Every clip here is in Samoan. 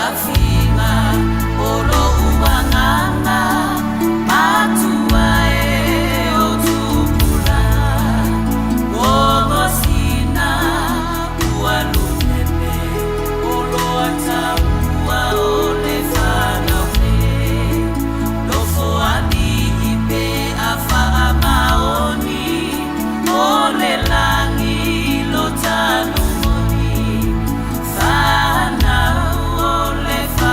Fiafiga o lou agaga matua e o tupulaga Gogosina ua lupepe o loa taua o le fanau nei Nofoalii pe a faamaoni o le lagi lo talu moni Fanau o le.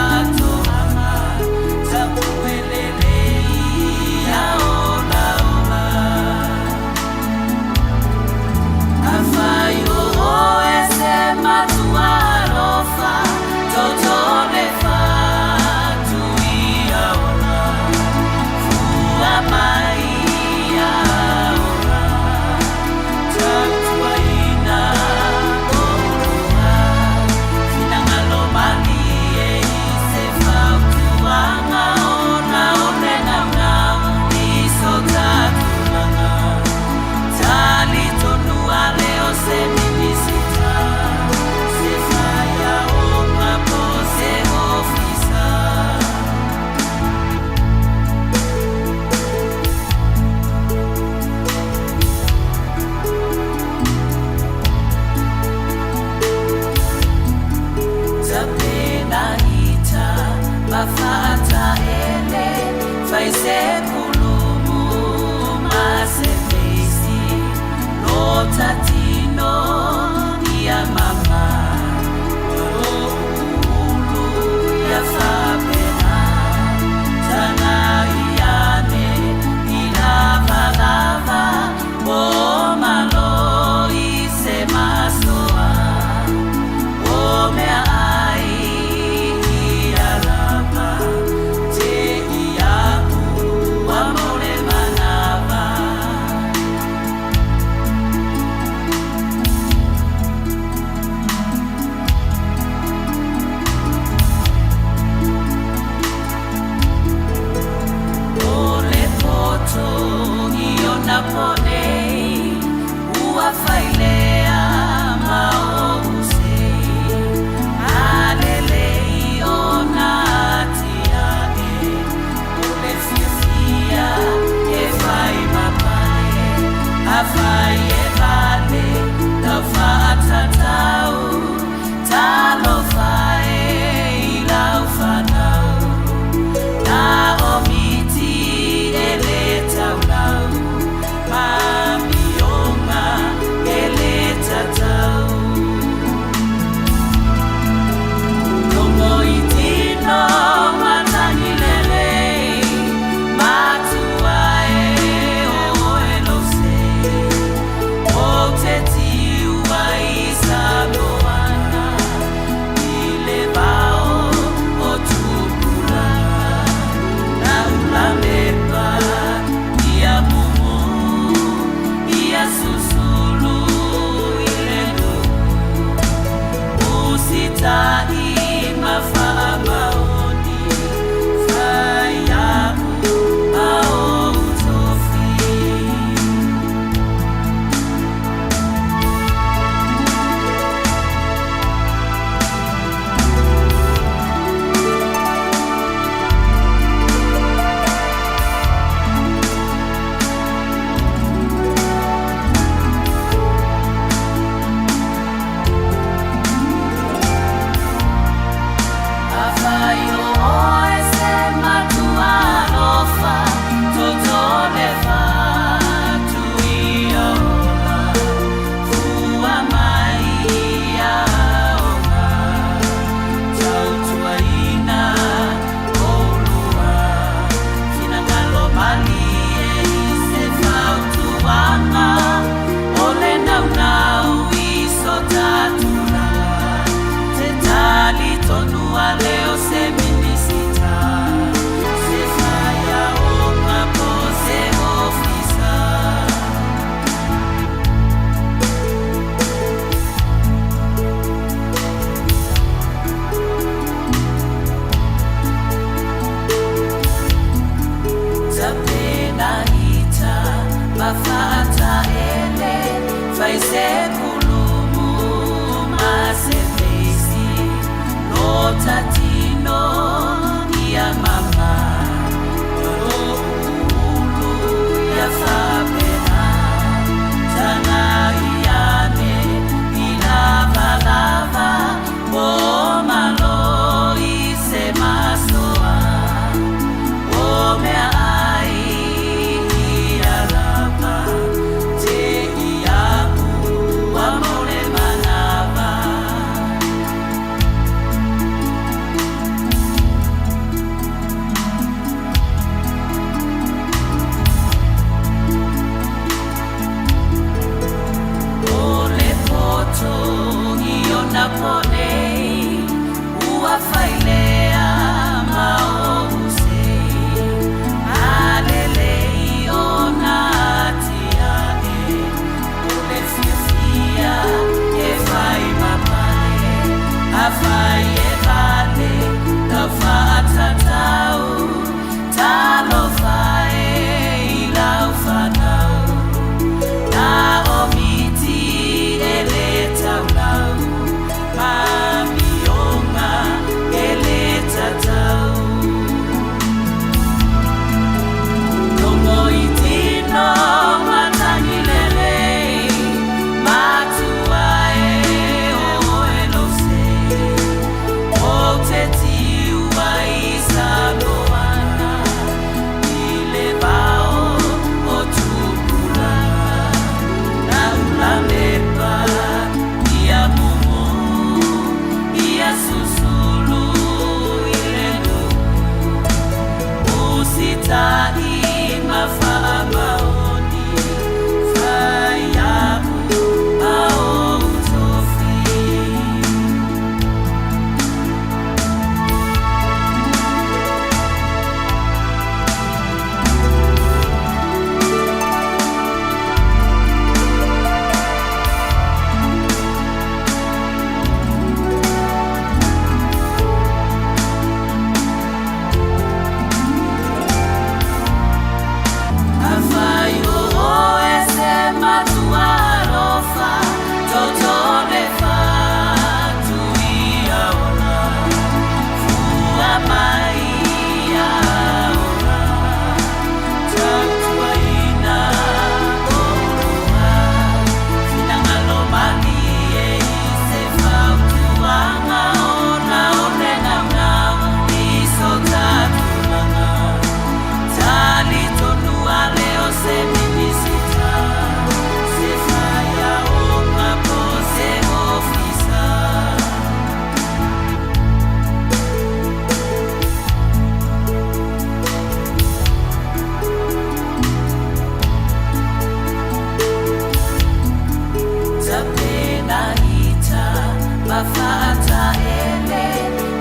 Afafaataele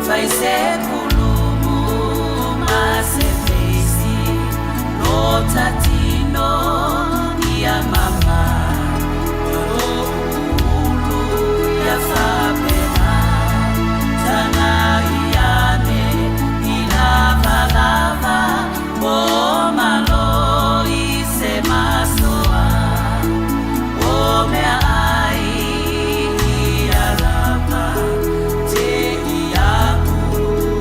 fai se kulumu ma se feisi lo tatino ia mama ulu ia fapena tana iane i lavalava o malo i se masoa o mea ai ia lava te iaʻu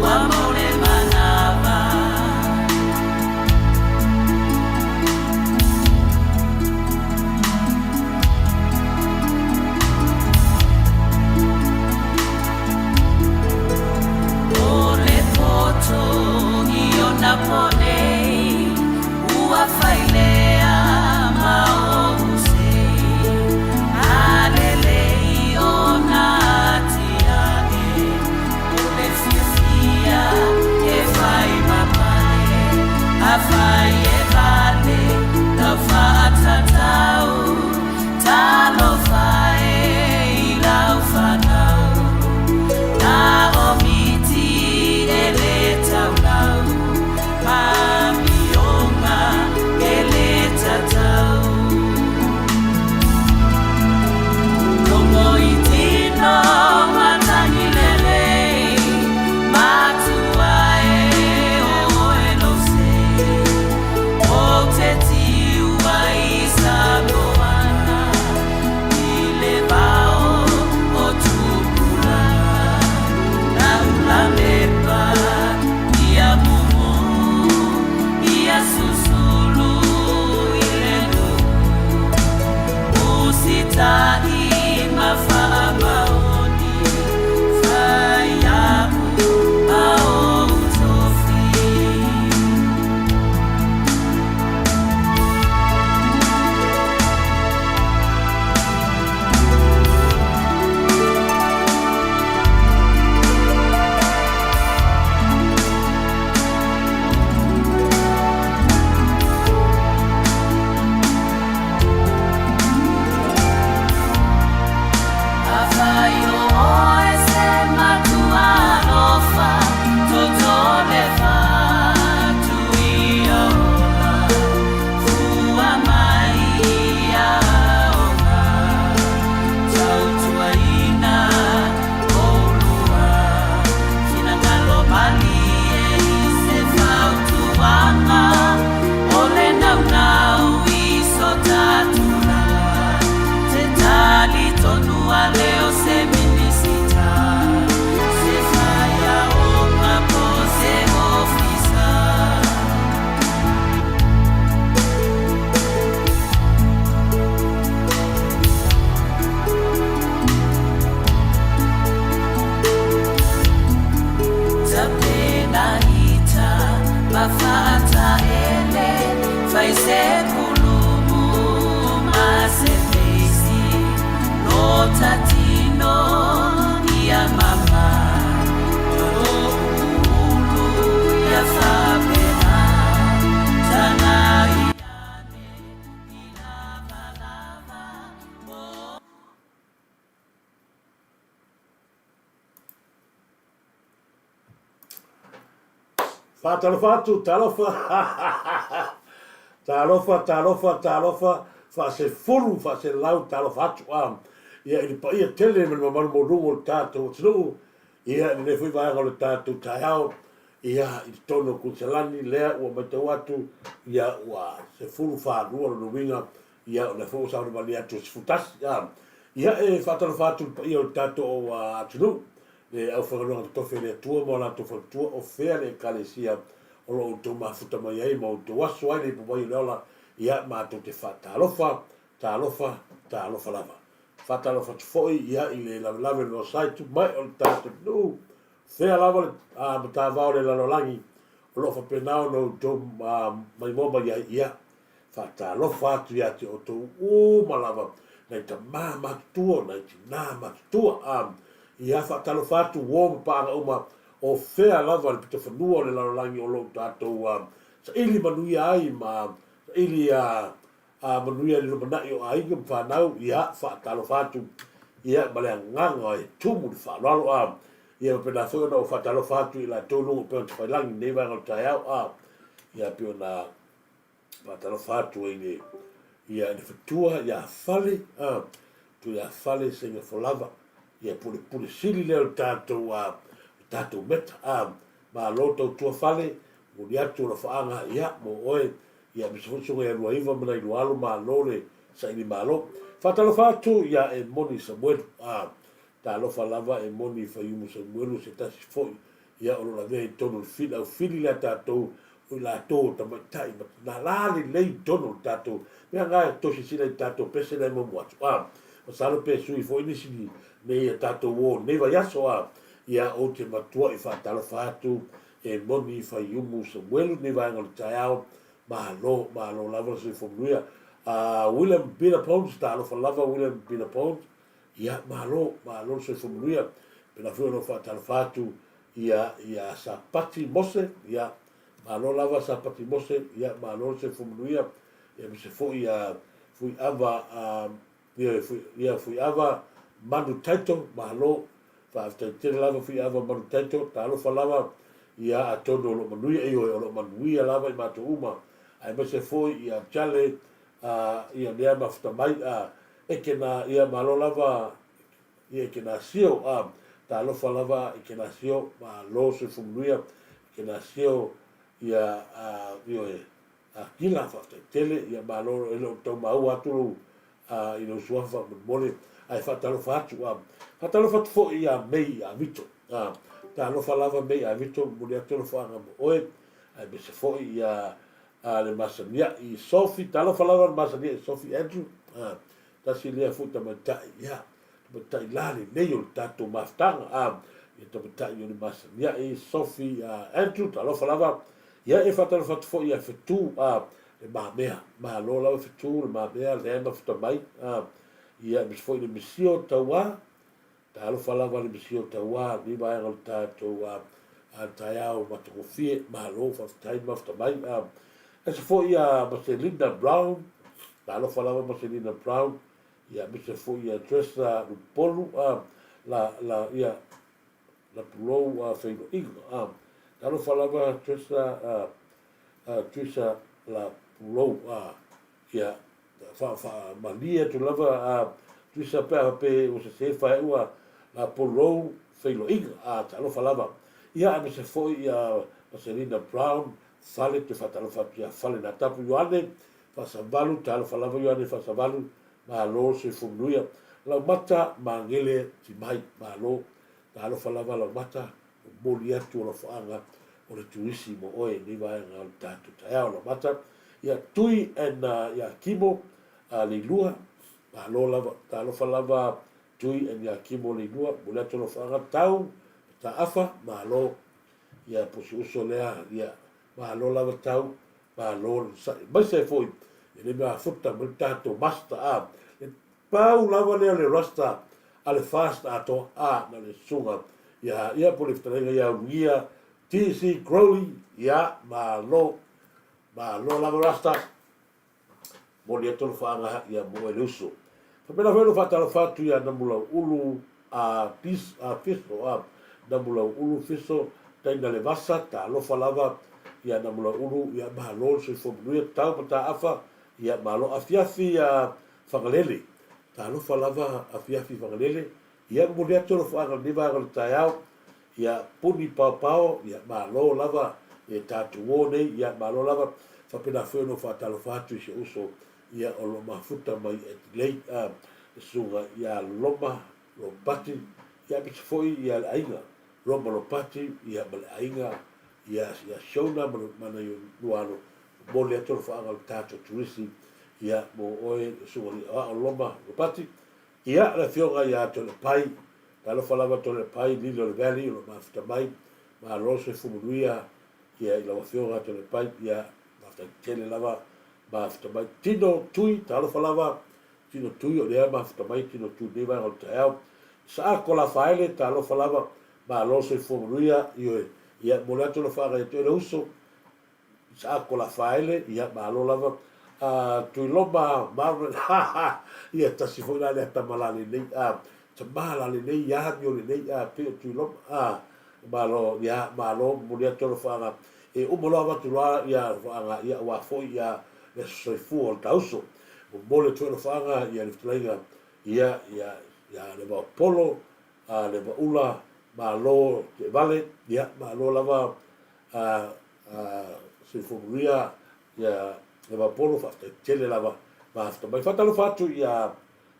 ua mau le manawa. O le poto i ona po nei, ua failea ma ou sei, a lelei ona atiae, o le fiafia e fai ma pale, afai e vale lau faatatau, talofa e i lau fanau. Na o miti e le taulau, ma amioga e le tatau. Logo i tino matagi lelei, matua e o oe lou sei. Ou te tiu ai i Samoana, i le vao o Tupulaga. Lau lamepa ia mumu, ia susulu i le nuu. Usita'i ma faamaoni, fai iaʻu ma ou tofi. Afai o oe se matua alofa, totole fatu ia ola, fua mai ia aoga, tautuaina oulua, finagalo malie i se fautuaga, o le naunau i so ta tulaga, te talitonu ale o se Minisita, se faiaoga po o se ofisa. Tapena ita ma faataele, fai se kulumu ma se feisi, lo tatino ia mama, lo ulu ia fapena, tana iane i lavalava mo. Faatalofa atu, talofa, talofa, talofa, talofa, faasefulu, faaselau, talofa atu, a, ia, i le paia tele ma le mamalu maualuga o le tatou atunuu, ia, i lenei foi vaega o le tatou taeao, ia, i totonu o Kuiniselani, lea ua matau atu, ia, ua 12 lona uiga, ia, o lea foi ua savalivali atu e 11, a, ia, e faatalofa atu i le paia o le tatou atunuu, le aufaigaluega totofi a le Atua ma o latou faletua, o fea le Ekalesia o lo o outou mafuta mai ai ma outou aso ai le ipuvai o le ola, ia, matou te faatalofa, talofa, talofa lava. Faatalofa atu foi, ia, i le lavelave o le Vaosae mai o le tatou nuu, fea lava le matavao o le lalolagi o lo o faapena ona outou maimoa mai ai, ia, Faatalofa atu ia te outou uma lava, nai tama matutua, nai tina matutua. A, ia faatalofa atu uo ma paaga uma o fea lava le pitofanua o le lalolagi o lo o tatou saili manuia ai ma saili manuia i le lumanai o aiga ma fanau. Ia faatalofa atu ia, ma le agaga e tumu i le faaaloalo, a, ia, faapena foi ona ou faatalofa atu i latou i luga o upega tafailagi i lenei vaega o le taeao, a, ia, pei ona faatalofa atu ai i le, ia, i le fetua ia Fale, a, fetua ia Fale Seiga Folava, ia, pulepule sili lea o le tatou, a, le tatou meta, a, malo tautua Fale, momoli atu alofaaga, ia, mo oe, ia, aemaise foi susuga ia Luaiva ma nai lua alo, malo le saili malo. Faatalofa atu ia Emoni Samuelu, a, talofa lava Emoni Faiumu Samuelu, se tasi foi ia o lo o lavea i totonu o le fili, au fili lea tatou, o i latou o tamaitai ma tina la lelei i totonu o le tatou mea na e tou silasila i tatou pese lea e muamua atu, a, masalo pe sui foi nisi nei a tatou o nei vaiaso, a, ia ou te matuai faatalofa atu Emoni Faiumu Samuelu nei vaega o le taeao, malo, malo lava le soifua manuia. A, William Peter Pons, talofa lava William Peter Pons, Ia, malo, malo le soifua manuia. Pēlā foi ona ou faatalofa atu ia, ia Sapati Mose, ia, malo lava Sapati Mose, ia, malo le soifua manuia. Ia, aemaise foi ia Fuiava, a, ia, ia Fuiava Manu Taito, malo. Faafetai tele lava Fuiava Manu Taito, talofa lava, ia, atonu o lo o manuia, ioe, o lo o manuia lava i matou uma, aemaise foi ia Jale, a, ia lea mafuta mai, a, E ke na, ia malo lava ia e ke na sio, a, talofa lava i ke na sio, malo soifua manuia i ke na sio, ia, a, ioe, a kila, faafetai tele, ia malo, e le o tau maua atu lou, a, i lou suafa faamolemole, ae faatalofa atu, a, faatalofa atu foi ia Mei Avito, a, talofa lava Mei Avito, momoli atu alofaaga mo oe, aemaise foi ia, A le masaniaʻi Sophie, talofa lava le masaniaʻi Sophie Andrew, a, tasi lea foi tamaitai, ia, tamaitai la lelei o le tatou mafutaga, a, ia tamaitai o le masaniaʻi Sophie a, Andrew, talofa lava, ia e faatalofa atu foi ia Fetu, a, le mamea, malo lava Fetu, le mamea, lea e mafuta mai, a, ia, aemaise foi le Misio Tauā, Talofa lava le Misio Tauā lenei vaega o le tatou a taeao matagofie. Malo faafetai le mafuta mai. Aemaise foi ia Maselina Brown, talofa lava Maselina Brown, ia aemaise foi ia Tressa Lupolu, la, la, ia, Lapulou Feiloaiga. Talofa lava Tressa, Tressa Lapulou, ia, Faamalie atu lava a Tuisa pe a pe ua sese faeua la polou feiloaiga a talofa lava ia aemaise foi ia Marcelina Brown Fale toe faatalofa atu ia Fale Natapu Ioane Faasavalu talofa lava Ioane Faasavalu malo le soifua manuia Laumata Magele Timai malo talofa lava Laumata momoli atu alofaga o le turisi mo oe i lenei vaega o le tatou taeao lamata. Ia Tui and ia Kimo Leilua, malo lava, talofa lava Tui and ia Kimo Leilua, momoli atu alofaga Tau Mataafa, malo, ia pusi uso lea, ia malo lava Tau, malo le onosai, aemaise ai foi i le mea futa mai le tatou master a, le Pau lava lea o le rasta a le fast atoa a na le susuga ia ia po le fetalaiga ia Ulugia TC Crowley ia malo malo lava rasta moli atu alofaaga ia mo oe le uso. Faapena foi ona faatalofa atu ia Namulau Ulu a Pis a Fiso a Namulau Ulu Fiso Taina le Vasa talofa lava ia Namulau Ulu ia malo le soifua manuia tau mataafa ia malo afiafi ia Fagalele, Talofa lava afiafi Fagalele, ia momoli atu alofaga i lenei vaega o le taeao, ia puni paopao, ia malo lava e tatou o nei, ia malo lava, faapena foi ona ou faatalofa atu i si ou uso, ia o lo o mafuta mai Adelaide, a, le susuga ia Loma Lopati, ia aemaise foi ia le aiga Roma Lopati, ia ma le aiga ia, ia Shona ma, ma nai lua alo, Momoli atu alofaaga o le tatou turisi ia mo oe le susuga i Aoao Loma Ropati. Ia le afioga ia Toalepai, talofa lava Toalepai, Lily o le Valley o lo o mafuta mai, malo le soifua manuia ia i lau afioga Toalepai, ia faafetai tele lava mafuta mai. Tino Tui, talofa lava Tino Tui o lea mafuta mai Tino Tui i lenei vaega o le taeao. Saako Lafaele, talofa lava, malo le soifua manuia, ioe, ia momoli atu alofaaga ia te oe le uso, Isaako Lafaele, ia malo lava. Tuiloma Marvin, ha ha, ia tasi foi la lea tama la lelei. Tama la lelei amio lelei a pei o Tuiloma a malo ia malo momoli atu alofaaga e uma loa avatu loa ia alofaaga ia aua foi ia le aso soifua o le ta uso momoli atu foi alofaaga ia le fetalaiga ia ia ia Levaopolo a Levaula malo Teevale ia malo lava a a soifua manuia ia Levaopolo faafetai tele lava mafta mai faatalofa atu ia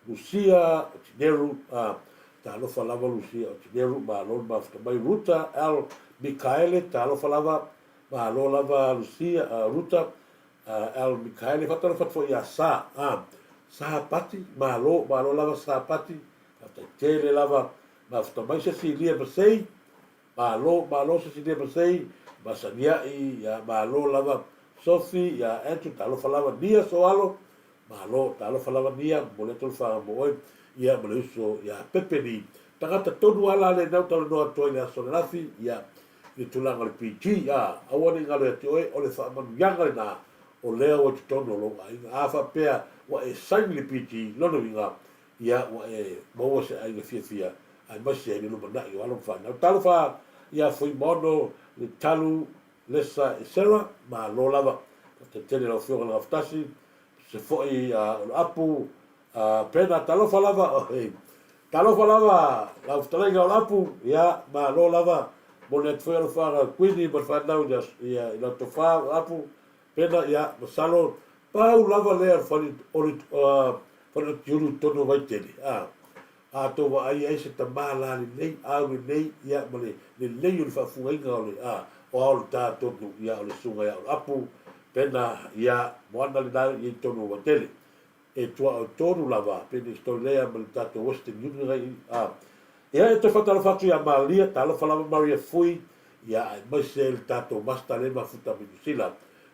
Lucia Otineru a Talofa lava Lucia Otineru malo le mafuta mai Ruta L Mikaele talofa lava malo lava Lucia a Ruta L Mikaele faatalofa atu foi ia Sa a Sa Pati malo malo lava Sa Pati faafetai tele lava mafuta mai Cecilia Masei malo malo Cecilia Masei Masaniai ia malo lava Sophie ia Andrew talofa lava Nia Soalo Malo, talofa lava Nia, momoli atu le faga mo oe, ia ma le uso ia Pepe ni tagata tonu a la lena u talanoa atu ai le aso ananafi, ia, i le tulaga o le PG, a, aua ne i galo ia te oe, o le faamanuiaga lena o lea ua i totonu o lou aiga. A faapea ua e saini le PG, lona uiga, ia, ua e maua se aiga fiafia aemaise ai le lumanai o alo ma fanau. Talofa ia Fuimaono Letalu Lesa Esera, malo lava. Faafetai tele i lau Afioga i le Gafatasi, se foi o le apu Pena, talofa lava, talofa lava lau fetalaiga o le apu, ia, malo lava mo le atu foi alofaaga Kuini ma le fanau i lau tofa o le apu Pena, ia, masalo, pau lava lea o le fale o le fale o Tiulu i totonu o Vaitele, a. A tou vaai ai se tama la lelei, au lelei, ia, ma le lelei o le faafugaina o le, a, o ao le ta tonu, ia, o le susuga ia Oloapu, Pena, ia, Moana lena e i ai tonu o Vaitele. E tuaoi tonu lava, penei story lea ma le tatou Western Union ai, a. Ia, e toe faatalofa atu ia Maria, talofa lava Maria Fui, ia, aemaise le tatou Master lea e mafuta mai Niu Sila,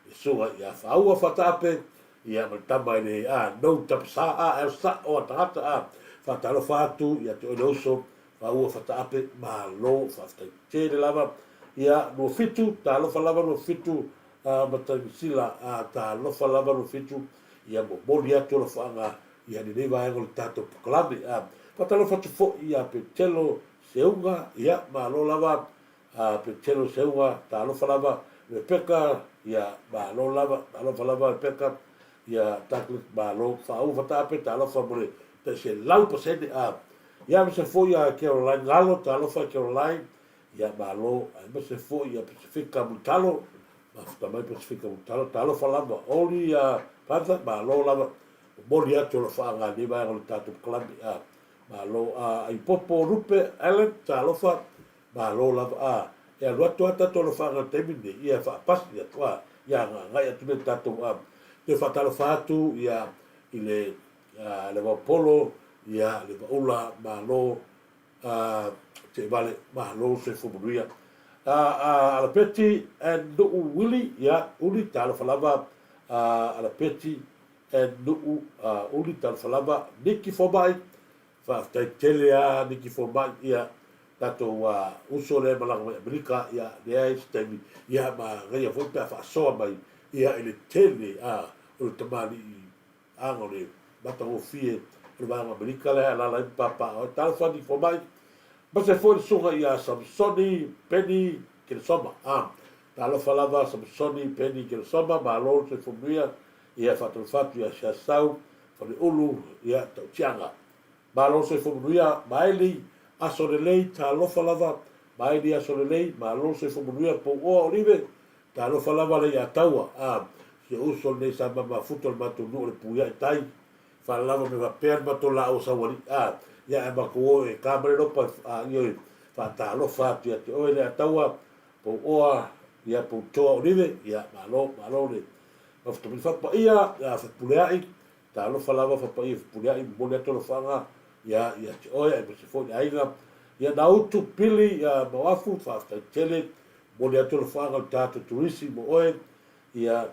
le susuga ia Whaua Fataape, Ia ma le tama i le a nou tapasa a e sa'o a tagata a faatalofa atu ia te oe le uso faua fataape malo faafetai tele lava ia 27 talofa lava 27 a Matagisila a talofa lava 27 ia momoli atu alofaaga ia lenei vaega o le tatou pokalame a faatalofa atu foi ia Petelo Seuga ia malo lava A Petelo Seuga, talofa lava, Rebecca, ia, malo lava, talofa lava Rebecca, ia, Douglas, malo, Faauga Fataape, talofa mo le tai 100%, a, ia, aemaise foi ia Caroline Galo, talofa Caroline, ia, malo, aemaise foi ia Pasifika Mulitalo, mafuta mai Pasifika Mulitalo, talofa lava, Oli, ia, Father, malo lava, momoli atu alofaaga i lenei vaega o le tatou pkalame, a, malo, a, Aipopo Lupe, Allen, talofa, Malo lava a e alu atu a tatou alofaaga i le taimi lenei ia e faapasi atu a ia agai atu lea i le tatou a toe faatalofa atu ia i le a le Vaupolo ia le Vaula malo a Teevale malo le soifua manuia a a Alapeti and Nuu Willy ia Uli talofa lava a Alapeti and Nuu a Uli talofa lava Niki Fomai Faafetai tele a Niki Fomai ia tatou uso lea e malaga mai Amerika ia leai se taimi ia manaia foi pe a faasoa mai ia i le tele a o le tamalii aga o le matagofie o le vaega o Amerika lea e alaala ai ma papa oe. Talofa Niki Fomai aemaise foi le susuga ia Samsoni Penny Keresoma a talofa lava Samsoni Penny Keresoma malo le soifua manuia ia faatalofa atu ia Siasau Faleulu, ia, Tautiaga. Malo soifua manuia, Maeli, aso lelei, talofa lava, Maeli aso lelei, malo soifua manuia, Pouoa Olive, talofa lava le ia Taua, a, si ou uso lenei sa ma mafuta o le matou nuu o le Puia'i tai, faalava me faapea le matou laau saualii, a, ia ae matou o e ka mai le lopa, a, ioe, faatalofa atu ia te oe le Ataua, Pouoa, ia, Poutoa Olive, ia, malo, malo le mafuta mai. Faapaia ia Fepuleai, Talofa lava Fapaia Fepuleai, momoli atu alofaaga ia ia te oe aemaise foi le aiga. Ia Nautu, Pili, ia Mauafu, faafetai tele, momoli atu alofaaga o le tatou turisi mo oe, ia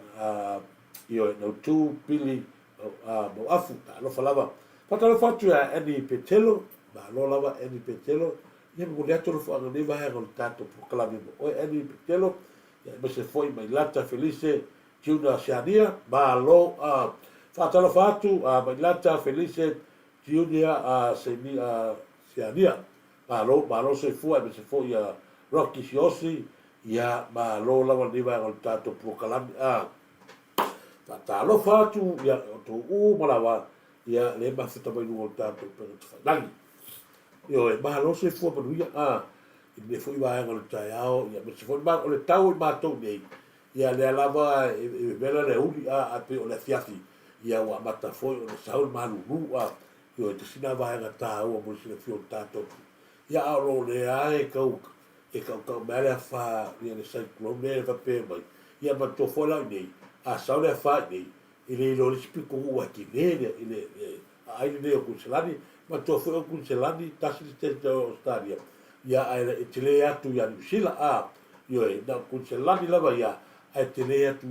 ioe Nautu, Pili, Mauafu, talofa lava. Faatalofa atu ia Annie Petelo, malo lava Annie Petelo, ia momoli atu alofaaga nei vaega o le tatou polokalame mo oe Annie Petelo, ia aemaise foi Mailata Felise, Tiuna Siania, malo a. Faatalofa atu a Mailata Felise Tiunia a Senia. Oseania. Malo, malo soifua aemaise foi ia Rocky Siaosi, ia malo lava lenei vaega o le tatou polokalame. A faatalofa atu ia outou uma lava ia le mafuta mai luga o le tatou upega tafailagi. Ioe, malo soifua manuia a i lenei foi vaega o le taeao, ia aemaise foi o le tau i matou nei, ia lea lava e vevela le aoauli a, ae pei o le afiafi, ia ua amata foi ona sau le malulu a. Ioe, tasi lena vaega taua mo le silafia o le tatou. Ia a o lo o lea e tau e tautau mai le afa ia le cyclone lea e faapea mai. Ia manatua foi la i inei, a sau le afa i inei, e le iloa le isi pitonuu ae tele le le le aai lenei o Kuiniselani. Manatua foi o Kuiniselani tasi le state o Ausetalia, ia ae e tele atu ia Niu Sila a. Ioe, na o Kuiniselani lava ia ae tele atu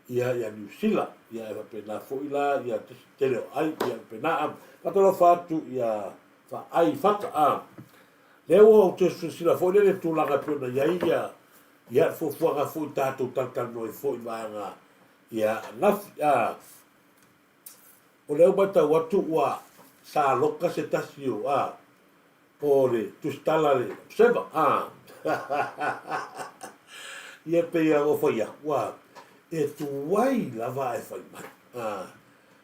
ia ia Niu Sila, ia e faapena foi la ia tele o ai ia faapena a. Faatalofa atu ia Faai Fata a. Lea ua ou toe silasila foi lea i le tulaga e pei ona i ai ia ia fuafuaga foi tatou talatalanoa ai foi i vaega ia ananafi a. O lea ua matau atu ua sa loka se tasi o a o le tusitala a le Observer a. Ia pei lava ua fai atu a, e tuai lava ae fai mai a.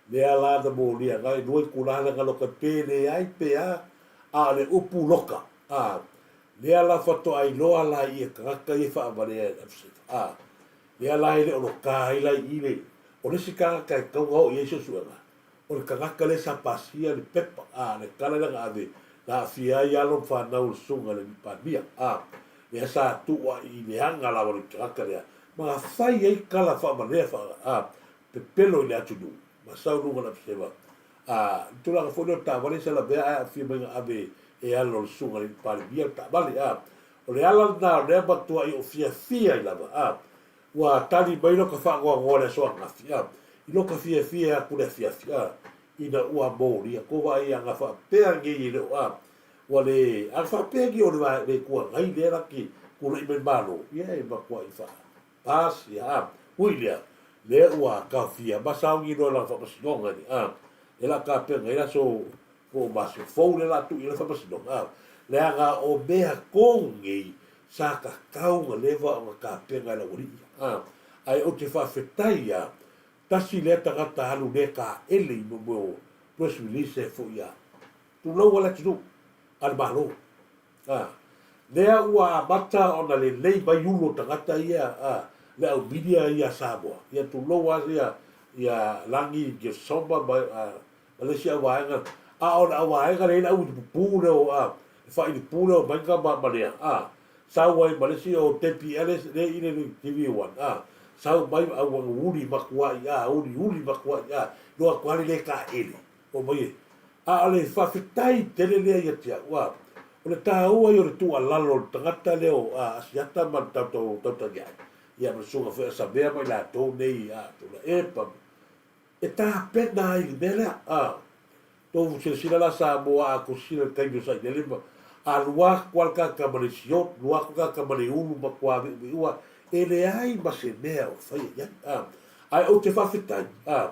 Lea la na molia ai lua itula le galoka pe leai pe a, a o le upu loka a. Lea la faatoa iloa la i e tagata ia e faavalea e le Observer a. Lea la e le o loka ai la i i le, o le isi tagata e tatau ona oo i ai suesuega, o le tagata lea sa pasia le pepa, a, le tala lea na ave, na aafia ai alo ma fanau o le Susuga i le Alii Palemia, a, lea sa tuu ai i leaga lava le tagata lea, ma na fai ai tala faavalea faa, a, pepelo i le atunuu, ma sau luga o le Abiseva. A, le tulaga foi lea o le taavale sa lavea ae aafia mai na ave e alo o le Susuga i le Alii Palemia le taavale, a. O le ala lena o lea matuai ou fiafia ai lava, a. Ua tali mai lota faanoanoa i le aso ananafi, a. I lota fiafia atu i le afiafi, a. Ina ua molia tou vaai a na faapea nei e le o, a. Ua le, a na faapea nei o le, le Itu Agai lea la te tulai mai i le Malo, ia e matuai faa, pass, ia, a. Ui lea, lea ua taofia ma sauni loa i lana faamasinoga, a. Lea la tapena ai le aso po o masina fou lea o le a tuu i ai le faamasinoga, a, leaga o mea tonu nei sa tatau ona leva ona tapena e le aualii, a, ae ou te faafetai lava, tasi lea tagata alu le taele i mea o press release e foi a tulou a le atunuu a le Malo, a, lea ua amata ona lelei mai ulu o tagata ia, a, le au media ia a Samoa, ia tulou lava ia, ia Lagi Gilsoma ma, a, ma le isi auvaega, a o le auvaega lea e i ai le auilipupu lea o, a, le faailipu lea o Maiga ma, ma Lea, a, sau ai ma le isi o Debbie Ellis lea i le TV1, a, sau mai a ua uli matuai, a, uliuli matuai, a, iloa atu lava le le taele, omai e, a o le faafetai tele lea ia te au, a, o le taua ia o le tuualalo o le tagata lea o, a, Asiata ma le tatou Tautagiai, ia ma le susuga foi a Samea ma i latou nei, a, Tuilaepa, E tapena ai i le mea lea. A tou silasila la Samoa a tou sisila i le taimi o sailele ma alu atu lava le tagata ma le siot, alu atu le tagata ma le ulu matua viuviua, e leai ma se mea o faia i ai. A ae ou te faafetai, a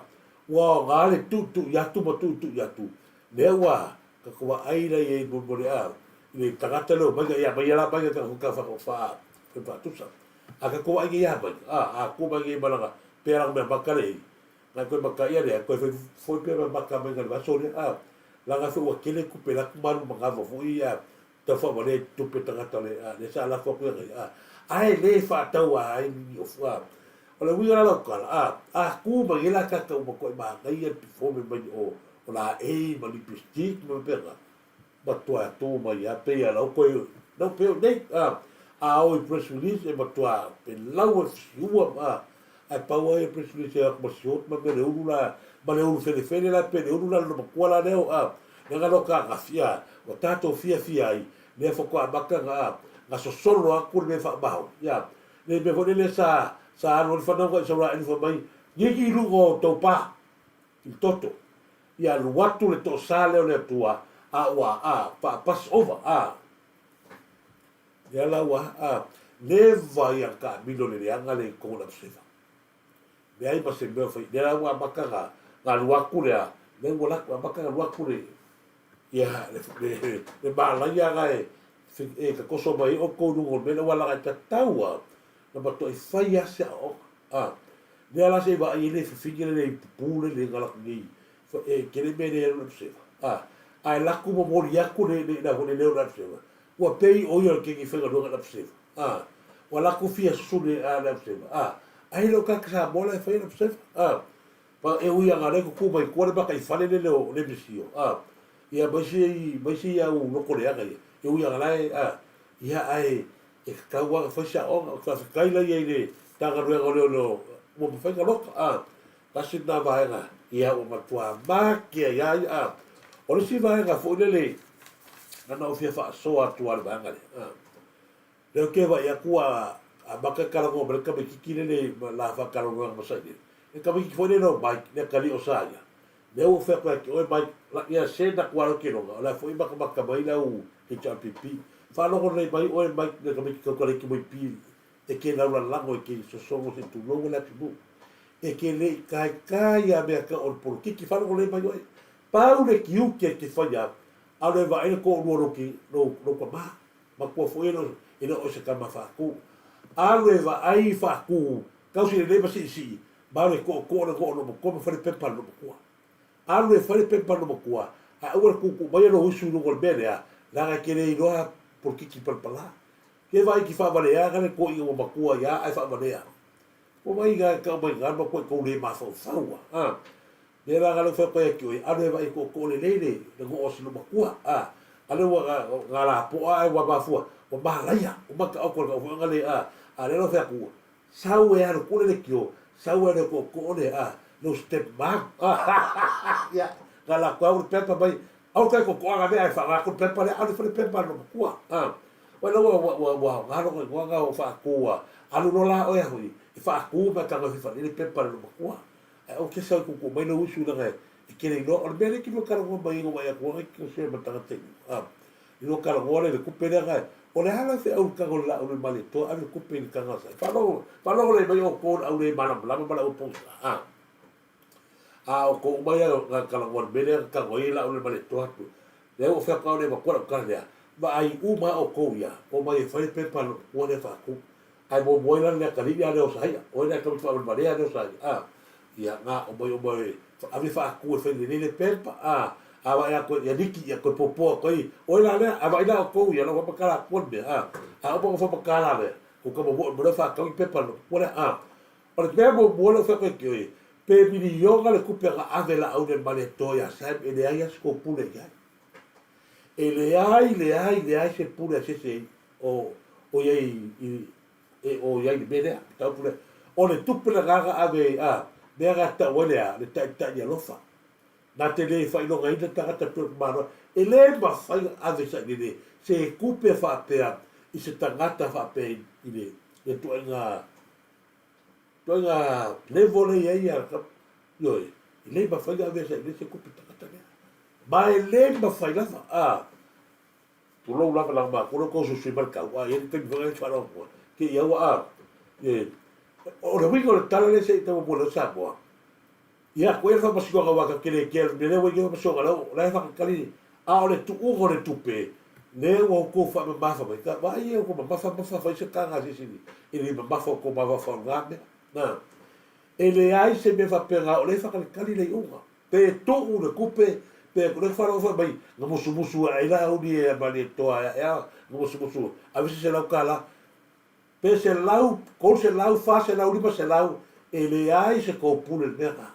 ua aoga le tuitui atu ma tuitui atu, lea ua tatou vaai la i ai mo le a i le tagata lea o Maiga, ia maia la Maiga tatou faa faatusa. A tatou vaai nei ia Maiga, a a tu mai nei ma lana pea lana mea maka lea i Nai koe maka ia lea, koe fai foi pe maka mai ngai vaso lea, a, langa foi ua tele tupe la tu malu mangava foi ia, tau faavalea i tupe tagata le, a, lea sa lafo atu ia ngai, a, ae le faatau a ai ni ofu, a. O le uiga la lau tala, a, a tu mai ai la tata ua matuai manaia le performe mai o, o laei ma lipstick ma mea faapena, Matua tu mai a pei a lau koe lau pei o nei a a o i press release e matua pe lau e fisiua ma ae pau ai press release e atu ma siot ma me le ulu la ma le ulu felefele la pe le ulu la le matua la leo a leaga lo ka gafi a ua tatou fiafia ai lea faatoa amata na a na sosolo atu le mea faamaoni ia le mea foi lele sa sa alu ai le fanau i Sauraeli fai mai gigi i luga o tou pa i le toto Ia alu atu le toasa lea o le Atua, a ua, a, pa, pass over, a. Lea la ua, a, leva ia taamilo le leaga lea i totonu o le Abiseva. Leai ma se mea o fai, lea la ua amata na, na alu atu lea, lea ua alu atu, amata na alu atu le, Ia, le, le, le malaia ga e, e tatoso mai ai outou i luga o le mea lea, aua leaga e tatau lava ona matuai fai lava se aoaoga. A, lea la se i vaai ai le fafine lea i pupu le le na latou nei, e tele mea e le alu i le apusega. A, ae latou momoli atu le, le, le, le leo o le apusega, ua pei o ia o le keiki faigaluega i le apusega. A, ua latou fia susu le, a, le apusega. A, ai le o tagata Samoa la e faia le apusega. A, Pa e ui ana lea tutu mai tua le mataifale lele o le misio a ia ma isi ma isi au loko leaga ia e ui ana la e a ia ae e tatau lava ona fai se aoga. Ou te faafetai la ia i le Matagaluega o Leoleo ua mafai ona loka a tasi lena vaega ia ua matua matea ia ia a. O le isi vaega foi lele na ona ou fia faasoa atu lava i le vaega lea a. Lea ou te vaai atu ua amata talanoa mai le tamaititi lele ma la faatalanoaga ma Sailele. Le tamaititi foi lele o Mike, le atalii o Saia. Lea ua ou fai atu ia te oe Mike, ia send atu lava lou keloga, o la foi e matamata mai le au HRPP. Faalogo lelei mai oe Mike le tamaititi tautalaiti mai pi e te laulalago e te sosogo se i tulou le atunuu. E te le i taitai lava mea tau o le polokiki. Faalogo lelei mai oe. Pau le tiute e te faia, alu e vaai le toalua o lou, lou tama. Matua foi e le o se tama faatu. Alu e vaai faatu, tausi lelei ma siisii, ma alu e tootoo le goo lou matua ma fai le pepa a le lou matua. Alu e fai le pepa a le lou matua, ae aua le tuutuu maia lou usu i luga o le mea lea, leaga e te le iloa polokiki palapala. Ke vaai ki faavalea ka le toeaina ua matua ia ae faavalea. Ua vaai i tau mai ina matua i tou le mafaufau a. Lea la na fai atu ai ia te oe, alu e vaai tootoo lelei le goo o si lou matua a. A lea ua na lapoa ae ua mafua, ua malaia, ua mataoto i le taufofoga le a. A lea la ua fai atu, sau e alu pule le tio, sau e alu e tootoo le a, lou step mom a. Ia, na alu atu le pepa mai, aua toe tootoo ana mea ae faaaoga atu le pepa lea, alu e fai le pepa a le lou matua a. Ua iloa ua ua ua aoga lona igoa na o faatu a, alu loa la oe a hui, e faatu ma e tago e fai faalele pepa a le lou matua. Ae ou te sau e tuutuu mai lou usu leaga e te le iloa. O le mea lea e te lua talanoa mai ai na vaai atu ai te share ma tagata i luga. A, i lua talanoa lea i le tupe lea na, o le a la feau i le tago o le laau le Malietoa ave le tupe i le taga sa. Faalogo, faalogo lelei mai outou le au le malamalama ma le au pogisa. A, a outou uma ia na talanoa i le mea lea na tago ai le laau le Malietoa atu. Lea ua fai atu au le avatua lau tala lea, vaai uma lava outou ia, omai e fai le pepa a le matua lea faatu. Ae muamua ai la le atalii lea o Saia, o ai lea tamaiti faavalevalea lea o Saia, a, ia, na omai omai ave faatu e fai lelei le pepa, a, a vaai atu ia liki, ia toe popo atu ai, o ai la lea, a vaai la outou ia, lau faamatala atua le mea, a, a uma ona faamatala lea, tou tama moe mo lea faatau i pepa le lea, a. O le mea muamua lea ua fai atu ai ki oe, pe miliona le tupe na ave laau le Malietoa ia Sam e leai lava se tou pule i ai. E leai, leai, leai se pule a se isi o, o i ai i, e o i ai i le mea lea, mataupu lea. O le tupe lena na ave, a, mea na tau ai le a, le taitai alofa. Na te le faailogaina tagata pei o le tamaloa. E le mafai ona ave sailele se tupe faapea i se tagata faapea i le, le tuaiga, tuaiga level lea i ai ia, ioe, e le mafai ona ave sailele se tupe i le tagata lea. Ma e le mafai lava, a, Tulou lava leaga matou lea tou suisui mai le tau, a i ai le taimi foi lea faalogo atu te i aua a e, o le uiga o le tala lea se i tau mo le Samoa. Ia, ko ia le faamasinoga aua tatou te le kea le mea lea ua i ai faamasinoga lea la e faatalitali a o le tuuga o le tupe lea ua outou faamamafa mai ka vaai ia ua mamafa mafa fai se taga a se isi e le mamafa o tou mafaufau i lena mea. Na, e leai se mea faapena o lea e faatalitali le iuga. Pe tuu le kupe, pe o lea faalogo fai mai, na musumusu ae ai Laauli e Malietoa e ae a, na musumusu, ave se $100, pe 100, 300, 400, 500, e leai se tou pule i le mea lena.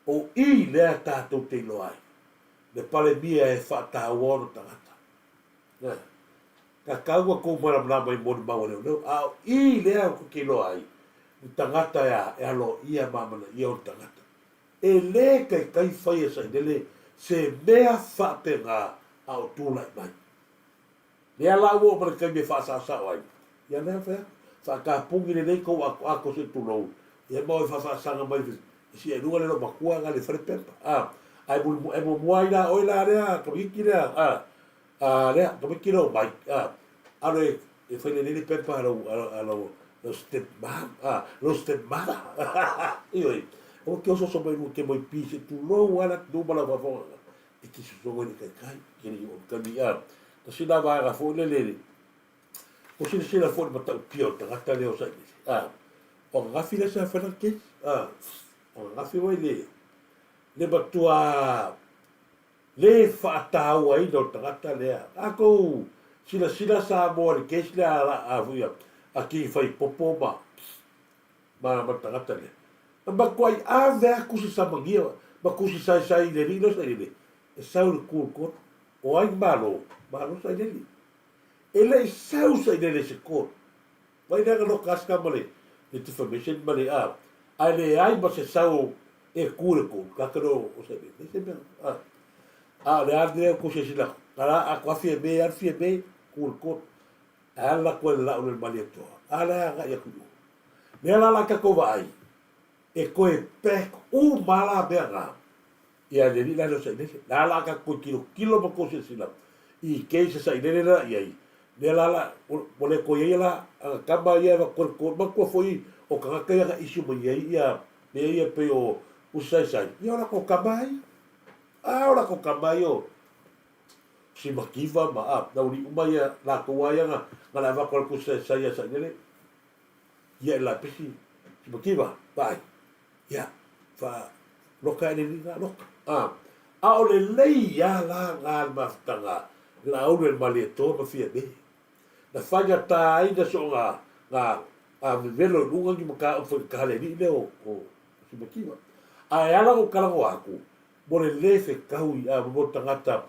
O i lea tatou te iloa ai, le Palemia e faataua ona tagata. Ioe. Tatau ona tou malamalama i molimau a leoleo, a o i lea ou te iloa ai, le tagata e a, e aloaia ma amanaia ona tagata. E le taitai fai e Sailele se mea faapena a o tulai mai. Lea la ua oo mai le taimi e faasaosao ai, ia lea fai atu, faatapuni lelei tou atoato se i tulou, ia ma oi faafaasaga mai i si ailuga le loomatua na le falepepa, a, ae muamua ai la oe la lea tamaiti lea, a, A lea, tamaiti lea o Mike, a, alu e, e fai lelei le pepa a lau, a lau, lau step mom, a, lau step mother. Ioe, aua te ososo mai lua te mai pi se tulou lava le atunuu ma lau faafofoga. E te sosoga i le taitai, e le i oo i le taimi, a, tasi la vaega foi lele, o silasila foi i le matautia o le tagata lea o Sailele, a, o ananafi lea sa fai lana case, a, o ananafi foi le, le matua le faatauaina o le tagata lea. A tou silasila Samoa i le case lea a, a, a, a King Faipopo ma, ma ma le tagata lea. Na matuai ave atu se samania ma tusi saisai i le alii lea o Sailele, e sau i le tu o le court. O ai malo? Malo Sailele. E le i sau Sailele i se court. Vai lea na loka asi ma le defamation ma le a. Ae leai ma se sau e tu i le court, ka te o Sailele. Leai se mea. A, a o le a lea ko se sila. Kala a ko afie me, afie me, tu i le court. Ae ala atu ai le lau le Malietoa. A lea agai atu i o. Mea la la tatou vaai, e toe pack uma la mea na, ia le alii la lea o Sailele. La la tatou toe tilotilo ma tou silasila i case a Sailele la i ai, mea la la, ua le toe i ai la ana tama ia e avatu ai le toe, manatua foi o tagata ia na issue mai ai ia mea ia pei o usi saisai, ia o latou tama ia. A o latou tama ia o Simakiva ma a, Laulii uma ia latou lava ia na le avatu a le tusi saisai ia Sailele. Ia e lapisi simakiva, vaai, ia, fa loka e le liga loka. A, a o lelei a la nga le mafutaga le aulu e le Malietoa ma Fiame. Na faigata ai na so nga, nga, nga vevelo i luga ni mataupu faigata le alii lea o, o Simakiva. A e ala ou talanoa atu, mo le le fetaui a mo tagata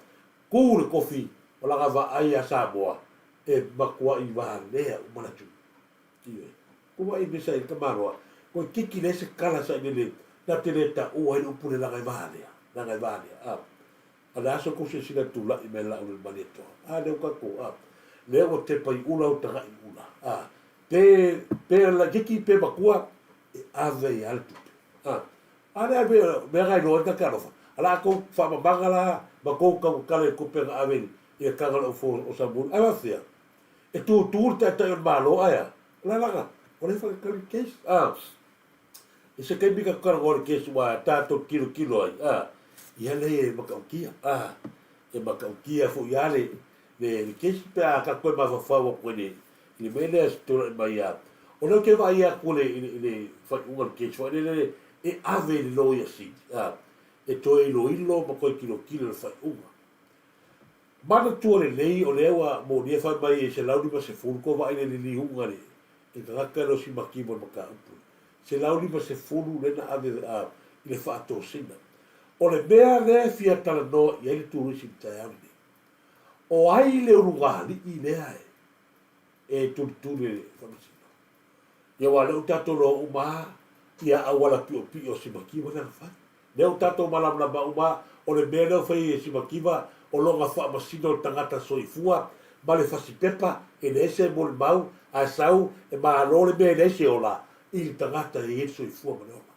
ku le kofi o lana vaai a Samoa e matuai valea uma le atunuu. Ioe. Ko wai me sa i ka maloa, koe kiki le se kala sa i lele, na te le taua ai le upu le langa e valea, langa e valea. A, a le aso kou silasila tula'i mai lau le Malietoa. A lea ua tatou, a, lea ua tepa i ula au taga'i i ula. A, pe, pe laititi pe matua, e ave ai lava le tupe. A, a lea mea, mea na iloa ai ta te alofa. A la tou faamamaga la ma tou tautatala i tupe na ave i le taga o le aufo o Samoa, ae faafefea? E tūtū le taitai o le Malo ae a? O le ala o lea e faatali le case a. I se taimi tatou talanoa i le case ua tatou tilotilo ai a, ia leai e matautia a, e matautia foi lava le le case pe a tatou toe mafaufau atu i le i le mea lea e tulai mai a. O lea ou te vaai atu i le i le faaiuga o le case foi lele e ave i le Loia Sili a, e toe iloilo ma toe tilotilo i le faaiuga. Manatua lelei o lea ua molia fai mai e 150 ko vaai le liliuga le le tagata lea o Simaki mo le mataupu le 150 lea na ave a i le faatosina. O le mea lea e fia talanoa i ai le turisi i le taeao lenei, o ai le ulugalii lea e tulituli e le Faamasino? Ia aua o lea ua tatou iloa uma lava ia auala piopio o Simaki ma lana fai. Lea ua tatou malamalama uma o le mea lea ua fai e Simakiva o lona faamasino o le tagata soifua ma le fasipepa e leai se molimau ae sau e malo le mea e leai se ola i le tagata e i ai le soifua ma le ola.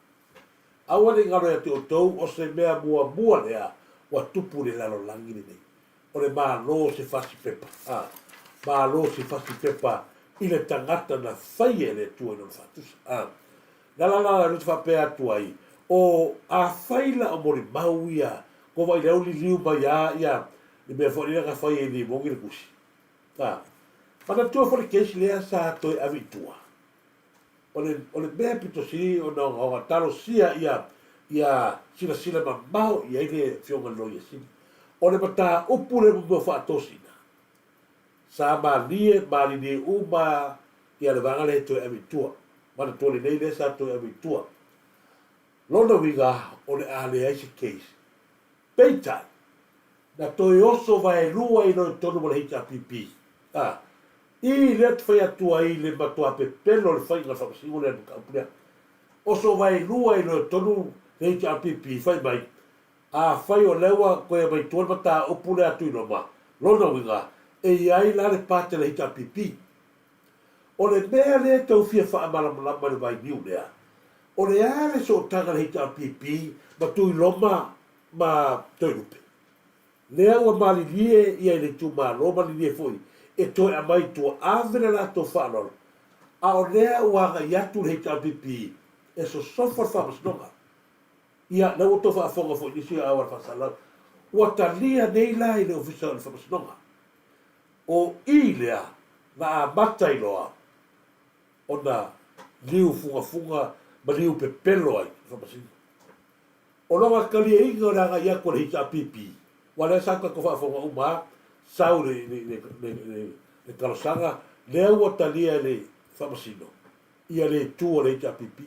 Aua ne i galo ia te outou o se mea muamua lea ua tupu i le lalolagi lenei o le malo se fasipepa, a, malo se fasipepa i le tagata na faia e le Atua i lona faatusa. A, na la la le faapea atu ai, o afai la o molimau ia, ko vai leu liliu mai a ia le mea foi lea na fai e Limogi le tusi. A, manatua foi le case lea sa toe ave i tua. O le, o le mea pito sili ona ogaoga talosia ia, ia silasila mamao i ai le Afioga i le Loia Sili. O le mataupu lea mo mea o faatosina, sa malie, malilie uma ia le vaega lea e toe ave i tua. Manatua lelei lea sa toe ave i tua. Lona uiga, o le a leai se case. Peitai, na toe oso vaelua i loa i totonu ma le HRPP, ā, i lea te fai atu ai le matua pepelo o le faiga o le faamasinoga lea i le mataupu lea. Oso vaelua i loa i totonu le HRPP, fai mai, Afai o lea ua toe aumai i tua le mataupu lea a Tuiloma, lona uiga, e i ai la le part a le HRPP. O le mea lea e tau fia faamalamalama i le vailiu lea, o le a le sootaga a le HRPP ma Tuiloma ma Toelupe? Lea ua malilie ia i le itumalo, malilie foi e toe aumai i tua, ave le latou faaaloalo, a o lea ua agai atu le HRPP e sosofa le faamasinoga. Ia, lea ua outou faafofoga foi i nisi auala faasalalau. Ua talia nei la i le Ofisa o le Faamasinoga. O i lea na amata ai loa ona liu fugafuga ma liu pepelo ai le Faamasino. O lona taliaina o le agai atu a le HRPP, aua lea sa tatou faafofoga uma lava, sau le, le, le, le, le, le talosaga, lea ua talia e le Faamasino ia le itu a le HRPP.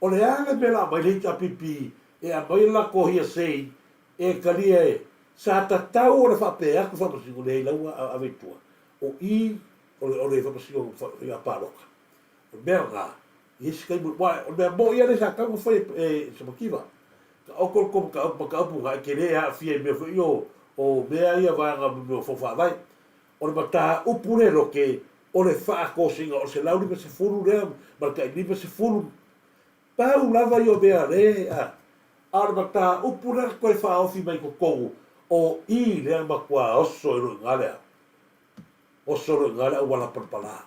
O le a le mea la aumai le HRPP e aumai le latou hearsay e talia e, sa tatau ona faapea atu le Faamasino, leai la ua ave i tua. O i o le, o le Faamasino Faiga Palota. O le mea lena, i isi taimi, aua o le mea moni lava lea sa tatau ona fai e Semakiva. Taoto le tou mataupu lena, e te le aafia i mea foi ia o mea ia vaega o mea o fono faavae. O le mataupu lea lote, o le faatosina o le 150 lea ma le tai 50, pau lava ia o mea le a, a o le mataupu lea na toe faaofi mai i totonu, o i lea na matua oso ai loa i ina lea, oso loa i ina le auala palapala.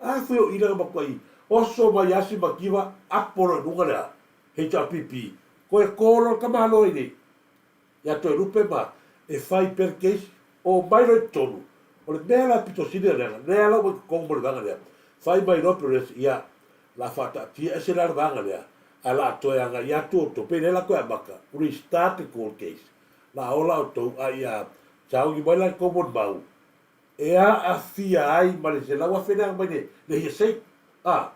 A fai o i lea na matuai oso mai lava si mativa apo loa i luga lea HRPP, toe to loa le tamaloa i le ia Toelupe ma e fai pea le case, o mai loa i totonu. O le mea la pito sili ona leaga, lea la ua i totonu ma le vaega lea, fai mai loa Perez, ia, o le a faataatia ese la le vaega lea, ae o le a toe agai atu outou, pei lea la toe amata, restart le court case, o le a ola outou, a ia sauni mai la le tou molimau, e aafia ai ma le 100,000 lea mai le hearsay. A,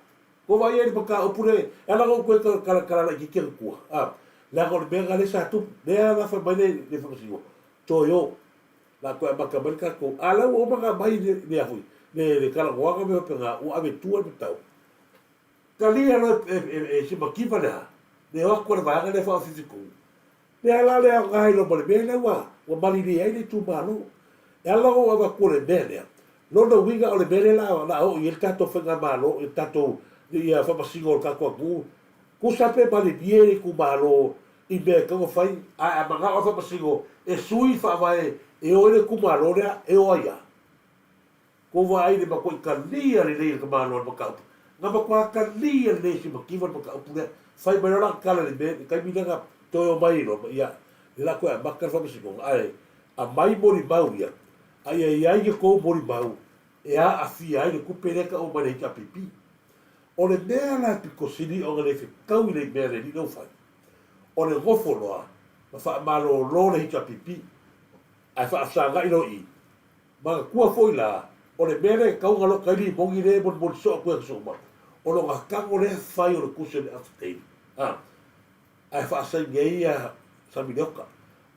ua vaai ai le mataupu lea, e ala ona ou toe talatala laitiiti atu tua, a, leaga o le mea lena lea sa tupu, lea la fai mai le faamasinoga, toe o, la toe amata mai le tatou, a o la ua uma ona aumai le a foi, le talanoaga ma mea faapena, ua ave i tua le mataupu. Talia loa e si mativa lea, le o atu a le vaega lea faaofiofitonu, Mea la le aoga i loma o le mea lea ua malilie ai le itumalo. E ala ona ou avatua i le mea lea, lona uiga o le mea lea o le a oo i ai le tatou faigamalo, le tatou ia faamasino o le tatou atunuu, tusa pe malilie le itumalo i mea e tatau ona fai, ae a manao le faamasino e sui le faavae e o ai le itumalo lea, e o ai lava. Ua vaai i le matuai talia lelei e le tamaloa le mataupu. Na matua talia lelei e Simativa le mataupu lea. Fai mai loa lana tala i le mea, le taimi lea na toe omai ai loa, ia, lea la toe amata le faamasinoga, ae aumai molimau ia, a ia i ai ni tou molimau e aafia ai le tupe lea e tau mai le HRPP. O le mea la e pito sili ona le fetaui le mea le alii lea ua fai, o le nofo loa ma faamalolo le HRPP, ae faafesagai loa i i, Manatua foi la, o le mea lea e tatau ona loka ai limoni lea e molimoli soo atu i aso uma, o lona tago lea fai o le tusi o le affidavit, a, ae faasaini ai ia Samilioka.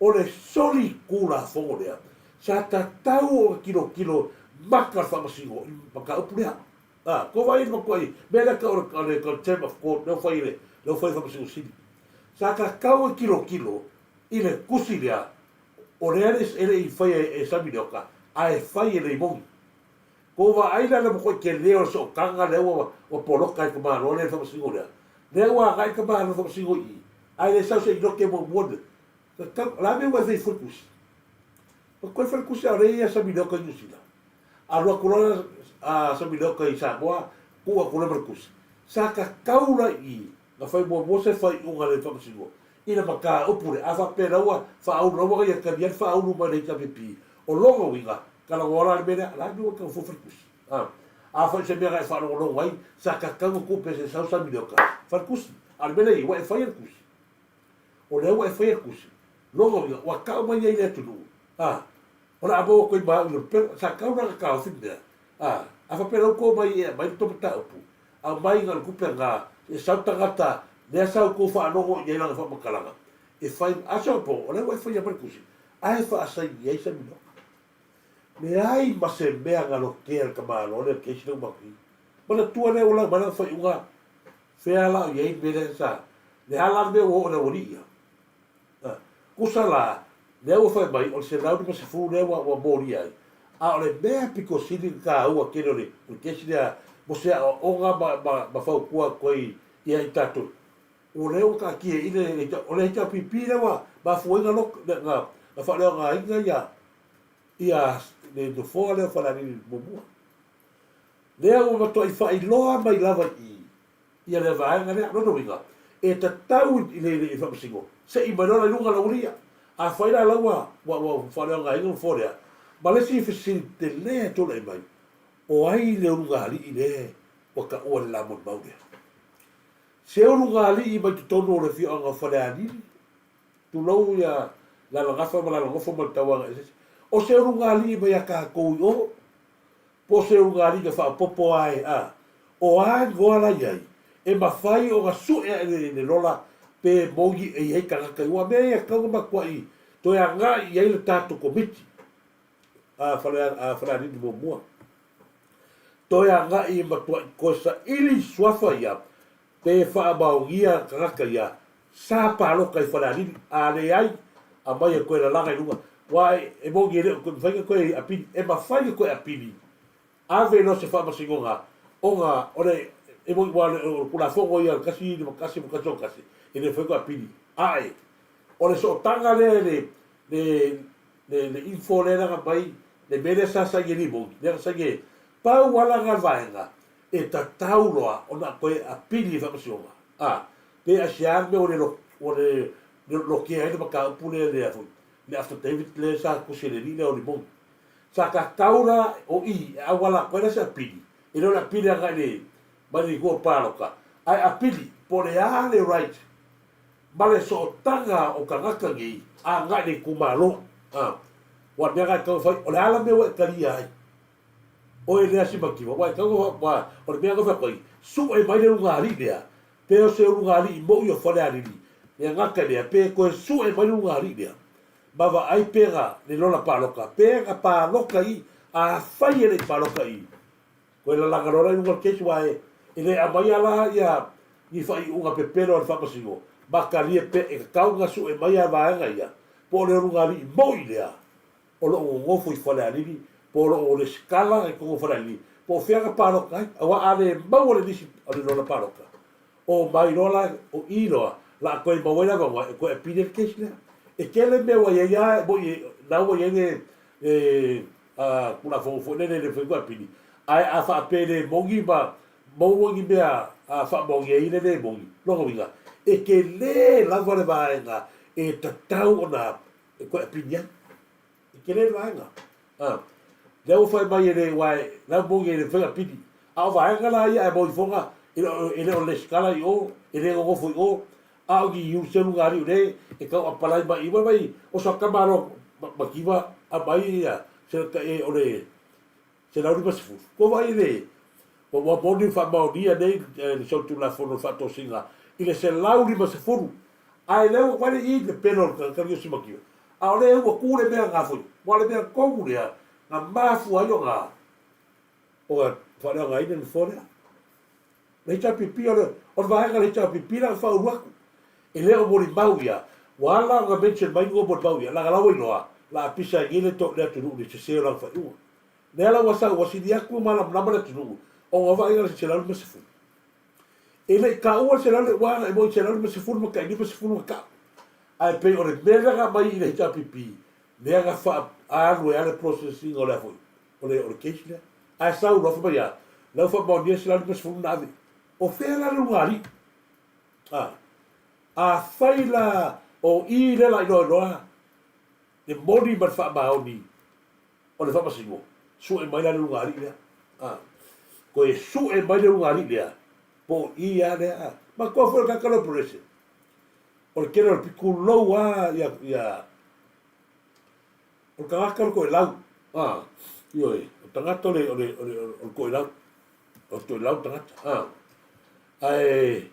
O le soli Tulafono lea, sa tatau ona tilotilo maka le Faamasino i mataupu lea. A, tou vaai i le matuai mea lea tau o le contempt of court lea ua fai e le, lea ua fai e le Faamasino Sili. Sa tatau ona tilotilo i le tusi lea O lea e le i faia e Samilioka, ae fai e Leimoni. Ua vaai la le matuai tele o le sootaga lea ua poloka ai le tamaloa lea i le faamasino lea. Lea ua agai le tamaloa faamasino i i, ae le sau se i lote muamua le mea. O le a le mea ua e fai ai fua le tusi? Ua toe fai le tusi a o lea e i ai Samilioka i Niu Sila. Alu atu loa a Samilioka i Samoa, tuu atu loa ma le tusi. Sa tatau la i i Na fai muamua se faaiuga a le Faamasinoga i le mataupu lea, a faapea la ua faaulu, la ua ia talia le faaulu mai le HRPP, o lona uiga, talanoa la le mea lea, la le mea ua tau fofu le tusi. A, afai o se mea na e faalogologo ai, sa tatau ona tuu pea se sau Samilioka, fai le tusi. A o le mea lea e i ai, ua e faia le tusi. O lea ua e faia le tusi, lona uiga, ua tau mai ai le atunuu, a, o le a maua atu ai ma au i lona pela. Sa tatau la ona taofi le mea, a, a faapea la ua tou omai e aumai le tou mataupu, Aumai na o le tupe na e sau tagata lea sa outou faalogo i ai lana faamatalaga e fai a se opo o lea ua e faia mai le tusi ae faasaini ai se miliona. Leai ma se mea na lotea le tamaloa lea le case lea ua matou i manatua lea ua lau mai lana faaiuga fea la o i ai le mea lea sa le a la le mea ua oo i le aualii ia. Tusa la, lea ua fai mai, o le 150 lea ua molia ai, a o le mea pito sili ona taua tele o le kesi lea mo se aoaoga ma fautua atu ai ia i tatou, o lea ua taatia i le, o le HRPP lea ua mafua ai ona faaleaogaina ia le nofoa lea o Falealili muamua. Lea ua matuai faailoa mai lava i i ia le vaega lea. Lona uiga, e tatau i le Faamasino, sei mai loa la i luga lau alii. Afai la la ua ua ua faaleaogaina le nofoa lea, ma le isi fesili tele e tulai mai, o ai le ulugalii lea ua taua i le la molimau lea? Se ulugalii mai totonu o le afioaga o Falealili, tulou ia Lalagafa ma Lalagofo ma le tauaga eseese, o se ulugalii mai a tatou i o, po o se ulugalii na faaopoopo ae a, o a igoa la i ai, e mafai ona sue ae le, le lola pe moni e i ai tagata i o. Aua mea ia e tatau ona matuai toe agai i ai le tatou Komiti a Falealili muamua. Toe agai e matuai toe saili suafa ia pe faamaonia tagata ia sa palota i Falealili, a leai, aumai e toe lalaga i luga. Aua e moni e le o toe mafai ona toe apili, e mafai ona toe apili, ave loa se faamasinoga ona o le e moni aua o le Tulafono ia 151 ma 161 e le mafai ona toe apili. Ae o le sootaga lea i le le le le info lea na aumai le mea lea sa saini e Limoni, lea na saini e pau lava la na vaega e tatau loa ona toe apili i le faamasinoga, a, pe aisea le mea ua le ua le lotea ai le mataupu lea lea foi le affidavit lea sa tusi e le alii lea o Limoni. Sa tatau la o i e auala atu ai la se apili, e le o le apili agai le mai le itu o palota, ae apili po o le a le right ma le sootaga o tagata nei agai le itumalo. A, ua le mea na e tatau ona fai, o le a la mea ua e talia ai? Oe lea simakiva, ua e tatau ona ua, o le mea na fai atu ai, sue mai le ulugalii lea, pe o se ulugalii moi o Falealili, le gata lea, pe toe sue mai le ulugalii lea, ma vaai pe na le lola palota, pe na palota i, afai e le i palota i, Koe lalaga loa la i luga o le case aua e le aumaia la ia ni faaiuga pepelo a le faamasino ma talia pea e tatau ona sue mai a vaega ia po o le ulugalii moi lea o lo o nonofo i Falealili po o lo o lesitala i totonu o Falealili po o fea na palota ai aua a le maua le lisi o le lola palota o mai loa la o i loa la a toe maua ai le avanoa e toe apili ai le case lea. E tele mea ua i ai a e moi na ua i ai le le Tulafono foi lele e le mafai ona toe apili, ae a faapea e le moni ma maua ni mea faamaonia ai le le moni, lona uiga, e tele lava le vaega e tatau ona toe apili ai. E tele le vaega. Lea ua fai mai e le, aua la e moni e le mafai ona apili. A o vaega la ia a maua ifoga, e le o lesitala i o, e le nonofo i o, A o ni iu selu galiu le e tau apalai mai i mai o sa tama alo mativa aumai ia se e o le 150. Kua vaai le ua moni faamaonia nei le solitulafono o le faatosina i le 150 ae lea ua vaai i le pelo o le tagata lenei o Simativa. A o lea ua tu le mea na foi, ua le mea tonu lea na mafua ai ona ona faaleaogaina le nofoa lea. Le HRPP, o le, o le vaega a le HRPP la na faaulu atu. E le o molimau ia, ua ala ona mention mai igoa molimau ia, leaga la ua iloa, la a pisa ai nei le, le atunuu i le sese o lana faaiuga. Lea la ua sau, ua sili atu malamalama le atunuu, ona o vaaiga le 150. E le i taua le 100, ua agai moi i le 150 ma tai 50 na tau. Ae pei o le mea lea na aumai i le HRPP, lea na faaalu ai lava le process ina o le a foi, o le, o le case lea. Ae sau loa fai mai a, la ua faamaonia 150 na ave. O fea la le ulugalii? A, afai la o i lea la iloa iloa le moni ma le faamaoni o le faamasino, sue mai la le ulugalii lea. A, toe sue mai le ulugalii lea, po o i a lea. A, matua foi o le tagata lea o Perese. O le tele o le pitulou a ia, ia, O le tagata o le toelau. A, ioe, o le tagata o le, o le, o le, o le toelau. O le toelau le tagata. A, ae,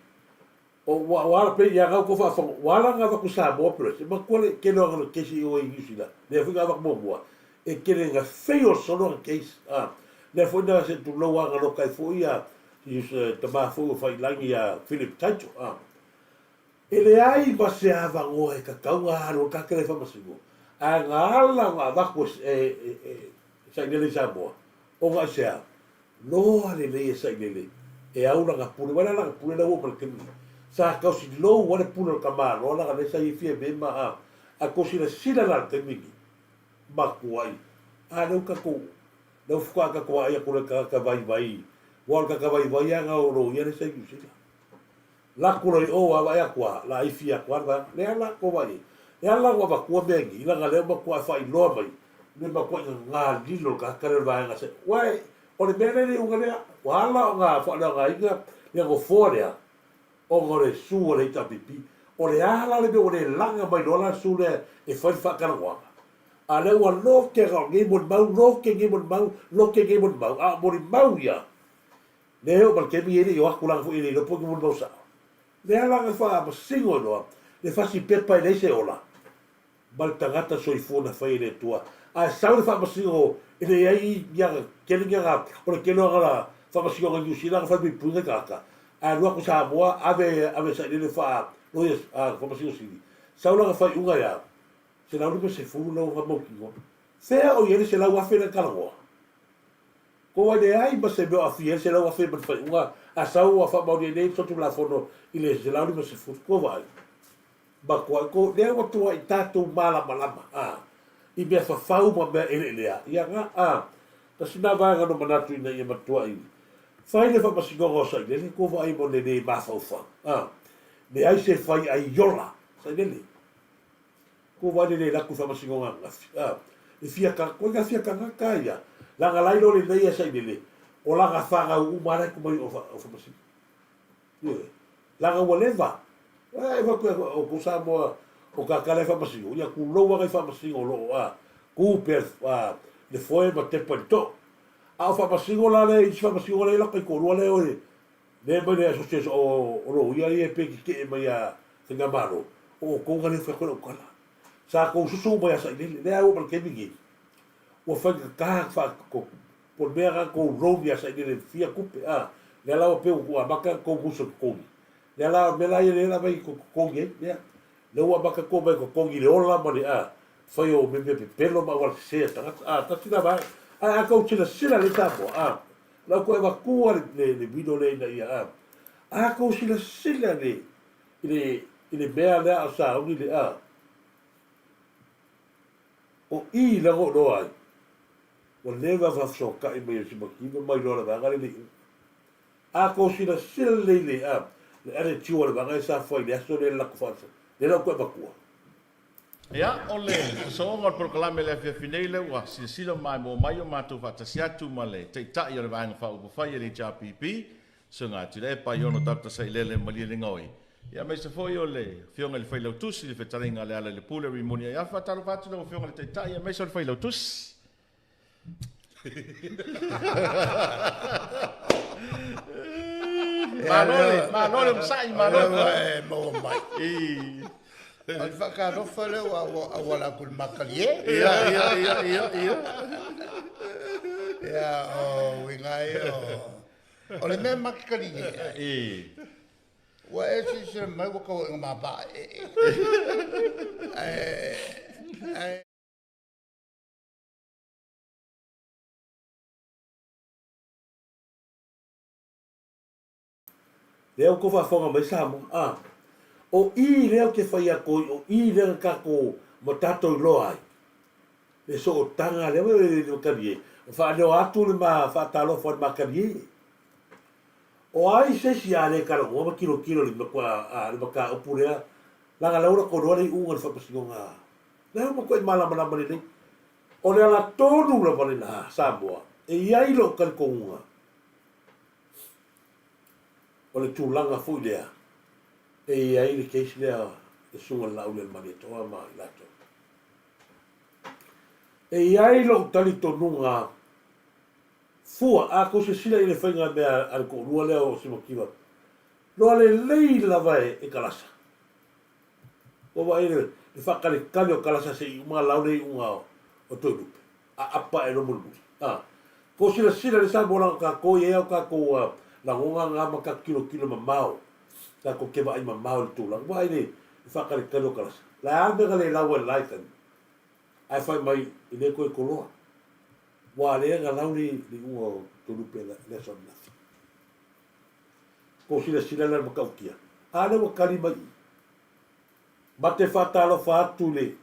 o, ua, ua ala pei ia gau tou faafofoga, ua ala ona avatu i Samoa Perez, e manatua le tele o ana case i o i Niu Sila, lea foi na avatu muamua, e tele ina fail solo ana case. A, lea foi na se tulou lava na loka ai foi ia, si tama foi o Faiilagi ia Philip Taito. A, E leai ma se avanoa e tatau ona alu ai le tagata lea i faamasino, ae na ala ona avatu e Sailele i Samoa, ona i se a? Loa lelei e Sailele e au lana pule, aua e le lana pule lea ua oo mai i le taimi lenei. Sa tausi lou lava le pule o le tamaloa leaga lea sa ia Fiame ma a, ae tou silasila la i le taimi lenei, matuai, a lea ua tatou, lea ua faatoa tatou aai atu i le tagata vaivai, aua o le tagata vaivai lava na o loia lea sa i Niu Sila. Lako loa i o a vaai atu a, la ifi atu a le vaega. Lea la ko vaai ai. E ala ua avatua mea nei, leaga lea ua matuai faailoa mai le matuai gagā lilo le tagata lea o le vaega se. Uae, o le mea lea le iuga lea, ua ala ona faaleaogaina le nofoa lea ona o le su a le HRPP. O le a la le mea ua le laga mai loa la le su lea e fai le faatalanoaga? A lea ua lote na o nei molimau, lote nei molimau, lote nei molimau, a o molimau ia, lea e oo mai le taimi e le i o atu leaga foi e le iloa po o ni molimau sao. Lea la na faamasino ai loa le fasi pepa e leai se ola ma le tagata soifua na fai e le Atua. Ae sau le faamasino e leai ni aga tele ni aga o le tele o aga faamasinoga i Niu Sila na fai puipuiga i tagata. Ae alu atu i Samoa ave ave sailele faa loia faamasino sili. Sau lana faaiuga ia 150 lau na mautinoa. Fea o i ai le 100,000 lea na talanoa? Ko wai leai ma se mea o aafia ai le 100,000 ma le faaiuga a sau ua faamaonia nei le Solitulafono i le 150. Kua vaai? Matuai ko lea ua tuai tatou malamalama a i mea fafau ma mea eleelea ia na a tasi na vaega no manatu ina ia matuai fai le faamasinoga o Sailele kua vaai mo le le mafaufau a leai se fai aiola Sailele. Ko wai le le laku faamasinoga ananafi a e fia ka koe ka fia tagata ia laga lai lo lenei ia sailele o laga fanau uma la ku mai o o faamasino ioe laga ua leva e fa ku o ku Samoa o ka kala e faamasino ia ku lou aga i faamasino lo o a ku pe a le foe ma tepa i le too a o faamasino la le isi faamasino le la kai koʻolua le oe Lea mai le association o o loia ia pe tetee mai a Faigamalo, o outou na le fai atu ai lau tala. Sa tou susu uma ia Sailele, lea ua oo mai le taimi lenei, ua faigata ona po o le mea na tou loan ia Sailele e fia tupe a, lea la ua pei ua tuu amata ona tou musu e totogi. Lea la o le mea la ia lea la aumai tou totogi ai, lea. Lea ua amata tou omai e totogi i le ola ma le a, fai o mea pepelo ma auala sese a tagata a, tasi la vaega. Ae a tou silasila lelei Samoa a, Lau toe avatua le mino lea ina ia a. A tou silasila i le, i le, i le mea lea a o sauni le a. O i la o iloa ai, ua leva faafesootai mai e Simakiva ma iloa le vaega lea le iuga. A tou silasila lelei i le a, le attitude a le vaega lea sa fai i le aso lea le latou faasa, lea la ua toe avatua. Ia, o le sosooga o le polokalame i le afiafi nei lea ua silasila ma maimoa mai o matou faatasi atu ma le Taitai o le Vaega Faaupufai a le HRPP, Susuga Tuilaepa Aiono Dr. Sailele Malielegaoi, ia aemaise foi o le Afioga i le Failautusi, le Fetalaiga a Lealailepule Rimoni Aiafi. Faatalofa atu i lau Afioga i le Taitai aemaise o le Failautusi. Malo le, malo le onosai, malo. E maua mai. O le faatalofa lea ua auala atu i le makalie. Ia, ia, ia, ia, ia. Ia, o uiga ia o... O le mea makakalie ai. Ua e silasila mai ua tau ina mapaa ee. Ae, Lea ua tou faafofoga mai Samoa, a. O i lea ou te fai atu ai, o i lea na tatou ma tatou iloa ai le sootaga lea le makalie, faaleo atu le ma faatalofa i le makalie. O ai se isi a le talanoa ma tilotilo i le le mataupu lea, leaga lea ua latou iloa le iuga o le faamasinoga. Lea ua matuai malamalama lelei. O le ala tonu lava lena Samoa e i ai lou talitonuga o le tulaga foi lea e i ai le case lea le Susuga i le Laaulialemalietoa ma i latou. E i ai lou talitonuga fua, a tou silasila i le faiga mea a le toalua lea o Simakiva, loa lelei lava e Kalasa. Ua vaai le faataletale o Kalasa se i uma lau le iuga o Toelupe, aapa ae loa mulimuli. A. Tou silasila le Samoa leaga tatou e i ai a tatou lagoga na ma tatou tilotilo mamao, tatou te vaai mamao i le tulaga. Vaai le faataletale o Kalasa. Le a le mea na le lau ai i le la taimi, ae fai mai e le toe toloa. Ua lea na lau le iuga o Toelupe i le aso ananafi. Tou silasila la i le matautia. A lea ua tali mai i. Ma te faatalofa atu i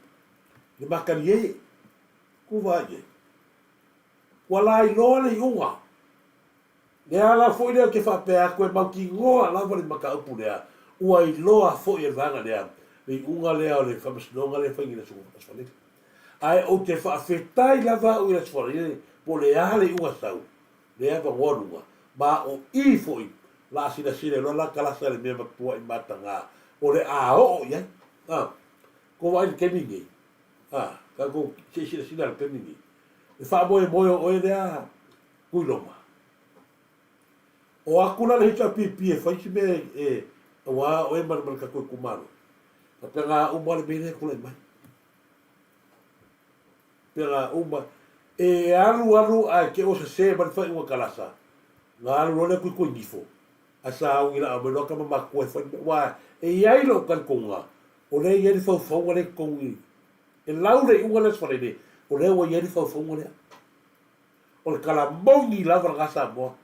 le makalie. Ku vaai i ai. Ua lailoa le iuga. Le ala foi lea ou te faapea atu e mautinoa lava le mataupu lea, ua iloa foi e le vaega lea le iuga lea o le faamasinoga lea e fai i le Aso Faraile. Ae ou te faafetai lava au i le Aso Faraile po o le a le iuga sau, lea e avanoa luga, ma o i foi la a silasila loa la kalasa i le mea matuai mataga o le a oo i ai. A, ko vaai i le taimi lenei, a, tatou se i silasila i le taimi lenei, le faamoemoe o oe lea Tuiloma. O atu la le HRPP e fai se mea e aua oe ma le tatou itumalo, faapena uma le mea lea e tulai mai. Faapena uma. E alu alu ae te o sese mai le faaiuga kalasa, ona alu loa lea tuituinifo, ae sauni laa mai loa tama matutua e fai le mea. Aua e i ai lou talitonuga, o lea e i ai le faufauga lea i totonu i i. E lau le iuga lea o Sefalele, o lea ua i ai le faufauga lea. O le tala moni lava lena Samoa.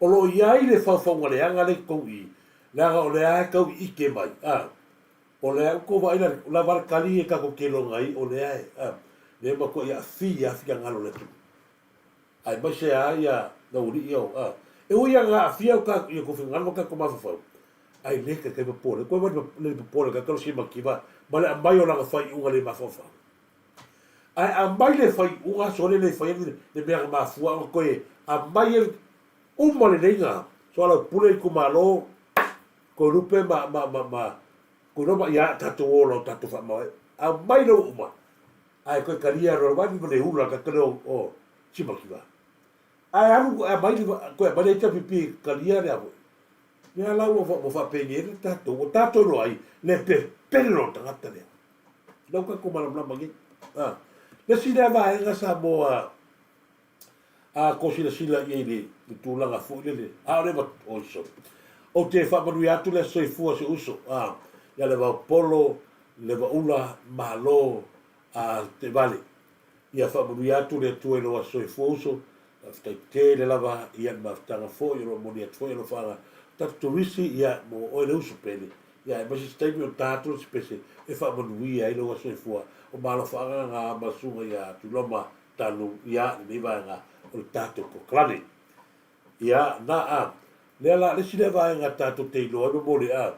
O lo o i ai le faufauga leaga lea i totonu i i, leaga o lea e tau ike mai, a. O lea ua tou vaai la, lava le tali e tatou te iloga ai, o lea e, a, lea e matuai aafia lava finagalo o le atunuu. Aemaise lava ia aualii ia, a. E ui lava ina aafia o ta, ia tou finagalo ma tatou mafaufau, ae le taitai popole. Toe vaai le popole o le tagata o le simativa ma le aumai o lana faaiuga le mafaufau. Ae aumai le faaiuga aso lele e fai ai le mea na mafua ona toe aumai ai uma lelei na soalaupule itumalo Toelupe ma ma ma ma Tuiloma ia tatou ola o tatou faamaoe aumai lou uma ae toe talia loa le ma le ula ka tele o Simakiva ae alu aumai toe aumai le HRPP talia le avo lea la ua ua faapenei ai le tatou ua tatou iloa ai le pepelo o le tagata lea lea ua tatou malamalama nei a le isi lea vaega Samoa A ko silasila i ai i le tulaga foi lele, a o le oi sorry. Ou te faamanuia atu le soifua o si uso, a, ia Levaopolo, Levaula, Malo, a, Tevale. Ia faamanuia atu le Atua i lou aso soifua uso, faafetai tele lava ia le mafutaga foi o lo o momoli atu foi alofaaga tatou turisi ia mo oe le uso pele, ia aemaise se taimi o ta atu le se pese e faamanuia ai lou aso soifua o malofaaga na ma le susuga ia Tuiloma Tanu ia lenei vaega o le tatou polokalame. Ia, na a, lea la, le isi lea vaega tatou te iloa ai momoli a,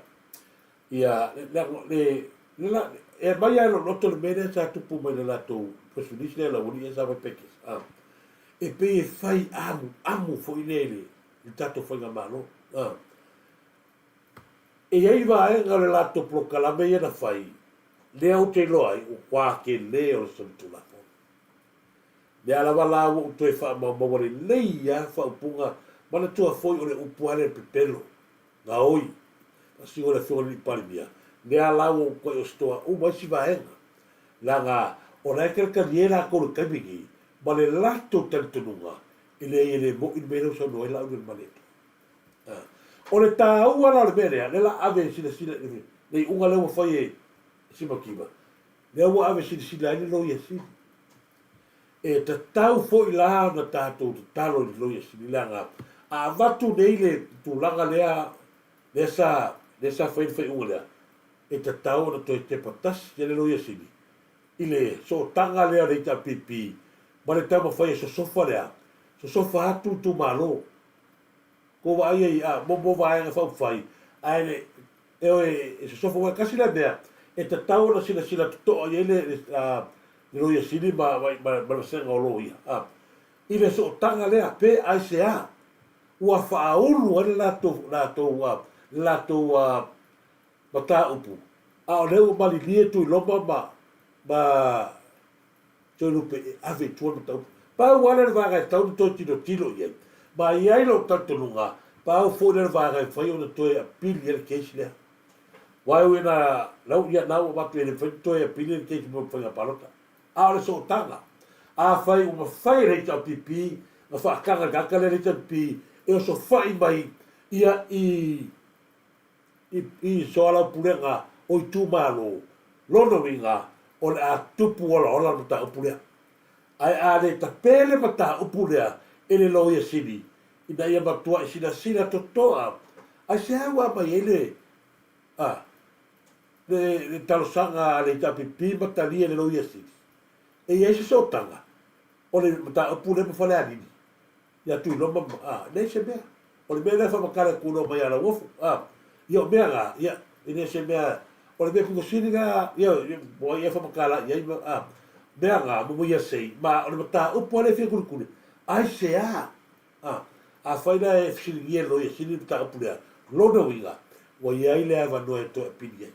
ia, le, le, le, la, e aumai lava i lou loto le mea lea sa tupu mai le latou press release lea laualii ia sa fai package, a, e pei e fai amuamu foi lea i le, i le tatou faigamalo, a. E i ai vaega o le latou polokalame ia na fai, lea ou te iloa ai, ua tele o le solitulafono. Lea lava la ua ou toe faamaumaua lelei lava faaupuga, manatua foi o le upu lava lea pepelo, gaoi, faasino i le Afioga i le Alii Palemia, lea la ua ou toe ositoa uma isi vaega, leaga o la e talitalie latou i le taimi nei, ma le latou talitonuga, e leai e le moni le mea lea ua saunoa ai Laaulialemalietoa. O le taua la o le mea lea, lea la ave e silasila i le iuga lea ua fai e Simakiva, lea ua ave silasila ai le Loia Sili. E tatau foi la ona tatou tatalo i le Loia Sili leaga a avatu nei le tulaga lea lea sa lea sa fai le faaiuga lea, e tatau ona toe tepa tasi le Loia Sili i le sootaga lea o le HRPP ma le taumafai e sosofa lea, sosofa atu itumalo. Ko vaai ai a mo mo vaega faaupufai ae le e oe e sosofa aua e tasi lea mea e tatau ona silasila totoa i ai le le a le Loia Sili ma ma ma le vasega o loia a i le sootaga lea pe aisea ua faaulu ai le latou latou a le latou a mataupu a o lea ua malilie Tuiloma ma ma Toelupe e ave i tua le mataupu. Pau lava lea o le vaega e tatau ona toe tilotilo i ai, ma e i ai lou talitonuga, pau foi lea o le vaega e mafai ona toe apili ai le case lea. Aua e ui ina lau, ia, na ua avatu e le mafai ona toe apili le case mo faiga palota. A o le sootaga, afai ua mafai e le HRPP ona faataga i le tagata lea le HRPP e osofai mai ia i i soalaupulega o itumalo, lona uiga o le a tupu olaola le mataupu lea. Ae a le tape le mataupu lea e le Loia Sili ina ia matuai silasila totoa, aisea ua aumai ai le a le le talosaga a le HRPP ma talia e le Loia Sili? E i ai se sootaga o le mataupu lea ma Falealili? Ia Tuiloma ma, a, leai se mea. O le mea lea e faamatala atu loa mai ia Lauofo, a, ia o mea na, ia, e le o se mea, O le mea pito sili lea, ia, ua ai e faamatala i ai ma, a, mea na, mo ia sei, ma o le mataupu lava lea e fia kulikuli, aisea? A, afai la e fesiligia e le Loia Sili le mataupu lea, lona uiga, ua i ai le avanoa e toe apili ai.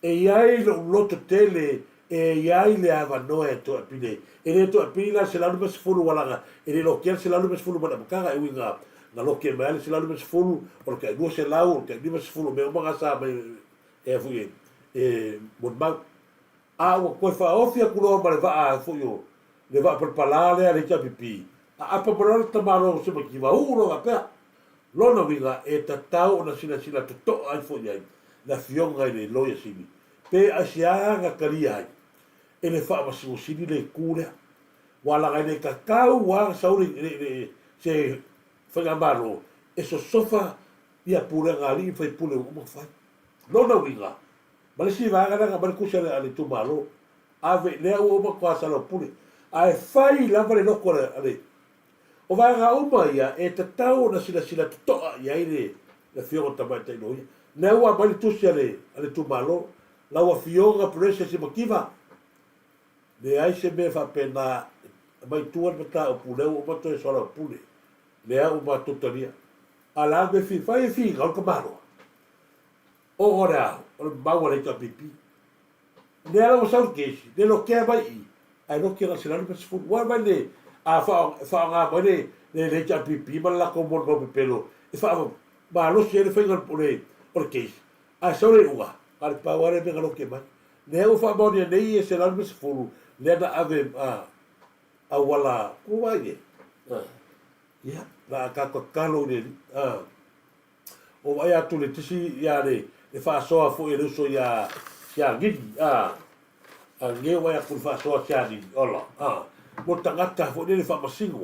E i ai lou loto tele e i ai le avanoa e toe apili ai. E le toe apili la le 150 ua laga, e le lotea le 150 mai le amataga, e ui na, na lotea mai lava le 150, o le tai 200, o le tai 50, o mea uma na sa aumai e foi e, e molimau. A ua toe faaofi atu loa ma le vaa foi o le vaa palapala lea a le HRPP, aapa mai loa le tamaloa o Semativa, uu loa faapea. Lona uiga, e tatau ona silasila totoa ifo i ai le Afioga i le Loia Sili, pe aisea na talia ai e le Faamasino Sili le itu lea. Ua laga e le tatau lava ona sau le, se faigamalo e sosofa ia pulega a alii ma faipule ua uma ona fai. Lona uiga, ma le isi vaega lea na aumai le tusi a le itumalo, ave lea ua uma ona soalaupule, ae fai lava le loto a le O vaega uma ia e tatau ona silasila totoa i ai le Afioga i le Tamaitai Loia. Lea ua aumai le tusi a le itumalo, lau Afioga Precious Mativa, leai se mea faapena, aumai i tua le mataupu lea ua uma toe soalaupule, lea ua matou talia. A o le a le mea e fia fai, e finau le tamaloa. O le a, o le mau a le HRPP. Lea la ua sau le kesi, le lotea mai i i, ae lote na o le 150. Ua mai le, a faaaoga mai le le HRPP ma le latou molimau pepelo e faamalosi ai le faiga o le o le case, ae sau le iuga, na o le pau lava lea mea na lote mai. Lea ua faamaonia nei e 150 lea na ave auala, ua vaai i ai? Ia, na tatou tatalo i le Alii. Ua vaai atu le tisi ia le le faasoa foi a le uso ia ia Gigi a a ge vaai atu le faasoa sia Gigi ola a mo tagata foi lele faamasino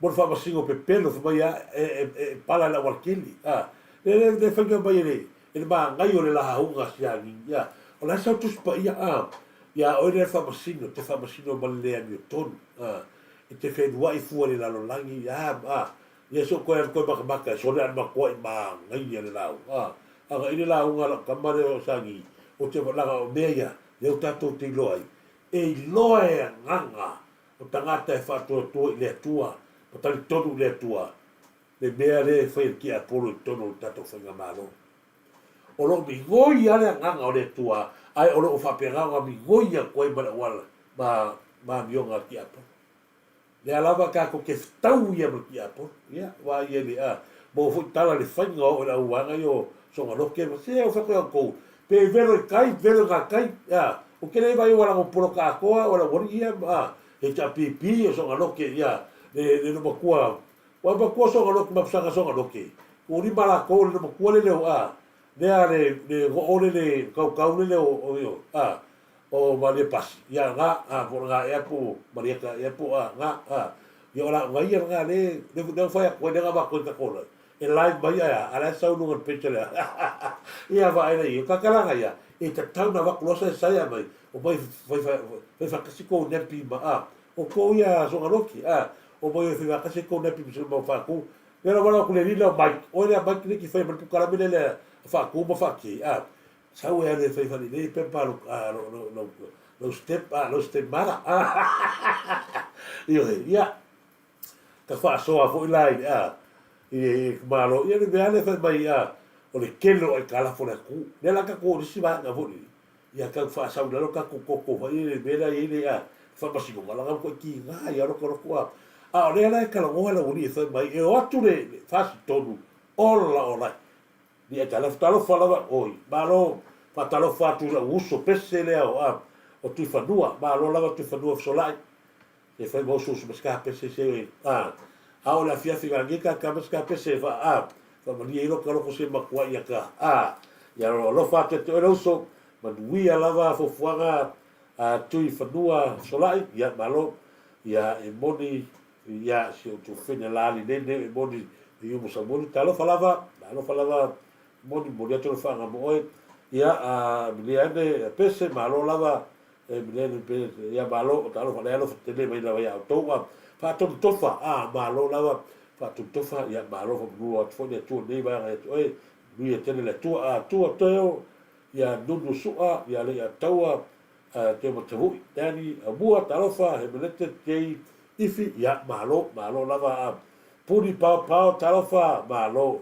mo le faamasino pepelo fai mai a e e e pala i le aualatele a le le le faiga mai e le e le magaia o le lauga sia Gigi a o le a sau Tusi Paia a ia oe lea le faamasino te faamasino ma le le amiotonu a e te feluai fua i le lalolagi a a Ia se o koe alu koe makamaka e sole alu makoa i manaia le lauga. A aga i le lauga a lau tama lea o Sagi, o te laga o mea ia, lea ua tatou te iloa ai, e iloa e agaga o tagata e faatuatua i le Atua ma talitonu i le Atua le mea lea e fai e le tiapolo i totonu o le tatou faigamalo. O lo o migoi lava le agaga o le Atua, ae o lo o faapena ona migoi atu ai ma le auala ma ma amioga a le tiapolo. Lea lava tatou te fetau ia ma le tiapolo. Ia, vaai i ai le, a, maua foi tala i le faiga o au e le auvaega ia o Sogaloke ma, se o fai atu ia outou, pe velo i tai, velo i gatai, a, ou te le vaai ua lago poloka atoa o le aualii ia, a, HRPP o Sogaloke, ia, le, le matua, ua matua Sogaloke ma pusaga Sogaloke, ua lima latou le matua le leo, a, lea le, le goo le le kaukau le leo o, o, a, O Malia Pasi, ia nga, a, po o nga ea po o Malieta ea po o a, nga, a. Ia o la nga ia nga le, le le fai atu ai le nga vaku ai tatou la. E live mai ae a, a la e sau i luga o le page lea. Ia vaai la i ai. O takalanga ia, e tatau ona avatu loa saesae a mai, omai fai fai faatasi tou nappy ma, a, o tou ia Sogaloki, a, omai o e fai faatasi tou nappy ma si mau faatu. Lea la ua atu le alii lea o Mike, oe lea Mike lea e te faia mai le pukalame lea le faatu ma faati, a. Sau e alu e fai falelei pepa lo lo lo lo step a lo step mara. Ioe, ia. Ka faasoa foi la i a i le malo ia le mea lea fai mai a o le tele o aitalafu a le atunuu. Lea la tatou o le isi vaega foi lele ia tau faasau i lalo tatou toto foi lele i le mea lea e i ai le a faamasinoga leaga ua tiga ia loko loko a. A o lea la e talanoa le aualii e fai mai e o atu le FasiTonu ola ola ai. Ia talofa talofa lava oi malo faatalofa atu i lou uso pese lea o a o Tuifanua malo lava Tuifanua fesolai se fai ma uso uso masika pese se a a o le afiafi ga nge ka ka masika pese fa a fa malie i loka loko se makuai ia ka a ia alofa atu ia te oe le uso manuia lava fuafuaga a Tuifanua fesolai ia malo ia e moni Ia, si ou tuafafine la ali nei nei e moni i umu Samueli. Talofa lava, talofa lava moni, moni atu le whaanga mo oe. Ia, a milia ane pese, malo lava, e milia ane pese, ia malo, talofa le alofa tele mai lava ia outou. A, whaatonu tofa, a, malo lava, whaatonu tofa, ia malo whamanua atu foi le Atua nei vaega ia te oe, manuia tele le Atua, a, tua teo, Ia Nunu Su'a, ia Lei'ataua, Teomatavu'i, Danny, Aumua, talofa, Hemelete, Jay, Ifi, ia, malo, malo lava a Puni Paopao, talofa, malo,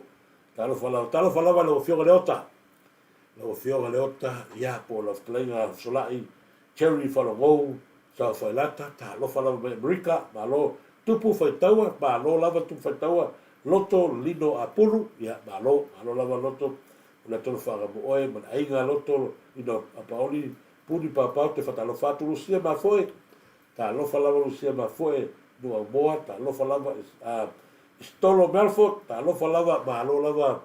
talofa lava, talofa lava i lau Afioga Leota, lau Afioga Leota, ia, po o lau fetalaiga Fesolai, Jerry Falogou, Saofailata, talofa lava mai Amerika, malo, Tupu Faitaua, malo lava Tupu Faitaua, Loto Lino Apulu, ia, malo, malo lava Loto, O le Tolofaga mo oe ma le aiga loto ina a Paoli Puni Paopao te whatalofa atu Lusia Mafoe talofa lava Lusia Mafoe Nuaumoa talofa lava Istolo Melford talofa lava malo lava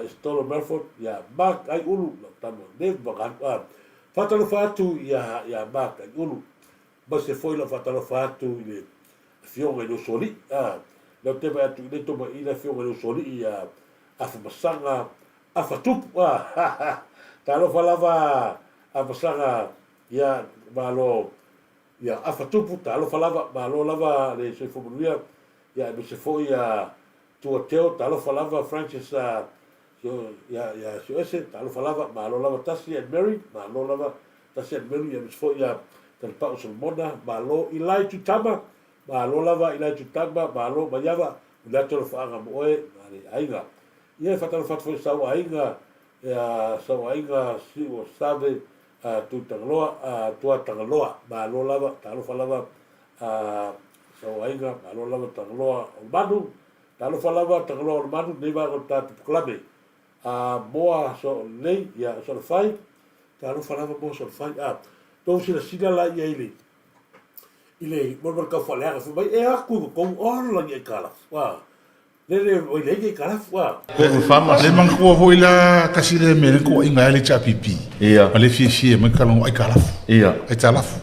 Istolo Melford ia Mark Aiulu lau tama ne whakaatu whatalofa atu ia Mark Aiulu ma se foi lau whatalofa atu i le afioga i le usoalii lau te vaai atu i le toma i le afioga i le usoalii ia Afamasaga Afatupu a talofa lava Afamasaga ia malo ia Afatupu talofa lava malo lava le soifua manuia ia aemaise foi ia Tuateo talofa lava Francis ia ia Sioese talofa lava malo lava Tasi and Mary malo lava Tasi and Mary aemaise foi ia Talepau Solomona malo Ilai Tutama malo lava Ilai Tutama malo Maiava O le atu o le faaga mo oe ma le aiga. Ia e faatalofa atu foi i sau aiga, ia sau aiga Siu o Save, a Tuitagaloa, a Tuatagaloa, malo lava, talofa lava a sau aiga, malo lava Tagaloa o le Manu, talofa lava Tagaloa o le Manu, nei vaega o le tatou polokalame. A moa so lelei, ia so le fai, talofa lava moa so le fai. A tou silasila la ia i le i le mo le tau faaleaga fai mai e atu i totonu ola ni aitalafu a lele oi le aitalafu a Le manatua foi la tasi lea mea lea na tuuaiina ai le HRPP. Ia. Ma le fiafia mai talanoa aitalafu. Ia. Aitalafu.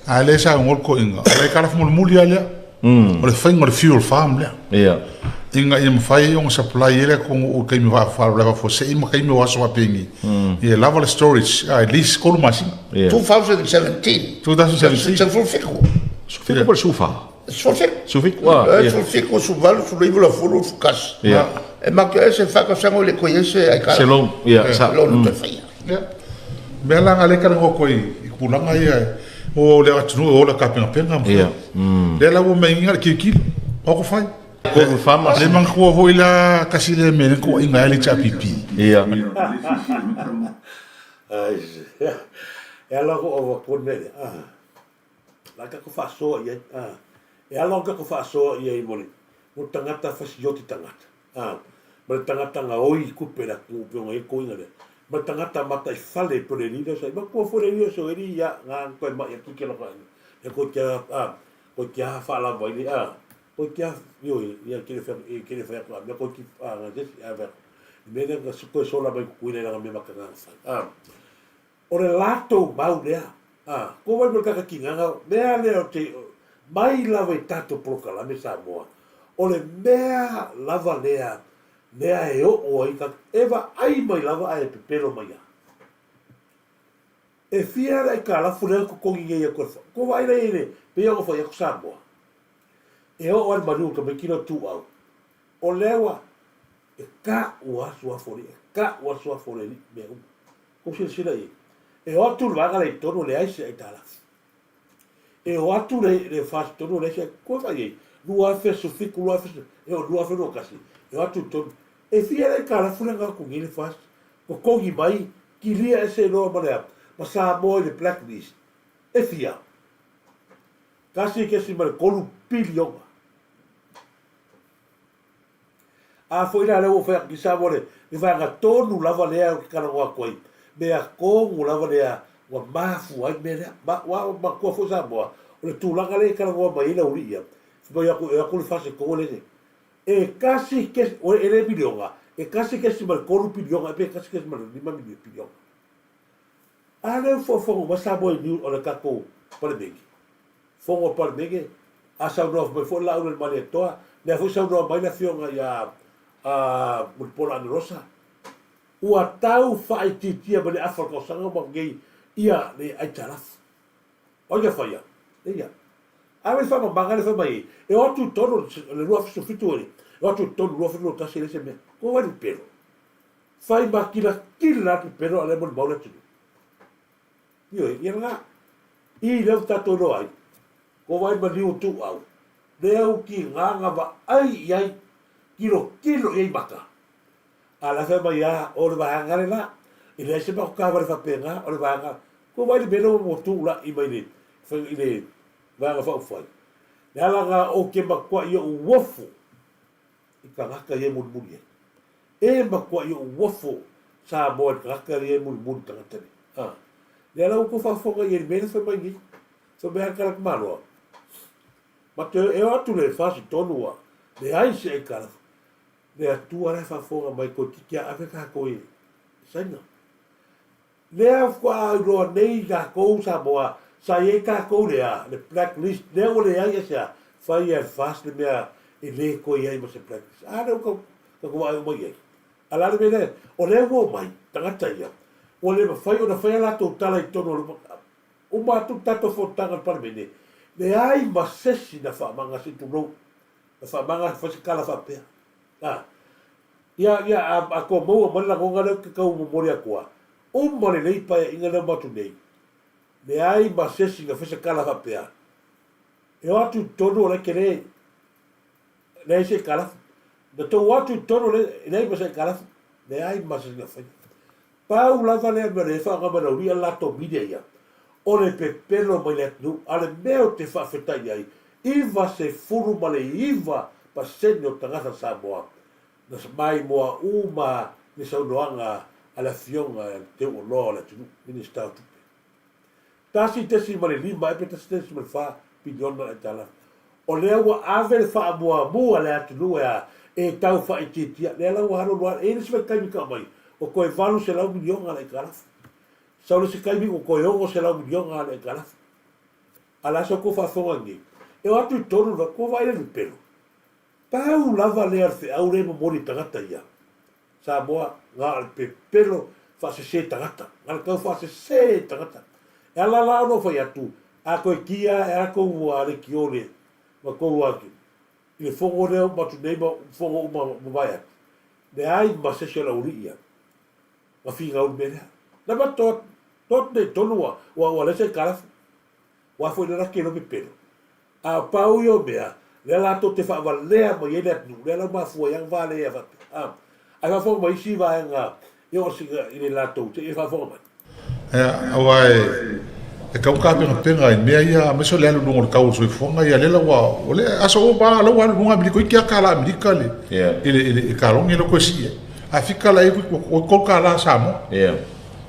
A lea sa saunoa le toeaina, o le aitalafu mulimuli lava lea. O le faiga o le fuel farm lea. Ia. Ina ia mafai ai ona supply ai le atunuu i taimi faalavelave faafuasei ma taimi o aso faapenei. Ia lava le storage, at least 3 masina. Ia. 2017. 2017. 17. Fitu po o le 14? 17. 17, ah, ia. 17, 18, 19, 21. Ia. E matou te ese whakasanga o le koe ese ai ka. Se loan, ia, sa. Loan toe whaia. Ia. Mea la nga le talanoa atu ai i tulaga ia o le atunuu e ola tapenapenaga ma Ia. Lea la ua meinga le tilotilo, o ko fai. Ko farmers. Le manatua foi la tasi lea mea lea na tuuaiina ai le HRPP. Ia. Ai, e ala ko ova ko mea lea. Ah. La ka ko faasoa i ai. Ah. E ala o ka ko faasoa i ai mo le mo tagata fasioti tagata. Ah. Ma le tagata gaoi i kupe le atunuu pei ona i ai le koiga lea. Ma le tagata mataifale pei o le alii lea sa i matua foi le alii o Soeli ia nga toe mai atu i ke loka ai. E koe te ah koe te aha faalava i le ah koe te aha ioe ia kele whai e kele whai atu a mea koe ki ah nga jesi a whai atu. I mea lea nga koe sola mai kukuila i langa mea makanga nga whai. Ah. O le latou mau lea, a, ko wai mo le kakakigaga, mea lea o te, mai lava i tatou polokalame Samoa, o le mea lava lea, mea e oo ai ka, e vaai mai lava ae pepelo mai a. E fia le aikalafu lea totogi nei atu e le, ko vaai la i le, pei ona fai atu Samoa, e oo lava i le maliu o le tamaiti lea o Tuuau, o lea ua, e taua suafa o le, e taua suafa o le alii, mea uma. Kou silasila i ai. E o atu le vaega lea i totonu e leai se aitalafu. E o atu le, le FAST i totonu e leai se aitalafu. Koe vaai i ai, 2017, 2000, e oo 2021, e o atu i totonu. E fia le aitalafu lea na o atu nei le FAST, totogi mai, kilia ese loa ma le a, ma Samoa i le black list. E fia? 1.3 piliona. A foi la lea ua fai atu ki Samoa le le vaega tonu lava lea ou te talanoa atu ai, mea tonu lava lea ua mafua ai le mea lea. Ma, ua matua foi Samoa, o le tulaga lea e talanoa mai ai le aualii ia, fai mai atu e o atu le fasi e le e tasi kesi, e le miliona, e 1.3 piliona, pe 1.5 piliona. A lea ua fofoga mai Samoa i New, o le tatou Palemene. Fono o le Palemene, a saunoa mai foi Laauli Malietoa, lea foi saunoa mai le afioga ia Mulipola Anarosa, ua tau faaitiitia mai le afa o le tausaga ma nei ia le aitalafu. O ai na faia? E ia. A le faamamaga le fai mai ai, e o atu i totonu o le 2017 e o atu i totonu 2021 e leai se mea. Ko wai le pelo? Fai ma kilakila le pepelo a o lea e molimau le atunuu. Ioe, ia lena. I lea ua tatou iloa ai, ko vai maliu o Tuuau, lea ua tigaga vaai i ai, tilotilo i ai maka. A o la e fai mai lava, o le vaega lena, e leai se matou taavale faapena, o le vaega, ko vai le mea lea ua tuulai mai le, i le Vaega Faaupufai. Le ala lena ou te matuai ou ofo i tagata ia e mulimuli ai. E matuai ou ofo Samoa i le tagata ia e mulimuli i tagata nei. A. Lea la ua tou faafofoga i ai i le mea lea e fai mai nei. Fai mai lava le tagata Maloa, ma te e o atu le fasi tonu ua leai se aitalafu. Le Atua la e faafofoga mai toeitiiti a ave tatou i Saina. Lea faatoa iloa nei tatou Samoa sa i ai tatou le a le black list lea ua leai aisea fai e le FAST le mea e le toe i ai ma se black list a lea ua tatou vaai uma i ai a le a le mea lea o lea ua omai tagata ia ua le mafai ona fai a latou tala i totonu o le uma atu le tatou fonotaga a le Palemene leai ma sesi na faamaga se i tulou na faamaga fai se tala faapea a Ia, ia, a, a tou maua mai le lagona lea ou te tau momoli atu a, uma lelei paeaiga lea uma atu nei, leai ma se isi na fai se tala faapea, e o atu i totonu o la e tele, leai se aitalafu. Na tou o atu i totonu o le, leai ma se aitalafu, leai ma se isi na faia. Pau lava lea mea o lea e faaaoga mai e le aualii a le latou media ia, o le pepelo mai le atunuu, a o le mea ou te faafetai ai, 99% o tagata Samoa na maimoa uma le saunoaga a le Afioga i le Teuoloa o le atunuu, Minisita o Tupe. 1.5 ea pe 1.4 piliona le aitalafu. O lea ua ave le faamuamua le atunuu e a? E tau faaitiitia. Lea la ua alu alu lava, e i ai le isi vaitaimi tau mai, ua toe 800 miliona le aitalafu. Sau le isi taimi ua toe 600 miliona le aitalafu. A o le a sa outou faafofoga nei? E o atu i totonu, ua vaai le pepelo. Pau lava lea o le feau lea e momoli e tagata ia, Samoa, na o le pepelo faasese tagata, na o le tau faasese tagata. E ala la ona ou fai atu, a toe ki a e a tou leitio le ma tou i le fono lea uma atu nei ma fono uma mavae atu, leai ma se isi o le aualii ia na finau i le mea lea. Na matou atu nei i totonu ua ua leai se aitalafu. Ua foi le laki e iloa pepelo. A o pau ia o mea, lea latou te faavalea mai ai le atunuu, lea la ua mafua ai va lea faapea. A, ae faafofoga mai isi vaega i o sina i le latou te i faafofoga mai. Ia, aua e, e tau tapenapena i mea ia, aemaise o le alu i luga o le tau o le soifuaga, ia lea la ua, o le aso uma lava la ua alu i luga Amerika, toeitiiti lava tala Amerika le, i le, i le, i kalone lea ua toe sii ai. A fika la i ai, ua $3 Samoa.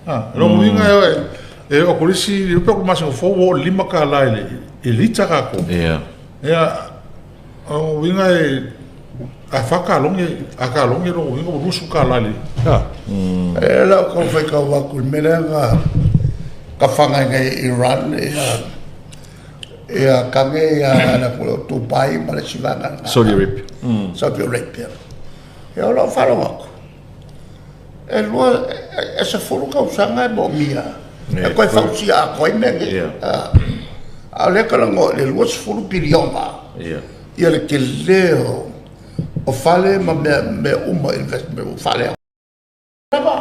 Ah, lona uiga e, e o atu le isi, le pe o masina fou ua oo i le $5 i le, i le lita tatou. Ia. Ia, o lona uiga e, a fa kalone, a kalone lona uiga ua $20 i le, ah. E la o kau whaikau atu i le mea lea na ka whangai nei Iran ia ia kange ia la ko Dubai ma le sivanga na. Saudi Arabia. Saudi Arabia. Ia o lau faalogo atu. E lua, e 10 tausaga e moomia e toe fausia atoa ai mea nei. A o lea e talanoa i le 20 piliona ia le tele o fale ma mea uma investment ua faaleaga.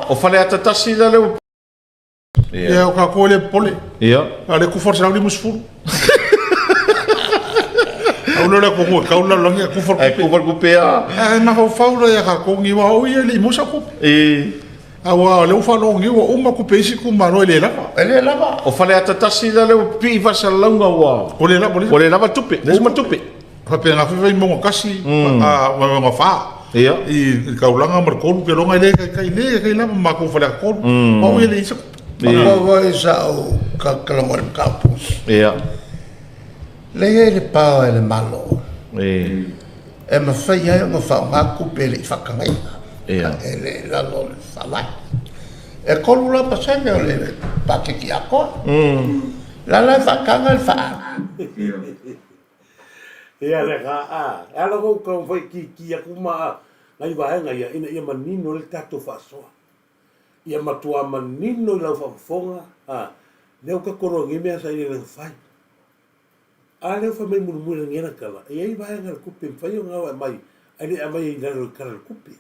O Faleata 1 la lea ua Ia, o tatou e le popole. Ia. A o le kufa o le 150. Au lea o le atunuu e tau le lalolagi ae kufa le Ae kupe. kufa le kupe a. Ae mafaufau la ia tatou niu a o ia e le i maua sau kupe. E. Aua o lea ua faalogo nei ua uma kupe e isi itumalo e le lava. E le lava. O Faleata 1 la lea ua pipii faasalalauga ua. Ua le lava, ua le lava tupe. Uma tupe. Faapena foi Vaimauga 1, Vaimauga 4. Ia. I le taulaga ma le 3 keloga e le taitai, le taitai lava ma matou Faleata 3. O au e le i ai se kupu. Ia. Ua sa ou talanoa i le mataupu. Ia. Lea e i ai le power e le Malo. E. E mafai ai ona faaaoga tupe e le i faatagaina. Ia. E le i lalo o le Faavae. E 3 la pasene o le paketi atoa. La la e faataga le faaalu. Ia le ga a, e ala kou kau whai ki ki aku ma a, ngai vaega ia, ina ia manino le tatou faasoa. Ia matua manino i lau faafofoga, a, lea ua ka koloa nei mea sa i le fai. A lea ua fai mai mulimuli le ngena tala, e i ai vaega le kupe, mafai ona ao e aumai, ae le aumai i lalo i le tala o le tupe.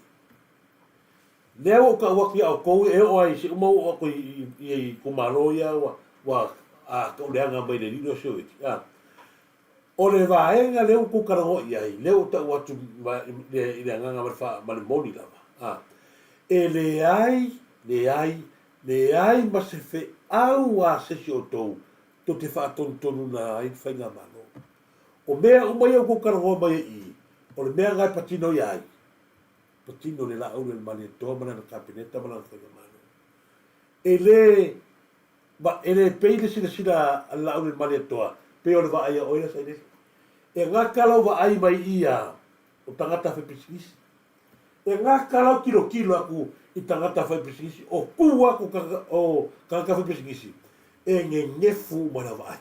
Lea ua ou tau atu ia outou e oo ai i se uma ua oo atu i i itumalo ia ua ua a tau leaga mai le alii lea o Sioeti a. O le vaega lea ua tou talanoa i ai, lea ua tau atu i le agaga ma le fa ma le moni lava a. E leai, leai, leai ma se feau a se isi o outou tou te faatonutonuina ai le faigamalo. O mea uma ia ua tou talanoa mai ai i i, o le mea lena e patino ia ai? Patino le laau le Malietoa ma lana Kapeneta ma lana Faigamalo. E le, ma, e le pei le silasila a le laau le Malietoa, pei o le vaai a oe la Sailele. E gata lau vaai mai ia o tagata faipisinisi. E gata lau tilotilo atu i tagata faipisinisi, o tu atu o tagata faipisinisi, e nenefu uma lau vaai.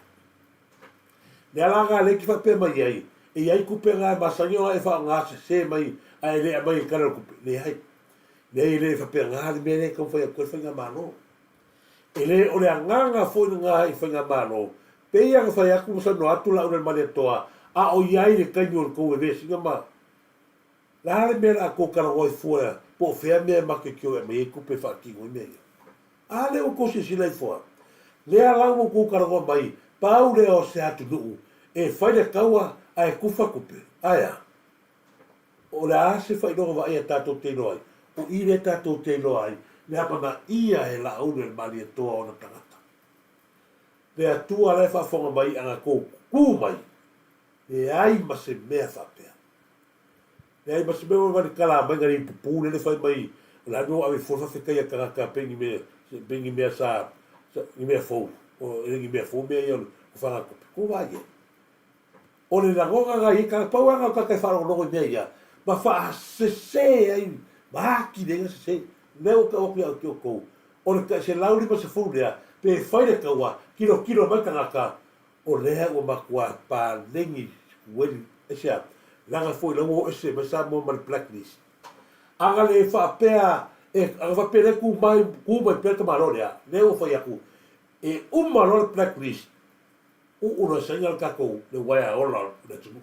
Le ala lena lea e te faapea mai ai, e i ai tupe na e masani ona e faaaoga sese mai ae le aumai e tala o le tupe. Leai. Leai e le faapena le mea lea e taumafai atu ai le Faigamalo. E le o le agaga foi lena i Faigamalo, pei lava ona fai atu ma saunoa atu Laaulialemalietoa, a o i ai le taimi o le tou vevesiga ma Le a le mea o le a tou talanoa ai fua po o fea mea e makekeoi e aumai ai tupe e faatino ai mea ia? A lea ua tou silasila ifo a? Lea la ua tou talanoa mai, pau lea o se atunuu e fai le taua ae tufa tupe. Ae a? O le a se faailoga vaaia tatou te iloa ai? O i lea tatou te iloa ai le amanaia e Laauli o le Malietoa ona tagata. Le Atua la e faafofoga mai ana tou tu mai, leai ma se mea faapea. Leai ma se mea ua vale tala mai na le pupu lele fai mai o le a le mea ua ave fua le faafetai a tagata pei ni mea pei ni mea sa ni mea fou o e le ni mea fou mea ia o le faga tupe. Ko vaai ai. O le lagona na i tagata pau lava na o tagata e faalogologo i mea ia ma faasese ai ma atili ai na sese. Lea ua tau atu ia te outou o le 150 lea pe fai le taua tilotilo mai tagata O lea ua matua paleni sikueli aisea? Leaga foi la ua o ese mai Samoa ma le black list. Ana le faapea e ana faapea lea tu mai tu mai pea le tamaloa lea, lea ua fai atu e uma loa le black list uu loa e saina le tatou le uaea ola o le atunuu.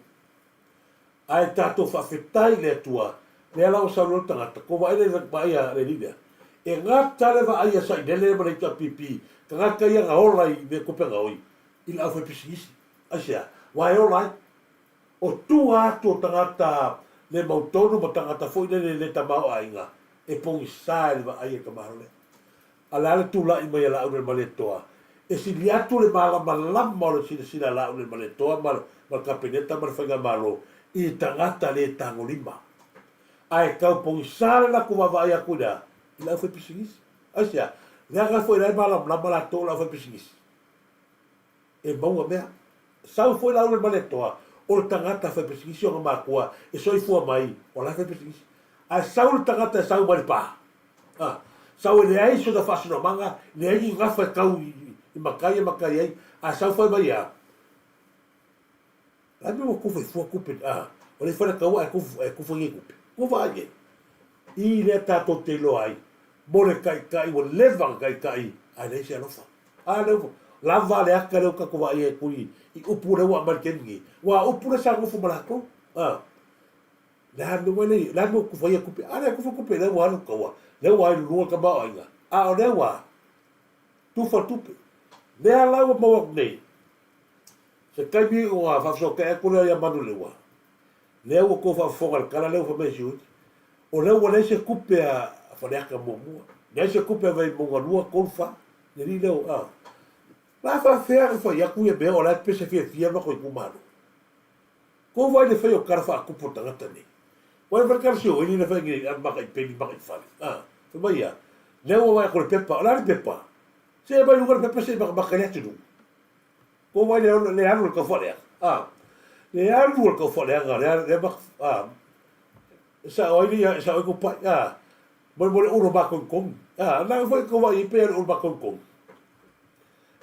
Ae tatou faafetai i le Atua, lea la ua sau loa le tagata, ko vaai le vaai a le alii lea, e gata le vaai a Sailele ma le HRPP, tagata ia na ola i mea tupe gaoi, i le aufaipisinisi. Aisea? Aua e ola ai. O tua atu o tagata le mautonu ma tagata foi lele le tamaoaiga, e pogisa i le vaai a le tamaloa lea. A o le a le tulai mai a Laaulelemaletoa? E sili atu le malamalama o le silasila a Laaulelemaletoa ma le Kapeneta ma le Faigamalo i tagata le tagolima. Ae tau pogisa le latou vaavaai atu i le a? I le aufaipisinisi. Aisea? Leaga foi la e malamalama latou o le aufaipisinisi. E maua mea. Sau foi Laaulelemaletoa, o le tagata faipisinisi ona matua e soifua mai, o la e faipisinisi. Ae sau le tagata e sau mai le pa. A, sau e leai sona faasinomaga, leai ni gafa e tau i matai e matai ai, a sau fai mai a, la mea ua tufa i fua tupe, a, o le fale taua ae tufa, ae tufa nei tupe. Ua vaai i ai. I lea tatou te iloa ai, mo le taitai ua leva ona taitai, ae leai se alofa. A lea ua lava le ata lea ua tatou vaai atu i, i upu lea ua aumai i le taimi nei. Ua upu lea sa nofo ma latou. A. Le a mea le a mea tufa ia tupe. A le tufa tupe lea ua alu taua. Lea ua ai lua tamaoaiga. A o lea ua tufa tupe. Lea la ua maua atu nei. Se taimi ona faafesootai atu lea ia Manuleleua. Lea ua tou faafofoga i le tala lea ua fai mai e Siuiti. O lea ua leai se tupe a Faleata muamua. Leai se tupe a Vaimauga 2, 3, 4. Le alii lea a. La faafefea ona fai atu ia mea o la e pese fiafia le matou itumalo. Kou vaai le fai o tala faatupu a tagata nei. Ua le fai tala sioeli le fai nei a maka i peni maka i fale. A, fai mai ia, lea ua vaai atu i le pepa, o le a le pepa? Se e mai luga le pepa se i makamaka i le atunuu. Kou vaai le, le alu o le taufaaleaga. A, le alu o le taufaaleaga, le, le maka, a, e sao ai le, e sao ai kou pai. A, mo le, mo le ulo makonikoni. A, na foi kou vaai i pei a le ulo makonikoni.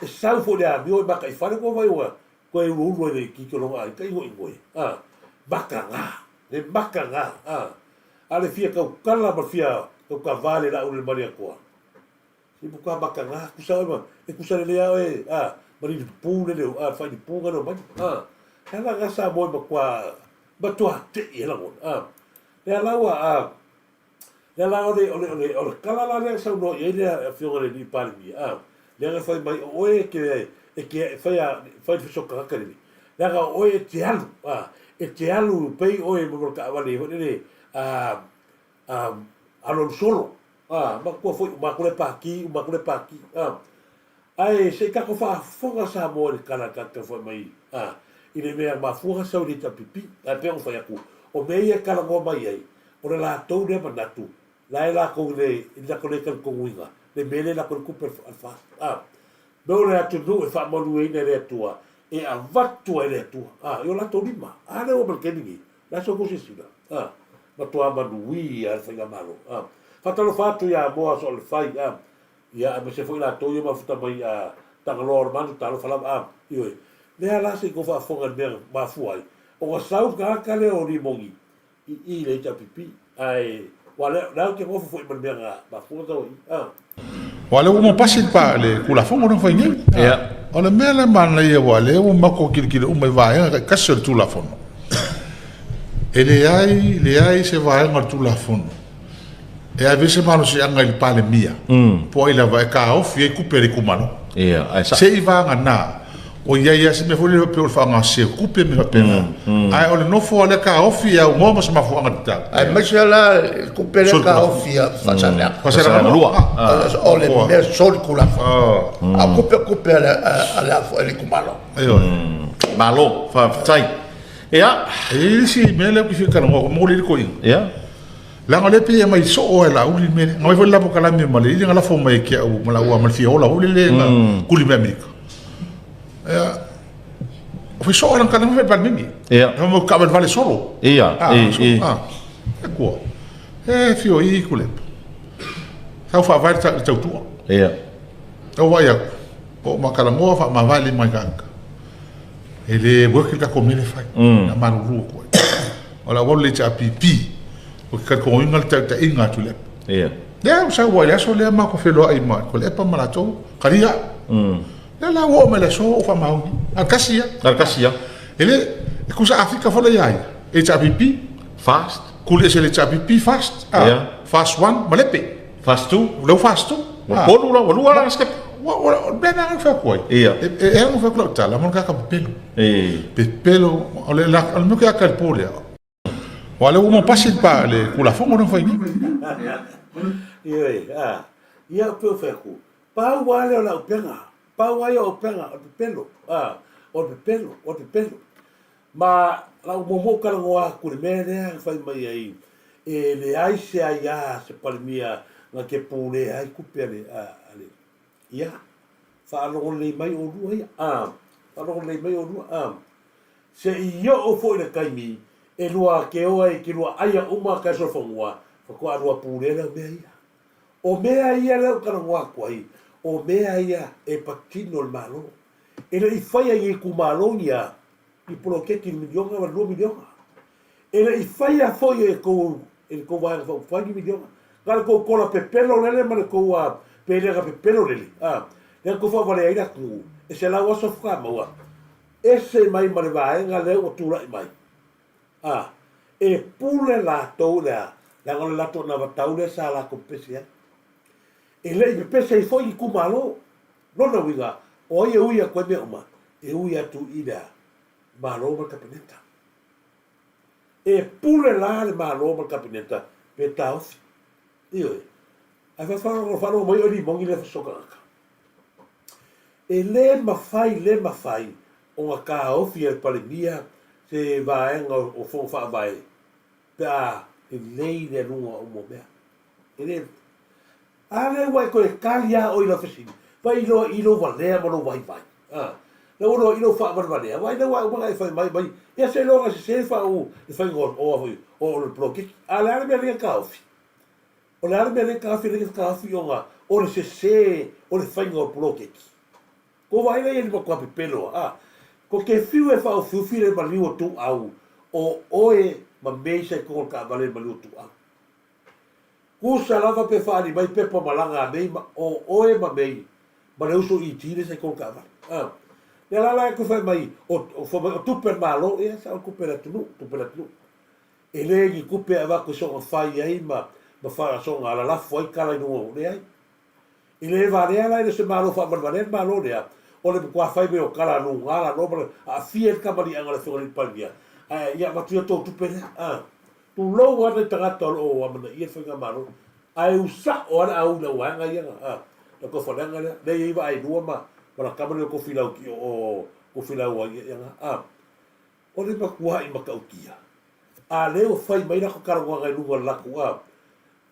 E sau foi le amio e maka i fale koe vai ua koe uluulu ai le kiki o lona aiga igoigo e a maka ga le maka ga a a le fia tautala ma fia taukava le laau le Malietoa se mo ka maka ga kusa oe ma e kusa lelei a oe a ma lili pupu lele a fai lipu ga leo mai a e ala ga sa moe matua matua tei e lagona a le ala ua a. Lea la o le, o le, o le, o le tala la lea e saunoa i ai le Afioga i le Alii Palemia, a, lea na fai mai, o oe e te, e te faia, fai le fesootagata lenei, leaga o oe e te alu, a, e te alu pei oe ma le taavale foi lele, a, a, alualu solo, a, manatua foi, uma atu le pati, uma atu le pati, a. Ae se i tatou faafofoga Samoa i le tala a tatou fai mai, a, i le mea mafua na sau i le HRPP. Ae pei ona fai atu, o mea ia e talanoa mai ai, o le latou lea manatu, la e latou le, i le latou le talitonuina, le mea lea e lako ai le tupe a le FAST. A, mea o le atunuu e faamanuiaina e le Atua, e avatu ai e le Atua, a, i o latou lima. A lea ua ma le taimi nei, o le a se tou silasila? A, matua manuia le Faigamalo. A, faatalofa atu ia Moa Soolefai, a, Ia, aemaise foi latou ia mafuta mai a Tagaloa o le Manu, talofa lava, a, ioe. Lea la se i tou faafofoga i le mea na mafua ai ona sau le tagata lea o Rimoni i i le HRPP, ae, ua lea, lea ou te nofo foi ma le mea na mafua ona sau ai i i, a. Ua lea ua uma pasi le pa, le Tulafono lea na fai nei. Ia. O le mea lea manaia ua lea ua matou tilotilo uma i vaega taitasi o le Tulafono. E leai, leai se vaega o le Tulafono E ave se malosiaga i le Palemia, po o ai lava e taofi ai tupe a le itumalo. Ia, ae sa. Se i vagana, o i ai lava se mea foi lele faapea o le faaaoga o tupe ma mea faapena. Ae o le nofo lava lea taofi e aunoa ma se mafuaaga tatau. Aemaise la le tupe lea taofi a Faasaleleaga. Faasaleleaga 2. O le mea solitulafono. A o tupe o tupe a le itumalo. Ioe. Malo, faafetai. Ia. E i ai le isi mea lea ou te fia talanoa, ua momoli ai le toeaina. Ia. Leaga o lea e pei e aumai soo lava e Laauli le mea lea. Na aumai foi le la polokalame ma le ili na lafo mai e au ma lau ma le fia ola foi lele na kuli mai Amerika. Ia, fai soo lana tala mai Palemene. Ia. E mo ka vale solo. Ia, e, e. Ah, e kua. E fio i kulepa. Sau faavae le tautua. Ia. O vai aku. O makalamoa fa mavae le mai kaka. E le work le tatou mea lea e fai. Na malulu atu ai. O le auala le HRPP, o ke talitonuina le taitaiga a Tuilaepa. Ia. Lea ua sau ai le aso lea matou feloai ma Tuilaepa ma latou, kalia au. Lea la ua oo mai le aso ua faamaoni. Na o le tasi ia. Na o le tasi ia. E le, e tusa Afrika foi la ia ia, HRPP. Fast. Kuli ese le HRPP, fast. Ia. Fast one, malepe. Fast two. Lea ua fast two. Ua tolu la, ua lua la step. Ua, ua, o le mea lena na fai atu ai. Ia. E, e ala ona fai atu lau tala, mo le tagata pepelo. E. Pepelo, o le, o le mea ke aka i le po lea. Aua o lea ua uma pasi le pa, le Tulafono lea na fai nei. Ioe, a, ia pei ona fai atu, pau lava lea o le auupega, pau lava ia o auupega, o le pepelo, a, o le pepelo, o le pepelo. Ma lau muamua ou talanoa atu i le mea lea na fai mai ai, e leai se aia a se Palemia na te pulea ai tupe a le, a, a le, ia, faalogo lelei mai oulua ia, a, faalogo lelei mai oulua, a. Se i oo foi i le taimi e lua te o ai ke lua aia uma ka solofanua, faatoa lua pulea lea o mea ia. O mea ia lea ou talanoa atu ai, o mea ia e patino le Malo. E le i faia i itumalo ni a, ni poloketi i le miliona ma le $2 miliona. E le i faia foi e tou, e le tou Vaega Faaupufai ni miliona. Na o le tou kola pepelo lele ma le tou a, pelega pepelo lele, a, lea na tou faavalea ai le atunuu, e 100 aso faatoa maua. Ese mai ma le vaega lea ua tulai mai. A, e pule latou i le a, leaga o le latou anavatau lea sa latou pepese ai. E le i pepese ai foi itumalo. Lona uiga, o ai e ui atu ai mea uma? E ui atu i le a? Malo ma le Kapeneta. E pule la le Malo ma le Kapeneta pe taofi. Ioe. Ae faalogo faalogo mai o limoni lea fesokagaka. E le mafai, le mafai ona taofi e le Palemia se vaega o Fono Faavae pe a lelei le aluga uma o mea. E le A lea ua e toe tali lava oe i lau fesili, vaai loa i lou valea ma lou vaivai. A, lea ua loa i lou faavalevalea, vaai lea ua uma ona e fai mai, mai, ia seiloga sese faauu le faiga o, o, a foi, o le poloketi. A o le a le mea lea e taofi? O le a le mea lea e taofi, lea e taofi ona o le sese o le faiga o le poloketi? Kou vaai lea i le matua pepelo, a, ko te fiu e faaofiufi le maliu o tuau, o oe ma mei sa i totonu o le taavale i le maliu o tuau. Kusa lava pe faali mai pepa malaga a mei ma o oe ma mei ma le uso ET le sa i totonu o le taavale. A, lea la la e toe fai mai o, o, fai mai o tupe a le Malo, ia sa o tupe a le atunuu, tupe a le atunuu. E le ni tupe e avatu e soona fai ai ma ma faasoga lalafo ai kala i luga o, leai. I le valea la e le o se Malo faavalevalea le Malo lea, o le matua fai mai o kala luga lalo ma le aafia ai le kamaliaga o le Afioga i le Palemia, ae ia avatu ia tou tupe lea, a. Tulou lava nai tagata o lo o amanaia le Faigamalo, ae usao lava le au i lau vaega ia, a, lau taufaaleaga lea, lea e i ai vaailua ma ma la tama lea o Tofilau o Tofilau ai ia, a. O le matuai matautia, a lea ua fai mai latou talanoaga i luga o le latou, a,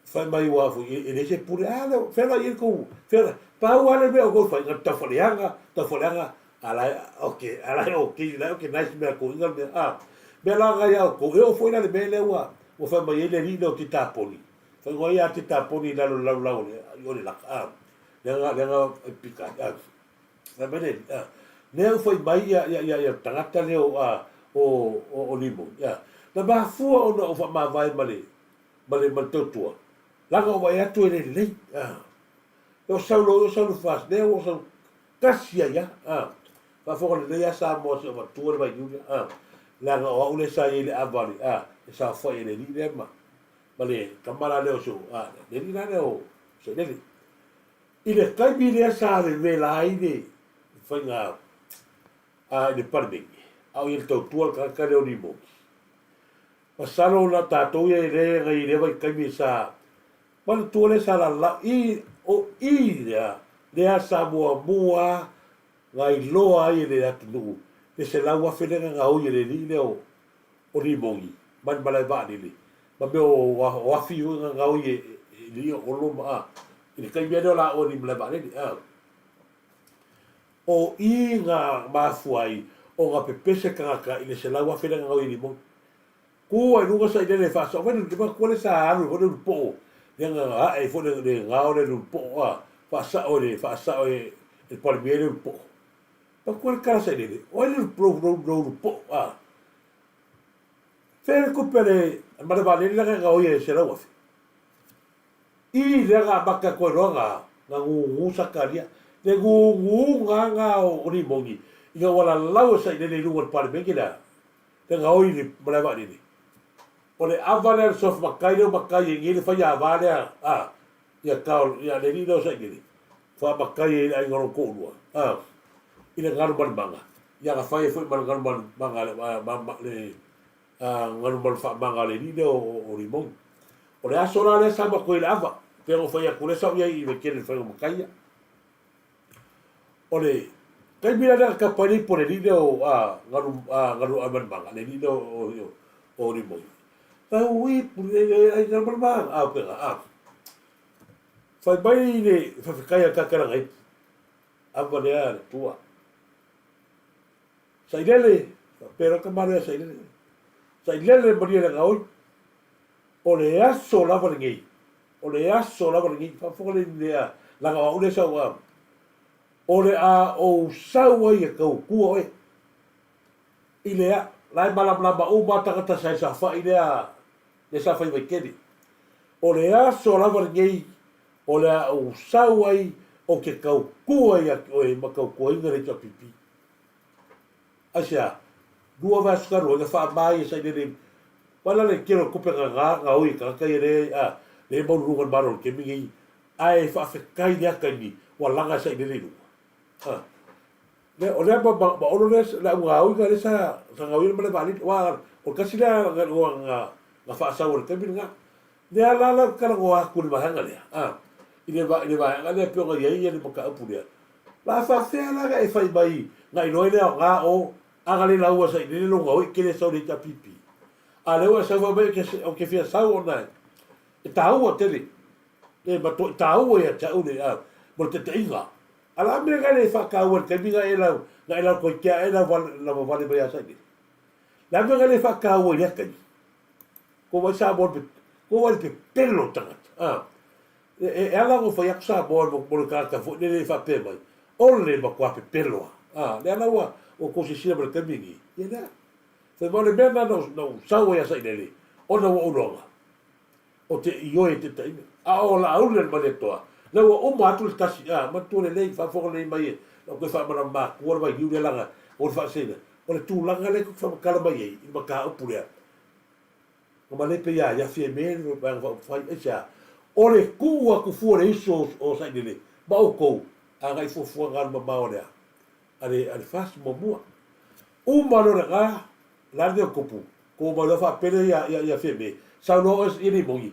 Fai mai ua foi e leai se pule. A lea, fea la i ai le tou, fea la, pau lava le mea o tou fai, na o le taufaleaga, taufaleaga, a la e, ok, a la e ok, la e ok nice mea a toeaiina le mea, a. Mea la na ia outou, e oo foi la i le mea lea ua, ua fai mai ai le alii lea o Titaponi, fai mai ia Titaponi i lalo o le laulau o le, i o le laka, a, lea na, lea na pika ai, a. Fai mai le alii, a, lea ua fai mai ia, ia, ia, ia le tagata lea o, a, o, o, o Limoni, a, na mafua ona ou faamavae ma le, ma le ma le tautua, leaga o vaai atu e le lelei, a. O sau loa o sau le fast, lea ua sau tasi ai a, a. Faafofoga lelei a Samoa se i avatua le vailiu lea, a. Leaga o au lea sa i ai i le ava le, a, e saofai e le alii lea ma, ma le tama la lea o si ou, a, le alii la lea o Sailele. I le taimi lea sa vevela ai le faiga, a, i le Palemene, a o i ai le tautua le tagata lea o Limoni. Masalo na tatou ia lea na i lea vaitaimi sa manatua lea sa lala i o i lea lea sa muamua na iloa ai e le atunuu le 100,000 lea na gaoi e le alii lea o o Limoni mai le malae vaalele ma mea o o afi foi na gaoi e alii o Olo ma a i le taimi lava lea o la oe i le malae vaalele a o i na mafua ai ona pepese tagata i le 100,000 lea na gaoi e Limoni. Ku ai luga sa ilele faasao mai le matua le sa alu foi le ulupo'o lea na a'e ai foi le gao lea i le ulupo'o a faasa'o e le faasa'o e le Palemia le ulupo'o. Matua le tala sa ilele o ai le lou ulupo'o a fea le tupe a le malae vaalele lea na gaoia e 100,000. I lea na amata atu ai loa na na gugu Sakaria le guguga na o Limoni ina ua lalau e Sailele i luga o le Palemene lea le gaoi i le malae vaalele. O le ava lea le soft matai lea ua matai ai nei le faiava lea a ia tao ia le alii lea o Sailele faamatai ai i le aiga o lona toalua a i le galumalemana ia na fai ai foi ma le galumalemana le galumalu faamaga a le alii lea o Limoni. O le aso la lea sa matou i ai i le ava, pei ona ou fai atu lea sa ou i ai i Vaitele i le faiga o matai ia. O le taimi la lea na tapa ai le ipu a le alii lea o galu galu malumaga, le alii lea o Limoni. Lau ipu le ai galumalumaga, a pega a. Fai mai le faafetai a tata lana ipu, ava lea le tua. Sailele, faapea loa tama lea Sailele. Sailele malie le gaoi. O le aso lava lenei, o le aso lava lenei, faafofoga lelei lea, leaga o au lea sa ou a, o le a ou sau ai e tautua oe. I le a, la e malamalama uma lava tagata sa i saofai lea, lea sa fai Vaitele. O le aso lava lenei, o le a ou sau ai ou te tautua ia te oe ma tautuaina le HRPP. Aisea? Lua vaiaso talu ai na faama ia Sailele Aua la le tele o tupe na na gaoi e tagata ia lea a lea e maululuga i le Malo i le taimi nei ae faafetai i lea taimi ua laga e Sailele i luga. A lea o lea ma ma ma Olo lea le au gaoiga lea sa sa gaoia le malae vaalele aua o le tasi lea na na faasau i le taimi lena. Lea la la ou talanoa atu i le vaega lea, a, i le i le vaega lea e pei ona i ai le mataupu lea. La faafefea la na e fai mai na iloa ai le aoga o a na le lauga sailele lou gaoi e te le sau i le HRPP. A lea ua e sau fai mai ou te fia sau ona e taua tele, e matuai taua ia te au le a, mo le taitaiga. A o le a mea na e le faataua i le taimi na e lau na e lau toeitiiti a e lau lavavale mai ia Sailele? Le a mea na e le faataua i lea taimi? Ko wai Samoa le ko wai le pepelo o tagata a e ala ona fai atu Samoa mo le tagata foi lele e faapea mai o le matua pepelo a lea la ua ua tou silasila mai i le taimi lenei ia lea fai mai o le mea lena na ou sau ai ia Sailele ona ua ou iloga ou te ioe i taitaiga a o Laauli a le Malietoa lea ua uma atu le tasi a manatua lelei faafofoga lelei mai e lau toe faamalamalama atua le vailiu lea leaga o le faasega o le tulaga lea tou te faamatala mai ai i le mataupu lea. Na malepe ia ia Fiame le Vaega Faaupufai. Aisea? O le tuu atu fua o le iso o Sailele ma outou agai i fuafuaga alumamao a le a? A le, a le FAST muamua. Uma loa lena, o le a le mea ua tupu? Tuu mai loa faapele ia, ia, ia Fiame, sau loa oe ia Limoni,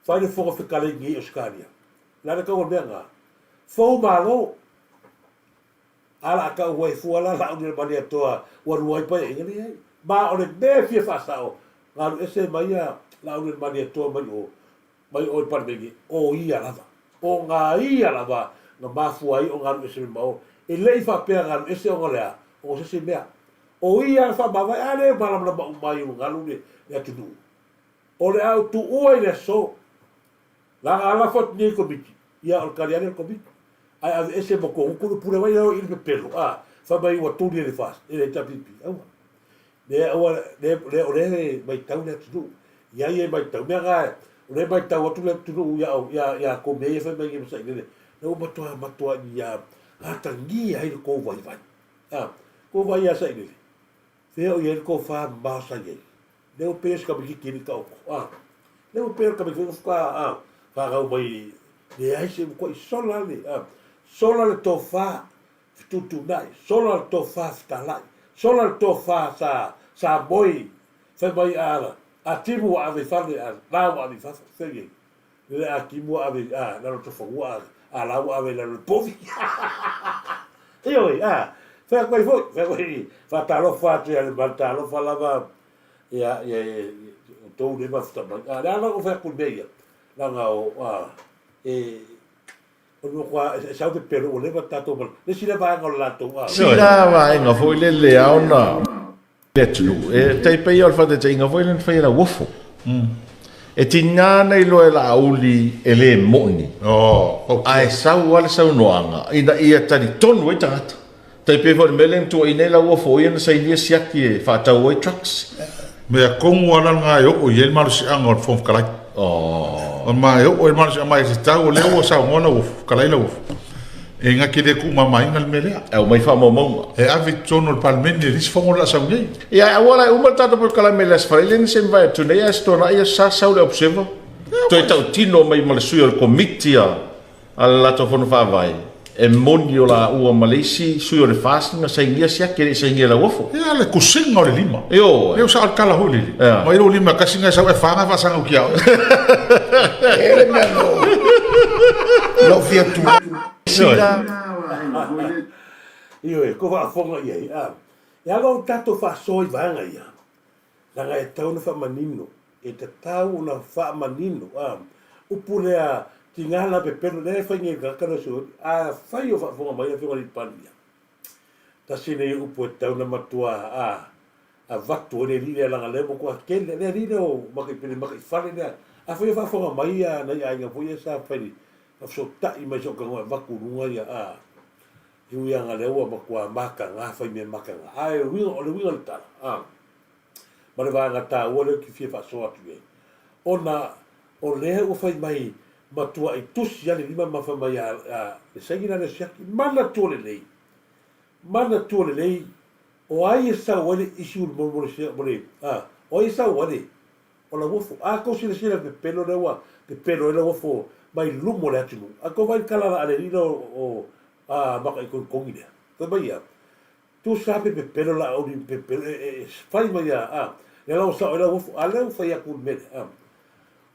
fai le Fofoga Fetalai nei i Ausetalia. O le a le tau o le mea lena? Fou malo! A la tau ai fua la Laaulialemalietoa ua lua ai Paeaiga, leai. Ma o le mea e fia faasao, na alu ese mai ia Laaulialemalietoa mai o, mai o i le Palemene, o ia lava. O na ia lava na mafua ai ona alu ese mai ma o. E le i faapea na alu ese ona o le a? Ona o se isi mea. O ia na faamavae, a lea e malamalama uma ai i galu le atunuu. O le a ou tuua i le aso. Leaga a lafo atu nei i Komiti, ia o le tali lava lea o le Komiti. Ae aveese ma togutu le pule mai lea i le pepelo, a, fai mai ua tuli e le FAST, e le HRPP. Aua. Le, aua, le, le, o lea e matau le atunuu. Ia ia e matau. Mea na, o lea e matau atu le atunuu ia, ia, ia kou mea ia fai mai nei ma sailele. Lea ua matua, matua ia atagia ai le tou vaivai. A, kou vai ia sailele. Fea o i ai le tofa mamao sa i ai? Lea ua pei o se tamaititi e le i taoto, a. Lea ua pei o le tamaititi foi faatoa, a, fanau mai, leai se matuai sola le, a, sola le tofa fetuutuunai, sola le tofa fetalai, sola le tofa sa, sa moe, fai mai a, a timu ua ave i fale, a la ua ave i fafo, fea o i ai? Lele a timu ua ave, a, lalo o fanua, a, a la ua ave i lalo o le povi. Ioe, a, fai atu ai foi, fai atu ai, faatalofa atu ia le talofa lava, ia, ia, ia, o tou le mafuta mai. A, le ala o fai atu i mea ia, leaga o, a, e, o le matua, e sau pepelo ua leva tatou ma, le isi lea vaega o le latou, a. Sila vaega foi lele a ona le atunuu. E tai pei o le faataitaiga foi lea na fai e Lauofo. E tiga ona iloa e Laauli e le moni, ae sau lava le saunoaga ina ia talitonu ai tagata. Tai pei foi o le mea lea na tuuaina ai Lauofo o ia na sainia siaki e faatau ai trucks. Mea tonu lava la lena e oo i ai le malosiaga o le Fofoga Fetalai. Ma e oo i ai le malosiaga, ma e tatau o lea ua saunoa Lauofo, fetalai Lauofo. E na te le tuumamaina le mea lea. E aumai faamaumauga. E ave i totonu o le Palemene i le isi fono o le a sau nei. Ia, aua la e uma le tatou polokalame i le Aso Faraile na se i mavae atu nei, ae se tuanai aso sa sau le Observer, toe tautino mai ma le sui o le Komiti a le latou Fono Faavae, e moni o laua ma le isi sui o le FAST na sainia siaki e le i sainia e Lauofo. Ia, le kusiga o le lima. Ioe. Lea ua sao le tala foi lele. Ia. Mai lou lima e tasi na e sau e fa na e faasaga uki ia oe. E le mea no no fia tu. Sila. Ioe, ko faafofoga i ai, a. E ala o tatou faasoa i vaega ia, leaga e tatau ona faamanino, e tatau ona faamanino, a. Upu lea, tiga la pepelo, lea e fai nei e le tagata lea o Siuani, afai o faafofoga mai le Afioga i le Palemia, Tasi lenei upu e tatau ona matua a avatu ai le alii lea leaga lea ua matua tele le alii lea o Makaipele Makaifale lea. Afai o faafofoga mai ia nai aiga foi ia sa fai faafesootai mai soo tago e avatu i luga ia a e ui lava lea ua matua mataga fai mea mataga ae uiga o le uiga o le tala a ma le vaega taua lea ou te fia faasoa atu i ai ona o lea ua fai mai matuai tusi lava le lima ma fai mai a le saini la lea o siaki manatua lelei manatua lelei o ai e sau ai le issue mo mo le mo le a o ai e sau ai le o Lauofo a tou silasila i le pepelo lea ua pepelo ai Lauofo mai luma o le atunuu a tou vaai i le tala a le alii lea o a maka i togitogi lea fai mai ia Tusa pe pepelo la auli pepelo e fai mai a a lea la ua sao ai Lauofo a lea ua fai atu le mea lea a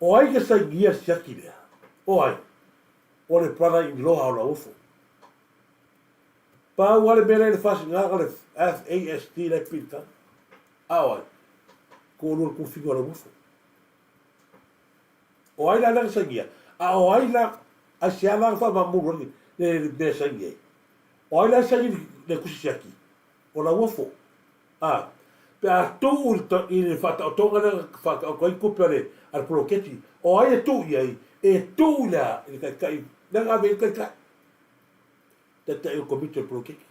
o ai ke sainia le siaki lea o ai o le brother in law o Lauofo pau a le mea lea i le fasiga o le FAST la e pilita a o ai ko lua le tufiga o Lauofo o ai la lea na sainia a o ai la aisea la na faamamulu ai le mea saini ai O ai la e saini le tusi siaki? O Lauofo. A, pe a tuu i le faataotoga lea na faataoto ai tupe a le a le poloketi, o ai e tuu i ai? E tuu i le a? I le taitai, lea na ave i ai le taitai, taitai o le komiti o le poloketi.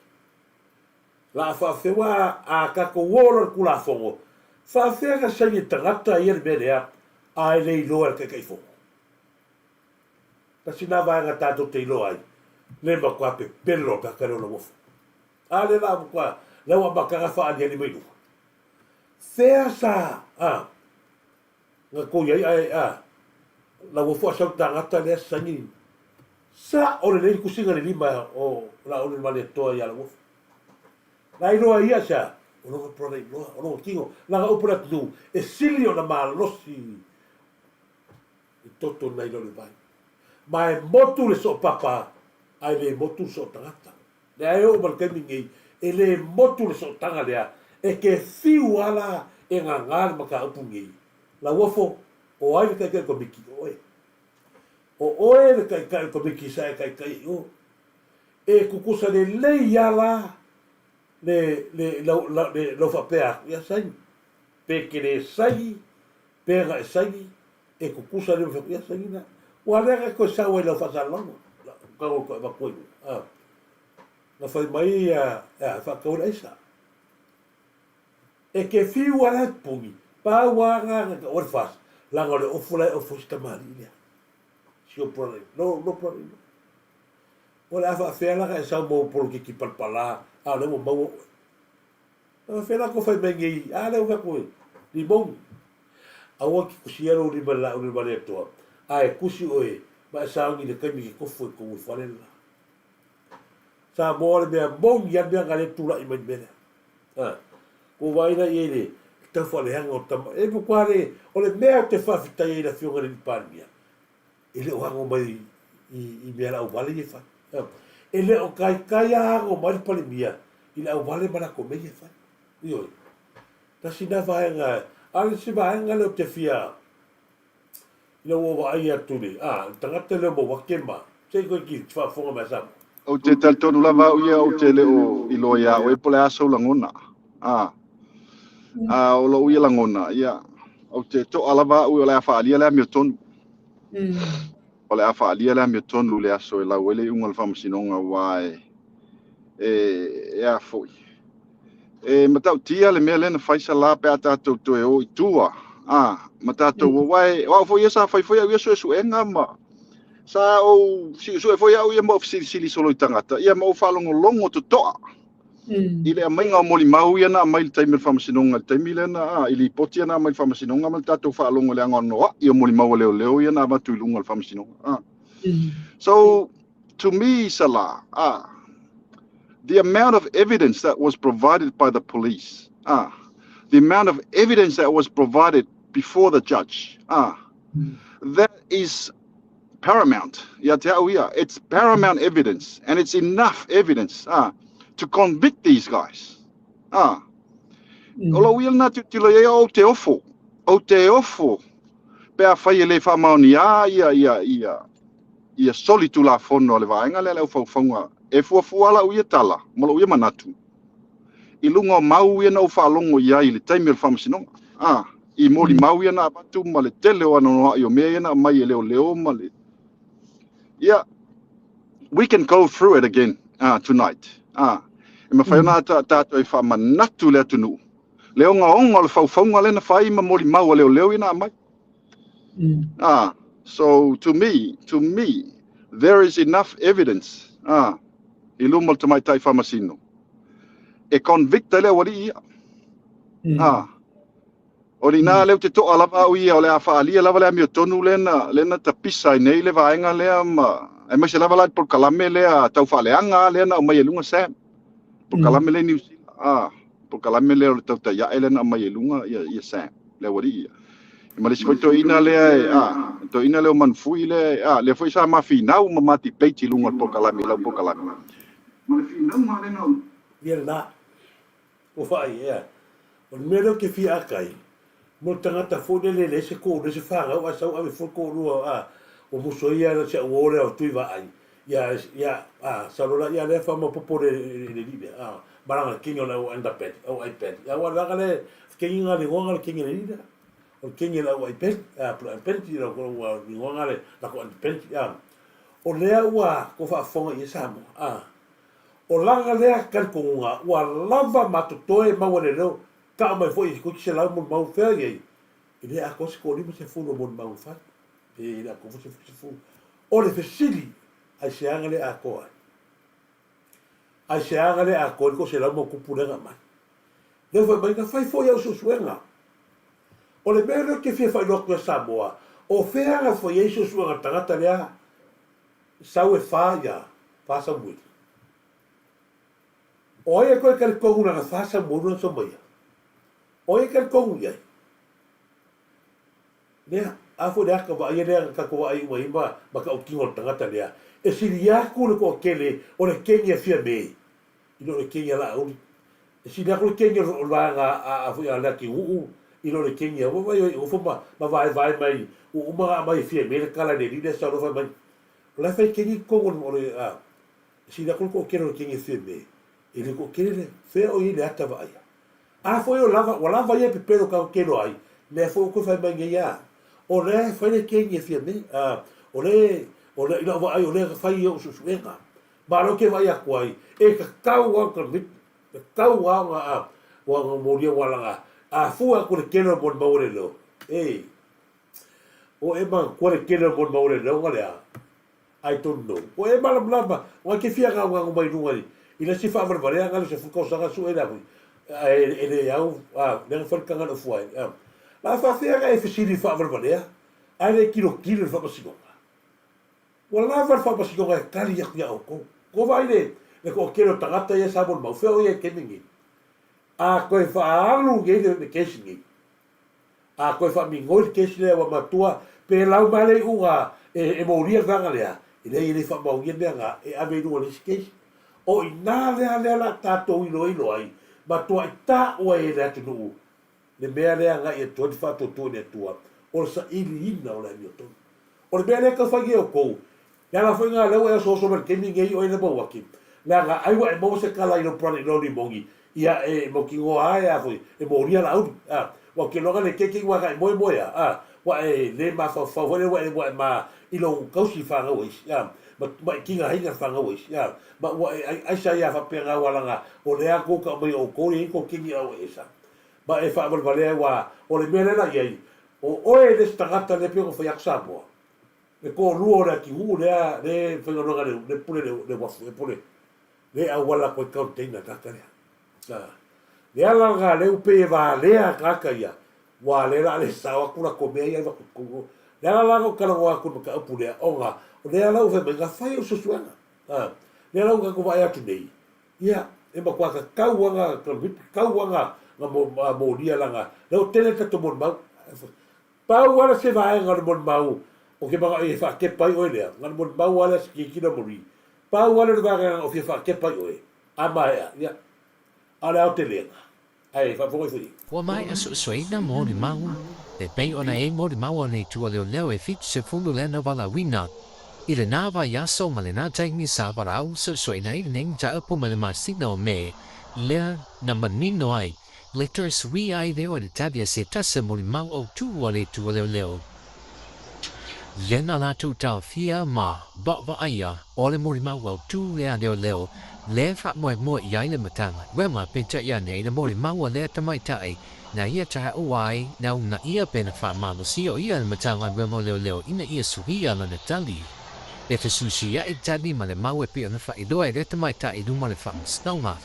La a faafefea, aua a tatou o loa i le Tulafono, faafefea na saini e le tagata ia le mea lea a e le iloa e le Taitaifono? Tasi lena vaega tatou te iloa ai le matua pepelo o le tagata lea o Lauofo. A lea la matua lea ua amataga faaaliali mai luga. Fea sa a na tou i ai ae a Lauofo a sau tagata lea saini sa'o lelei le tusiga i le lima o Laauli le Malietoa ia Lauofo. Na iloa e ia sea, o lona brother-in-law, o lona tino, leaga upu a le atunuu, e sili ona malosi le toto nai lo le vai. Ma e motu le soopapa, ae le motu le sootagata. Lea e oo mai le taimi lenei, e le motu le sootaga lea, e te fiu lava la e gagā le mataupu lenei. Lauofo, o ai le taitai o le Komiti? O oe. O oe le taitai o le Komiti sa e taitai ai i o. E tutusa lelei lava la le, le, lau, lau, le, lau faapea atu, ia saini. Pe te le saini, pe na e saini, e tutusa lelei ma fai atu, ia saini la. Ua lea na toe sau ai i lau faasalalauga, tago toe avatu ai luga. A, na fai mai ia, e faatau ai le aisa. E te fiu lava la e pupuni, pau lava na na taua le FAST, leaga o le ofu la e ofu ai si tamalii lea. Si ou brother in law, no brother in law. O le a faafefea la ona e sau ma ou polokiki palapala, a o lea ua maua oe. E faafefea la tou fai mai nei, a lea ua fai atu e limogi. Aua e te tusia lou lima i le laau le Atoa, a e tusi oe ma e sauni i le taimi e te tofu ai i totonu o le fale le la. Samoa o le mea moni lava le mea na lea e tulai mai i le mea lea. A, ua vaai la i ai le tau faaleaga o tama. E matua le, o le mea ou te faafetai ai i le Afioga i le Alii Palemia, e le o ago mai i mea lauvale ia e fai. E le o taitai lava ago mai le Palemia i le auvale ma latou mea ia e fai. Ioe. Tasi lena vaega, a o le isi vaega lea ou te fia, ina ua vaai atu i le, a, le tagata lea o Mauake ma, se i koe ki faafofoga mai a Samoa. Ou te talitonu lava au ia ou te le o iloa iā oe po o le a sou lagona. A, a o lou ia lagona, ia, ou te toa lava au o le a faaalia le amiotonu. O le a faaalia le amiotonu i le aso e lau ai le iuga o le faamasinoga aua e, e, e a foi. E matautia le mea lea na fai Sala pe a tatou toe o i tua, a, ma tatou aua e, o au foi ia sa fai foi au ia suesuega ma sa ou suesue foi au ia ma ou fesilisili solo i tagata, ia ma ou faalogologo totoa i le aumaiga o molimau ia na aumai i le taimi o le faamasinoga, i le taimi lea na, a, i lipoti ia na aumai i le faamasinoga ma le tatou faalogo i le anoanoai o molimau a leoleo ia na avatu i luga o le faamasinoga. A. So, to me, Salah, ah, the amount of evidence that was provided by the police, ah, the amount of evidence that was provided before the judge, ah, that is paramount. Ia te au ia, it's paramount evidence and it's enough evidence ah, to convict these guys. Ah. O lou ia lena tilotilo i ai ou te ofo, ou te ofo pe afai e le faamaonia ia ia ia ia soli tulafono a le vaega lea le aufaufauga e fuafua lau ia tala ma lou ia manatu i luga o mau ia na ou faalogo i ai i le taimi o le faamasinoga. A, i molimau ia na avatu ma le tele o anoanoai o mea ia na aumai e leoleo ma le Ia, we can go through it again tonight. A, e mafai ona tatou e faamanatu i le atunuu le ogaoga o le faufauga lea na fai ma molimau a leoleo ia na aumai. Ah, so to me, to me, there is enough evidence ah, i luma o le tamaitai faamasino e convict ai le aualii ia. Ah, o lina lea ou te toa lava au ia o le a faaalia lava le amiotonu lea na, lea na tapisa ai nei le vaega lea ma, aemaise lava la le polokalame lea tau faaleaga lea na aumai e luga Sam. Polokalame lea i Niu Sila. Ah, polokalame lea o le tautai ae lea na aumai e luga ia, ia Sam, le aualii ia. Ma le isi foi toeaina lea e, a, toeaina lea o Manufui lea e, a, lea foi sa ma finau ma ma debate i luga o le polokalame, i lau polokalame. Ma le finauga lea na. Ia lena. Ua whaai, ea. O le mea lea ou te fia aka ai, mo le tagata foi lele e leai se toalua, se fanau, ae sau ave foi le toalua, a, ua musu ai ia si au uo lea o Tuivaai, ia, ia, a, sau loa la, ia lea faamaopoopo le, le, le alii lea, a, ma lana kegi o le au underpants, au ipad. Ia aua o le vaega lea, kegi na le igoa na o le kegi a le alii lea. O le kegi a le au ipad, a, po o le ipad, ia ua igoa na le latou underpants, a. O lea ua tou faafofoga i ai Samoa, a. O lana lea talitonuga ua lava ma totoe maua le leo tao mai foi i toeitiiti molimau fea i ai, e le atoa se toa-50 o molimau na fai, pe le atoa foi se 70. O le fesili, aisea na le atoa ai? Aisea na le atoa ai le toa-100 ma tupu lea na aumai? Lea ua fai mai, na fai foi au suesuega. O le mea lea ou te fia faailoa atu ia Samoa, O fea na fai ai suesuega tagata lea sau e fa ia fa Samueli? O ai e toe talitonu lana fa Samuelu na sau mai ai? O ai e talitonu i ai? Lea, a foi le ata vaaia lea na tatou vaai uma i ai ma matautino o le tagata lea, e sili atu le toatele o le keni a Fiame i lo le keni a Laauli. E sili atu le keni o le vaega a foi a Leatinuu i lo le keni a Vaai o nofo ma ma vaevae mai ua uma ona aumai e Fiame le tala i le alii lea sau loa fai mai o la e fai keni i totonu o le a e sili atu le toatele o le keni a Fiame i le toatele lea. Fea o i ai le ata vaaia? A foi o lava, ua lava ia pepelo tatou te iloa ai, mea foi ua toe fai mai nei a, o lea e fai le keni e Fiame, a, o le, o le, i lau vaai o lea na fai i ou suesuega. Ma o lea ou te vaai atu ai, e tatau lava ona convict, tatau lava ona, a, ua ona molia ua laga, a fua atu i le tele o molimau a leoleo, e, o e manatua le tele o molimau a leoleo na lea, I don't know. Ua e malamalama, ua te fia gaogago mai luga i, i le isi faavalevalea na le sefulu tausaga sue le ahui, ae e le au, a, lea na fai le taga i lou fua ai, a. La faafefea na e fesili i le faavalevalea, ae le tilotilo i le faamasinoga? Ua lava le faamasinoga e tali atu ia outou. Ua vaai le, le toatele o tagata ia sa molimau, fea o ia i taimi nei? A toe faaalu nei le, le kesi nei, A toe faamigoi le kesi lea ua matua, pe lau mai le iuga e molia le vaega lea, e leai e le faamaonia mea na e ave i luga o le isi kesi. O i ina lea lea la tatou iloilo ai, matuai taua ai e le atunuu le mea lea agai atu ai le faatuatua i le Atua, o le sailiina o le amiotonu. O le mea lea e tau fai nei e outou, Le ala foi lena lea ua e osooso mai i le taimi lenei o e le Mauaki, leaga ai ua e maua se tala i lou brother in law Limoni, ia e mautinoa a e a foi, e molia Laauli, a. Ua te iloa le keiki ua agai moemoe a, a, ua e le mafaufau foi lea ua e, ua e ma i lou tausi i fanau a isi, a, ma, ma i tigaina le fanau a isi, a, ma ua e aisa ai a faapena aua leaga o lea tou tau mai o outou e i ai tou kini a ua e esa. Ma e faavalevalea ai aua o le mea lea la i ai, o oe le isi tagata lea pei ona fai atu Samoa, Le toalua o le atunuu lea le faigaluega le le pule le le uafu e pule le auala koe container tagata lea. A le ala lena lea ua pei e valea tagata ia ua lea la le sao atu latou mea ia avatu totonu. Le ala la na ou talanoa atu i le mataupu lea ona o lea la ua fai mai na fai au suesuega. A lea la ua tatou vaai atu nei ia e matua tatau lava na tatau lava na molia leaga lea ua tele le tatou molimau. Pau lava se vaega o le molimau o ke manao e faatepa ai oe lea, na o le molimau lava lea se kikina moli. Pau lava lea o le vaega o fia faatepa ai oe, a maea, ia, a o le aotelega, ae faafofoga ifo i ai. Ua maea suesueina molimau, e pei ona e molimau ana i tua leoleo e 70 lea na valaauina. I lena vaiaso ma lena taimi sa valaau suesueina ai lenei mataupu ma le masina o Me, lea na manino ai Letters wi ai leo le tali a se tasi molimau autū a le Atua leoleo. Lena latou taofia ma vaavaaia o le molimau autū lea leoleo le faamoemoe i ai le Matagaluega peitai ane i le molimau a lea tamaitai na ia taua ai na uunaia pe na faamalosia o ia le Matagaluega o Leoleo ina ia suia lana tali. E fesuisuiaʻi tali ma le mau e pei ona faailoa e lea tamaitai i luma o le Faamasinoga.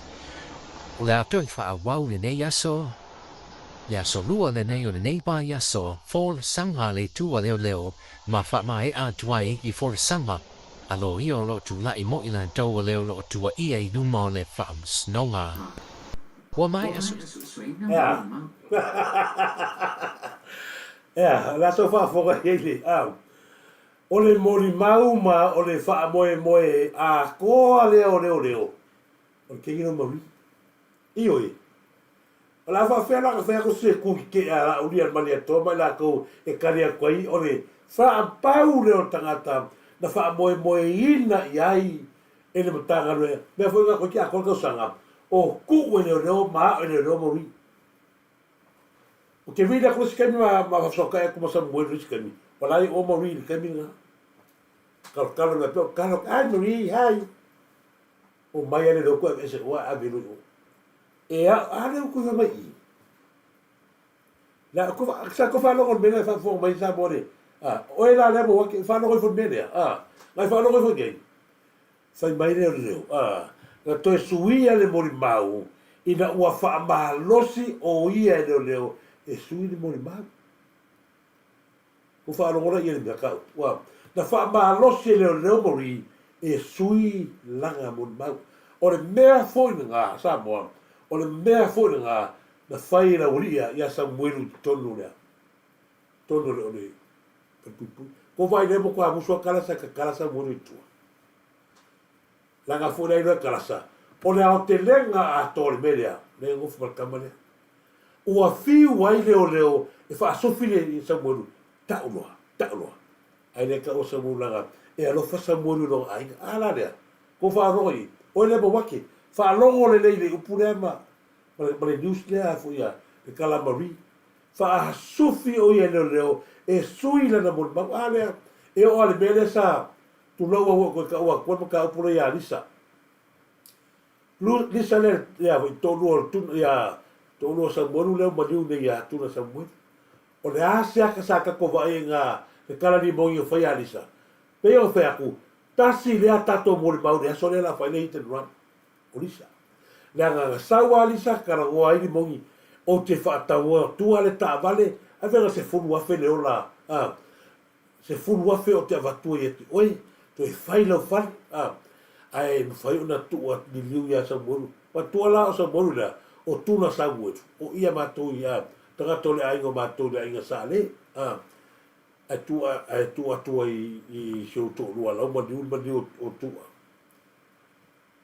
O le a toe faaauau lenei aso, le aso lua lenei o lenei vaiaso, folasaga a le Itu a Leoleo ma faamaea atu ai i folasaga a loia o lo o tulai moi latou o le o lo o tuaia i luma o le Faamasinoga. Ua maea suesueina Ea. Ea, o le a sau faafofoga i ai le, a, o le molimau ma o le faamoemoe atoa lea o leoleo, O le kegi lea o Marie. Ioe. O le a faafefea la ona fai atu se ku tetee a Laauli a le Malietoa ma i latou e tali atu ai o le faapau lea o le tagata na faamoemoeina i ai e le Matagaluega. Mea foi na toeitiiti atoa le tausaga o tuu e leoleo ma ao e leoleo Marie. Ou te vili atu le isi taimi ma faafesootai atu ma Samuelu i le isi taimi, ua la e o Marie i le taimi lena. Talotalo mai pea o talo, hi Marie, hi. Omai ale leo koe aveese oa e ave loa i o. E a, a leo koe fai mai i. La, ko, sa ko faalogo le mea lea e faafofoga mai Samoa le, a, oe la lea mo ake, faalogo ifo le mea lea, a, ngai faalogo ifo i ai. Fai mai lea o le leo, a, na toe suia le molimau ina ua faamalosi o ia e leoleo e sui le molimau. Ua faalogo la ia i le mea ka upu, ua na faamalosi e leoleo Marie e sui lana molimau. O le mea foi lena, Samoa, o le mea foi lena na fai e le aualii ia Samuelu i totonu o le totonu o le falepuipui. Ko vaai lea mo ko amusu a kalasa e kakala Samuelu i tua. Lana foi lea iloa e kalasa, o le aotelega atoa o le mea lea, lea e nofo ma le tama lea. Ua fiu ai leoleo e faasufi le Samuelu, tau loa, tau loa. Ae le taua Samuelu leaga e alofa Samuelu i lona aiga. A la lea, kou faalogo i, oe lea Mauake, faalogo lelei i le upu lea ma, ma le news lea foi a le tala a Marie. Faasufi o ia i leoleo e sui lana molimau. A lea, e oo lava i le mea lea sa tulou au e toe taua atu ai le mataupu lea ia Lisa. Lisa lea ia foi toalua o Tuna ia toalua o Samuelu lea ua maliu nei ia Tuna Samuelu. O le a se ata sa tatou vaai ai na le tala limogi o fai ia Lisa? Pei ona fai atu, tasi lea tatou molimau i le aso lea la fai le hit and run o Lisa. Leaga na sau a Lisa talanoa ai limogi ou te faatauatua le taavale ave na 10,000 le ola a 10,000 ou te avatua ia te oe, toe fai lau fale, a, ae mafai ona tuu atu liliu ia Samuelu. Matua la o Samuelu lea, o Tuna Samuelu, o ia matou i, a, tagata o le aiga o matou i le aiga Sa Le, a, ae tuu, ae tuu atu ai i si ou toalua lau maliu le maliu o Tuua.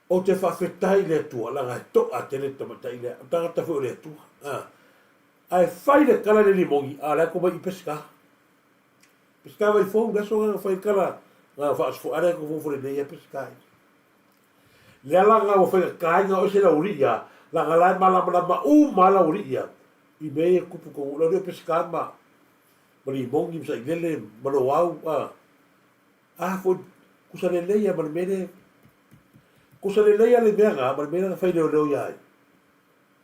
Ou te faafetai i le Atua, leaga e to'a tele le tamaitai lea, o tagata foi o le Atua, a. Ae fai le tala i le limogi, a o la e komai i Peseta. Peseta vai fou, le aso na fai le tala, na faasofo ale ko fofo lenei ia Peseta. Le ala nga ua fai ka o se lauri ia, la nga la malamalama uma lauri ia. I mea ia kupu ko lauri o Peseta ma ma limogi ma sailele ma loau a. A foi kusa lelei ia ma le mea lea. Kusa lelei ia le mea nga ma le mea na fai leoleo ia ai.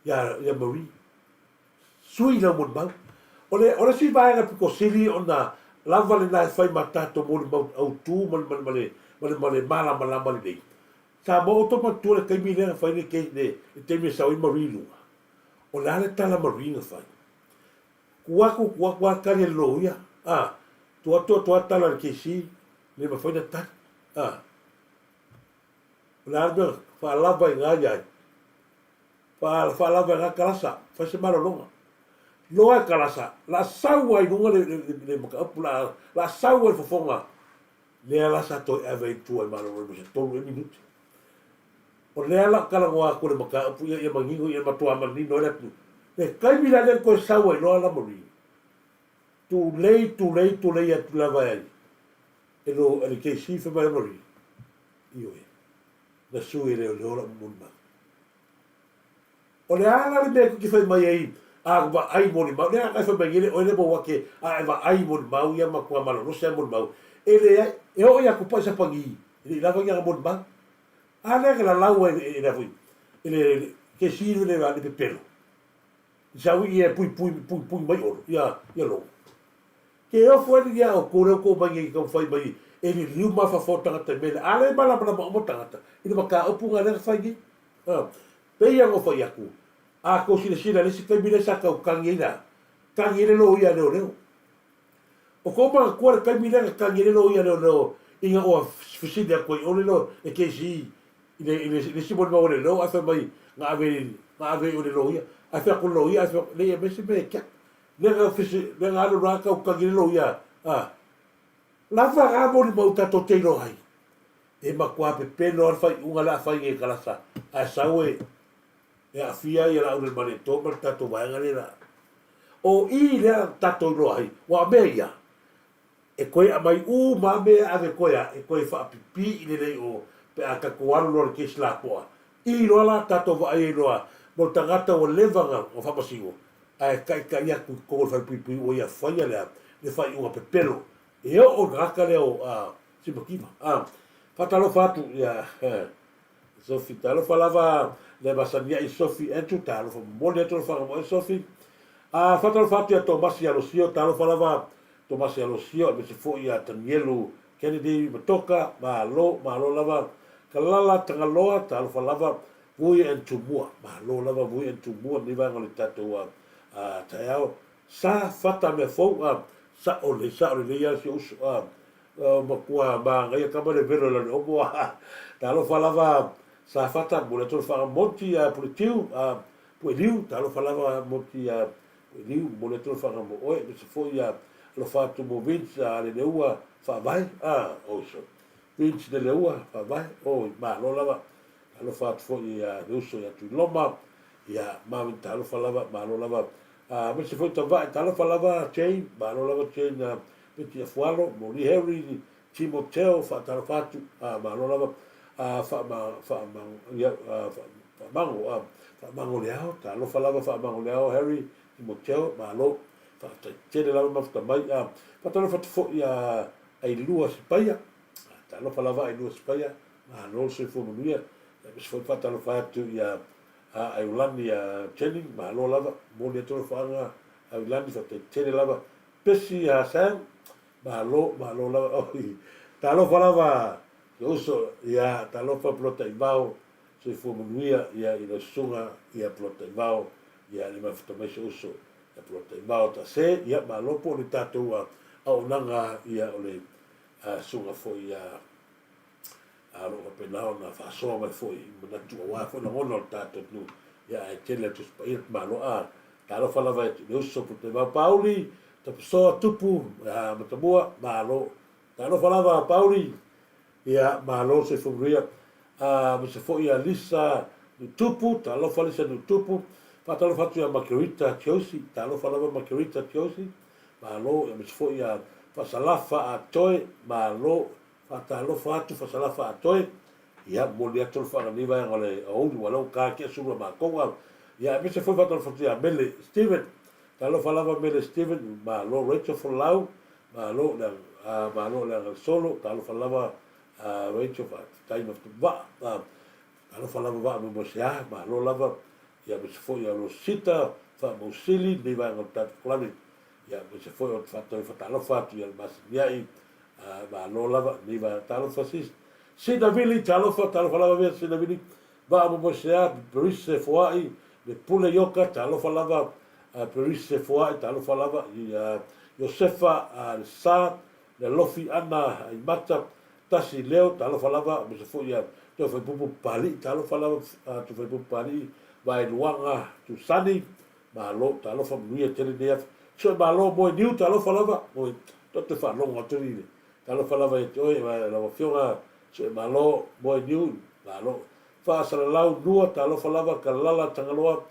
Ia ia Marie. Sui lau molimau. O le, o le isi vaega pito sili ona lava lena e fai ma tatou molimau autu ma le, ma le, ma le, ma le, ma le malamalama lelei. Samoa, outou manatua le taimi lea na fai le, le, le taimi e sau ai Marie i luga? O le a le tala Marie na fai? Tu atu, tu atu lava tali a le loia, a, tu atu, atu lava tala a le KC, le mafai ona tali, a. O le a le mea, faalava i ina ia ai. Faalava e na kalasa, fai se malologa. Loa e kalasa, la sau ai luga le, le, le, le mataupu, la, la sau ai fofoga. Lea la sa toe ave i tua i malolo mo se tolu ea minute. O lea la talanoa atu le mataupu ia, ia manino, ia matua manino ai le atunuu. Le taimi la lea na toe sau ai loa la Marie, tulei, tulei, tulei atu lava e ai, e lo, e le KC fai mai la Marie, ioe, na sui e leoleo lau molimau. O le a la le mea e te fai mai ai a vaai molimau, lea a e fai mai nei le oe le Mauake a e vaai molimau ia matua malolosi a molimau, e leai, e oo ia Tupai Sapani, e le i lava ni ana molimau. A lea na lalau ai e le foi, e le kesi le le pepelo. I sau i e pui pui pui pui mai olo, ia ia logo. Ke ofo ai ia o ko leo ko mai nei taumafai mai e liliu mafaufau tagata i mea lea. A lea e malamalama uma tagata i le mataupu na lea na fai nei. A, pei ona ou fai atu, a tou silasila i le isi taimi lea sa tau tagi ai le a? Tagi ai le loia a leoleo. O tou manatua le taimi lea na tagi ai le loia a leoleo ina ua fesili atu ai o le le KC i le i le isi molimau a leoleo ae fai mai na ave na ave i o le loia. Ae fai atu le loia ae fai atu, leai e aumai se mea e kia. Lea na fese, lea na alu loa tau tagi le loia, a. Lava na molimau tatou te iloa ai. E matua pepelo lava le faaiuga le a fai nei e Kalasa, ae sau e, e aafia ai Laaulialemalietoa ma le tatou vaega lea la. O i lea tatou iloa ai, aua o mea ia, e toe aumai uma lava mea e ave toe a, e toe faapipii lelei o, pe a tatou alu loa i le kesi lapoa, i loa la tatou vaai ai loa mo le tagata ua leva ona faamasino, ae taitai atu i totonu o le falepuipui ua ia faia le a, le faaiuga pepelo e oo i le tagata lea o Simakiva. A, faatalofa atu ia Sophie, talofa lava le masani ai Sophie Andrew, talofa momoli atu le faagamoe Sophie. A, faatalofa atu ia Tomasi Alosio, talofa lava Tomasi Alosio, aemaise foi ia Tanielu Kennedy Matoka, malo, malo lava. Kalala Tagaloa, talofa lava. Vui and Tumua, malo lava Vui and Tumua, lenei vaega o le tatou taeao. Sa Fata Meafou, a, Sa'o lelei, sa'o lelei lava si ou uso, a. Ua matua manaia tama le velo i lalo omo, a. Talofa lava Safata, momoli atu le faaga Monty ia Puletiu, a, Pueliu, talofa lava Monty ia Pueliu, momoli atu le faaga mo oe, aemaise foi ia alofa atu mo Vince a Leleua Faavae, a, oi so. Vince Leleua Faavae, oi, malo lava. Talofa atu foi ia le uso ia Tuiloma, ia Marvin talofa lava, malo lava. Aemaise foi Tavae, talofa lava Jane, malo lava Jane Peti Afualo, Moli Harry, Timoteo, faatalofa atu, malo lava. Faama, faama, ia, Faamango, Faamango le ao, talofa lava Faamango le ao Harry, Timoteo, malo. Faafetai tele lava mafuta mai. Faatalofa atu foi ia Ailua Sipaia, talofa lava Ailua Sipaia, Malo le soifua manuia. Aemaise foi faatalofa atu ia Aiolani ia Jenny, malo lava, momoli atu alofaaga Aiolani, faafetai tele lava. Pesi Hassan, malo, malo lava. Oi, talofa lava si ou uso, ia talofa Polotaivao, soifua manuia ia i lau susuga ia Polotaivao, ia le mafuta mai si ou uso ia Polotaivao Tase, ia malo po o le tatou auaunaga ia o le susuga foi ia a o lo o faapena ona faasoa mai foi i manatu aua foi lagona o le tatou atunuu, ia ae tele le Tusi Paia le Malo. A, talofa lava i le uso Putevao Pauli, Tapasoa Tupu, ia Matamua, malo. Talofa lava Pauli, ia malo le soifua manuia. A, aemaise foi ia Lisa Nutupu, talofa Lisa Nutupu. Faatalofa atu ia Margarita Tiosi, talofa lava Margarita Tiosi, malo. Aemaise foi ia Faasalafa Atoe, malo. Faatalofa atu Fasalafa atoe, ia momoli atu le faanani vaega o le aoauli ua lau ka ki asulu a matou a ia aemaise foi faatalofa atu ia Mele Steven, talofa lava Mele Steven, malo Rachel Folau, malo le a malo le Agalesolo, talofa lava a Rachel faafetai ma vaa, talofa lava vaa moemoesea, malo lava ia aemaise foi ia Rosita Faamausili lenei vaega o le tatou Kalani, ia aemaise foi o te faatalofa atu ia le Masiniai Malo lava lenei vaega. Talofa sis. Sina Vili, talofa, talofa lava mea Sina Vili. Vaa Momoesea, Perise Foai, le Pule Ioka, talofa lava Perise Foai, talofa lava i Iosefa le Sa, le Alofi Ana Aimata, Tasi Leo, talofa lava, aemaise foi ia Toefaipupu Papalii, talofa lava Toefaipupu Papalii, Vaeluaga Tusani, Malo, talofa manuia tele nei afi. Sue malo moe niu talofa lava, moe to te faalogo atu ni le. Talofa lava ia te oe, lau afioga sue malo moe niu, malo. Faasalalau lua, talofa lava, kalala Tagaloa,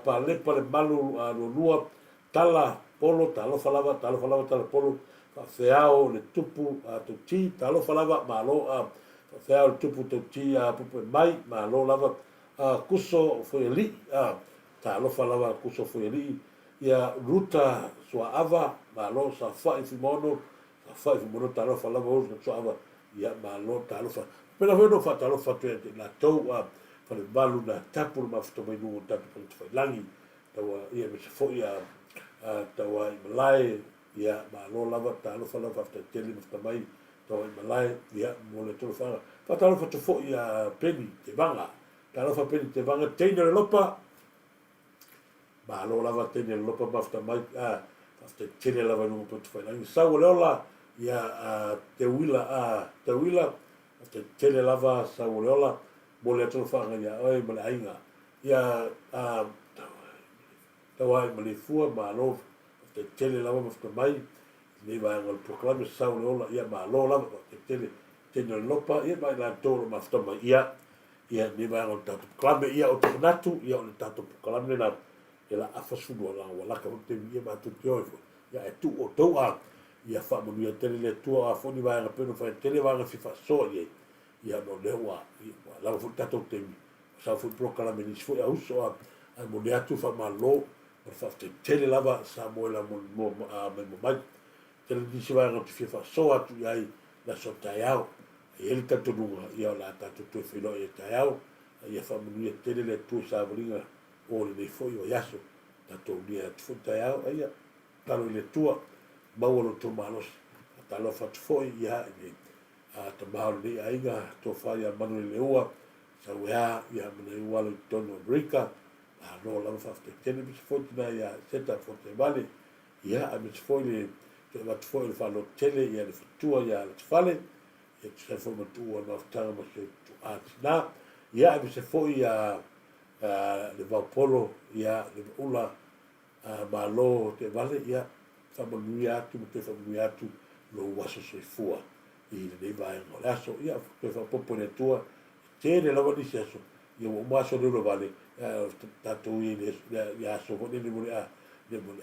palepa le malu lualua, tala polo, talofa lava, talofa lava tala polo, faafeao le tupu tauti, talofa lava, malo, faafeao le tupu tauti pupu e mai, malo lava, kuso foialii, Talofa lava Kuso Fuialii ia Ruta Suaava malo Safa'i Fuimaono Safa'i Fuimaono talofa lava Ruta Suaava ia malo talofa Pena foi ona ou faatalofa atu ia te i latou a Falemalu na tapu le mafuta mai luga o tatou tagata failangi taua ia aemaise foi a taua i malae ia malo lava talofa lava faafetai tele mafuta mai taua i malae ia mo le talofaga faatalofa atu foi ia Peni Tevaga Talofa Peni te vanga teine o le lopa. Malo lava teine o le lopa mafuta mai. Ah, faafetai tele lava i luga poto failangi. Sau o le ola ia a te uila a te uila. Faafetai tele lava sau o le ola. Mo le atu faanga ia oe ma le aiga. Ia a tauai ma le fua malo. Faafetai tele lava mafuta mai. Nei vaega o le polokalame sau o le ola ia malo lava. Faafetai tele teine o le lopa ia ma i latou o lo mafuta mai. Ia Ia, lenei vaega o le tatou polokalame. Ia, ou te manatu, ia, o le tatou polokalame lena, ia la afa sulu ala ua laka foi le taimi, ia matou te o ai foi. Ia, ae tuu outou a, ia faamanuia tele le Atua, a foi ni vaega pei ona fai atu, tele vaega e fia faasoa i ai. Ia, ona o lea ua, ia, ua lava foi le tatou taimi, ua sau foi polokalame i nisi foi auso, a, ae momoli atu le faamalo ma le faafetai tele lava sa moe la mo, mo, a, mai mo mai. Tele nisi vaega ou te fia faasoa atu i ai i le aso taeao. E i ai le talitonuga, ia o le a tatou toe feiloai ai taeao, a ia faamanuia tele le Atua i savaliga o lenei foi vaiaso. Tatou ulia atu foi taeao, a ia tatalo i le Atua, maua lo outou malosi. Faatalofa atu foi ia i le tama o lenei aiga, tofa ia Manueleleua, Sauea, ia ma nai ou alo i totonu o Amerika, malo lava faafetai tele, aemaise foi tina ia Seta Fotaivale, ia aemaise foi le Toe avatu foi o le faalototele ia le fatua ia Latifale, ia tusa ai foi ma le tuua o le mafutaga ma si ou tuaa tina. Ia aemaise foi ia le Vaopolo, ia le Maula Malo Teevale, ia faamanuia atu ma toe faamanuia atu lou aso soifua i lenei vaega o le aso. Ia toe faaopoopo i le Atua, e tele lava nisi aso, ia ua uma aso Leuluavale, ae tatou i le aso foi lele mo le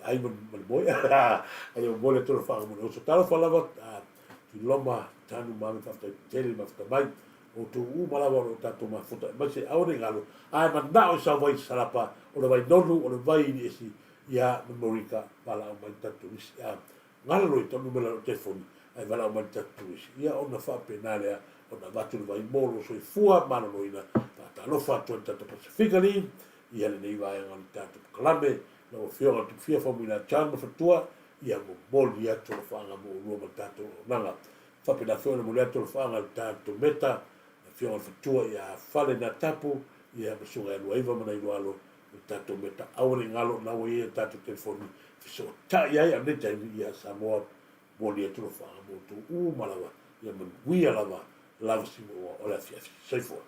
ai ma le moe. Ae ia momoli atu alofaga mo le uso. Talofa lava, Tuiloma, Tanu ma Ame, faafetai tele le mafuta mai. Outou uma lava o lo o tatou mafuta, aemaise aua ne i galo, a e manao i sau vai salapa, o le vai nonu, o le vai i esi, ia Memorika, valaau mai le tatou isi. Galo loa i tau numera o telefoni ae valaau mai le tatou turisi ia ona faapena lea ona avatu le vai mo lou soifua maloloina. Faatalofa atu ai le tatou Pasefika League ia lenei vaega o le tatou polokalame. Lau Afioga i le Tupufia Faumuina John Mafatua, ia momoli atu alofaaga mo oulua ma le tatou auaunaga. Faapena foi ona momoli atu alofaaga i le tatou Meta, le Afioga i le Fatua ia Fale Natapu, ia ma Susuga ia Luaiva ma Nailoalo o le tatou Meta. Aua ne i galo o lena ua i ai a tatou telefoni fesootai ai a o lenei taimi ia Samoa momoli atu alofaaga mo outou uma lava ia manuia lava lava simoa o le afiafi. Soifua.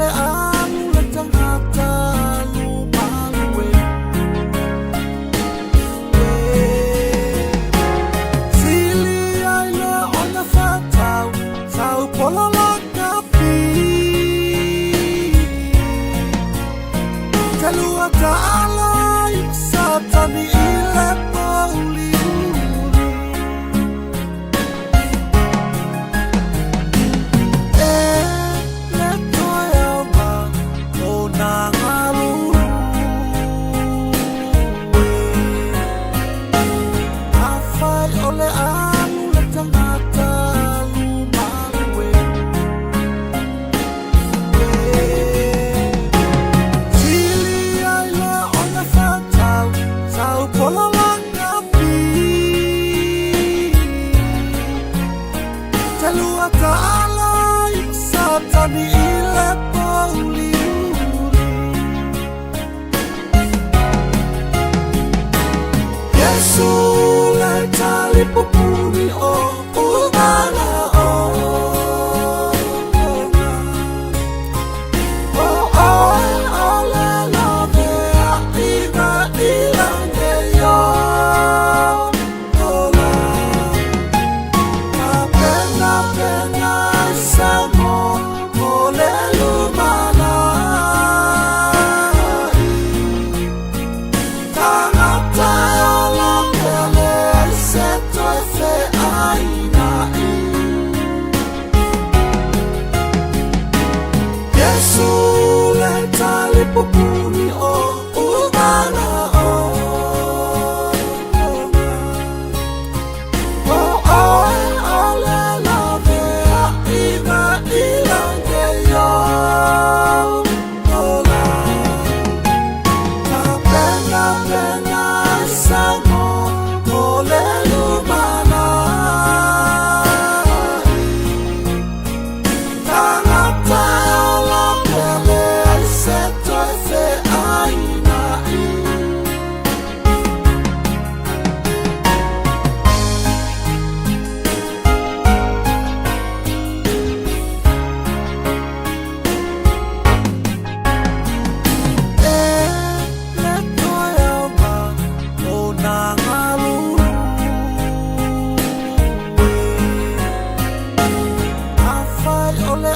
le alu le tagata lumalu e. Sili ai le ona whatau, sau pola la kapi. Te lua ta'ala i satani i le pauli uli. E le toe auga o nā galulu e. Afai o le alu le tagata lumalu e. Sili ai le ona whatau, sau pola la kapi. Te lua ta'ala i satani i le pauli uli. Yesu le talipupuni o ugana o. O oe o le lavea i na ilange yo ola. Ka pena pena i samo mo le lumana i. Tangata e ola pea le se toe fe aina i. Yesu le talipupuni o ugana o. O oe o le lavea i na ilange yo ola. Ka pena pena i samo mo le lumana i. Tangata e ola pea le se toe fe aina i. E le toe auga o nā galulu e. Afai o le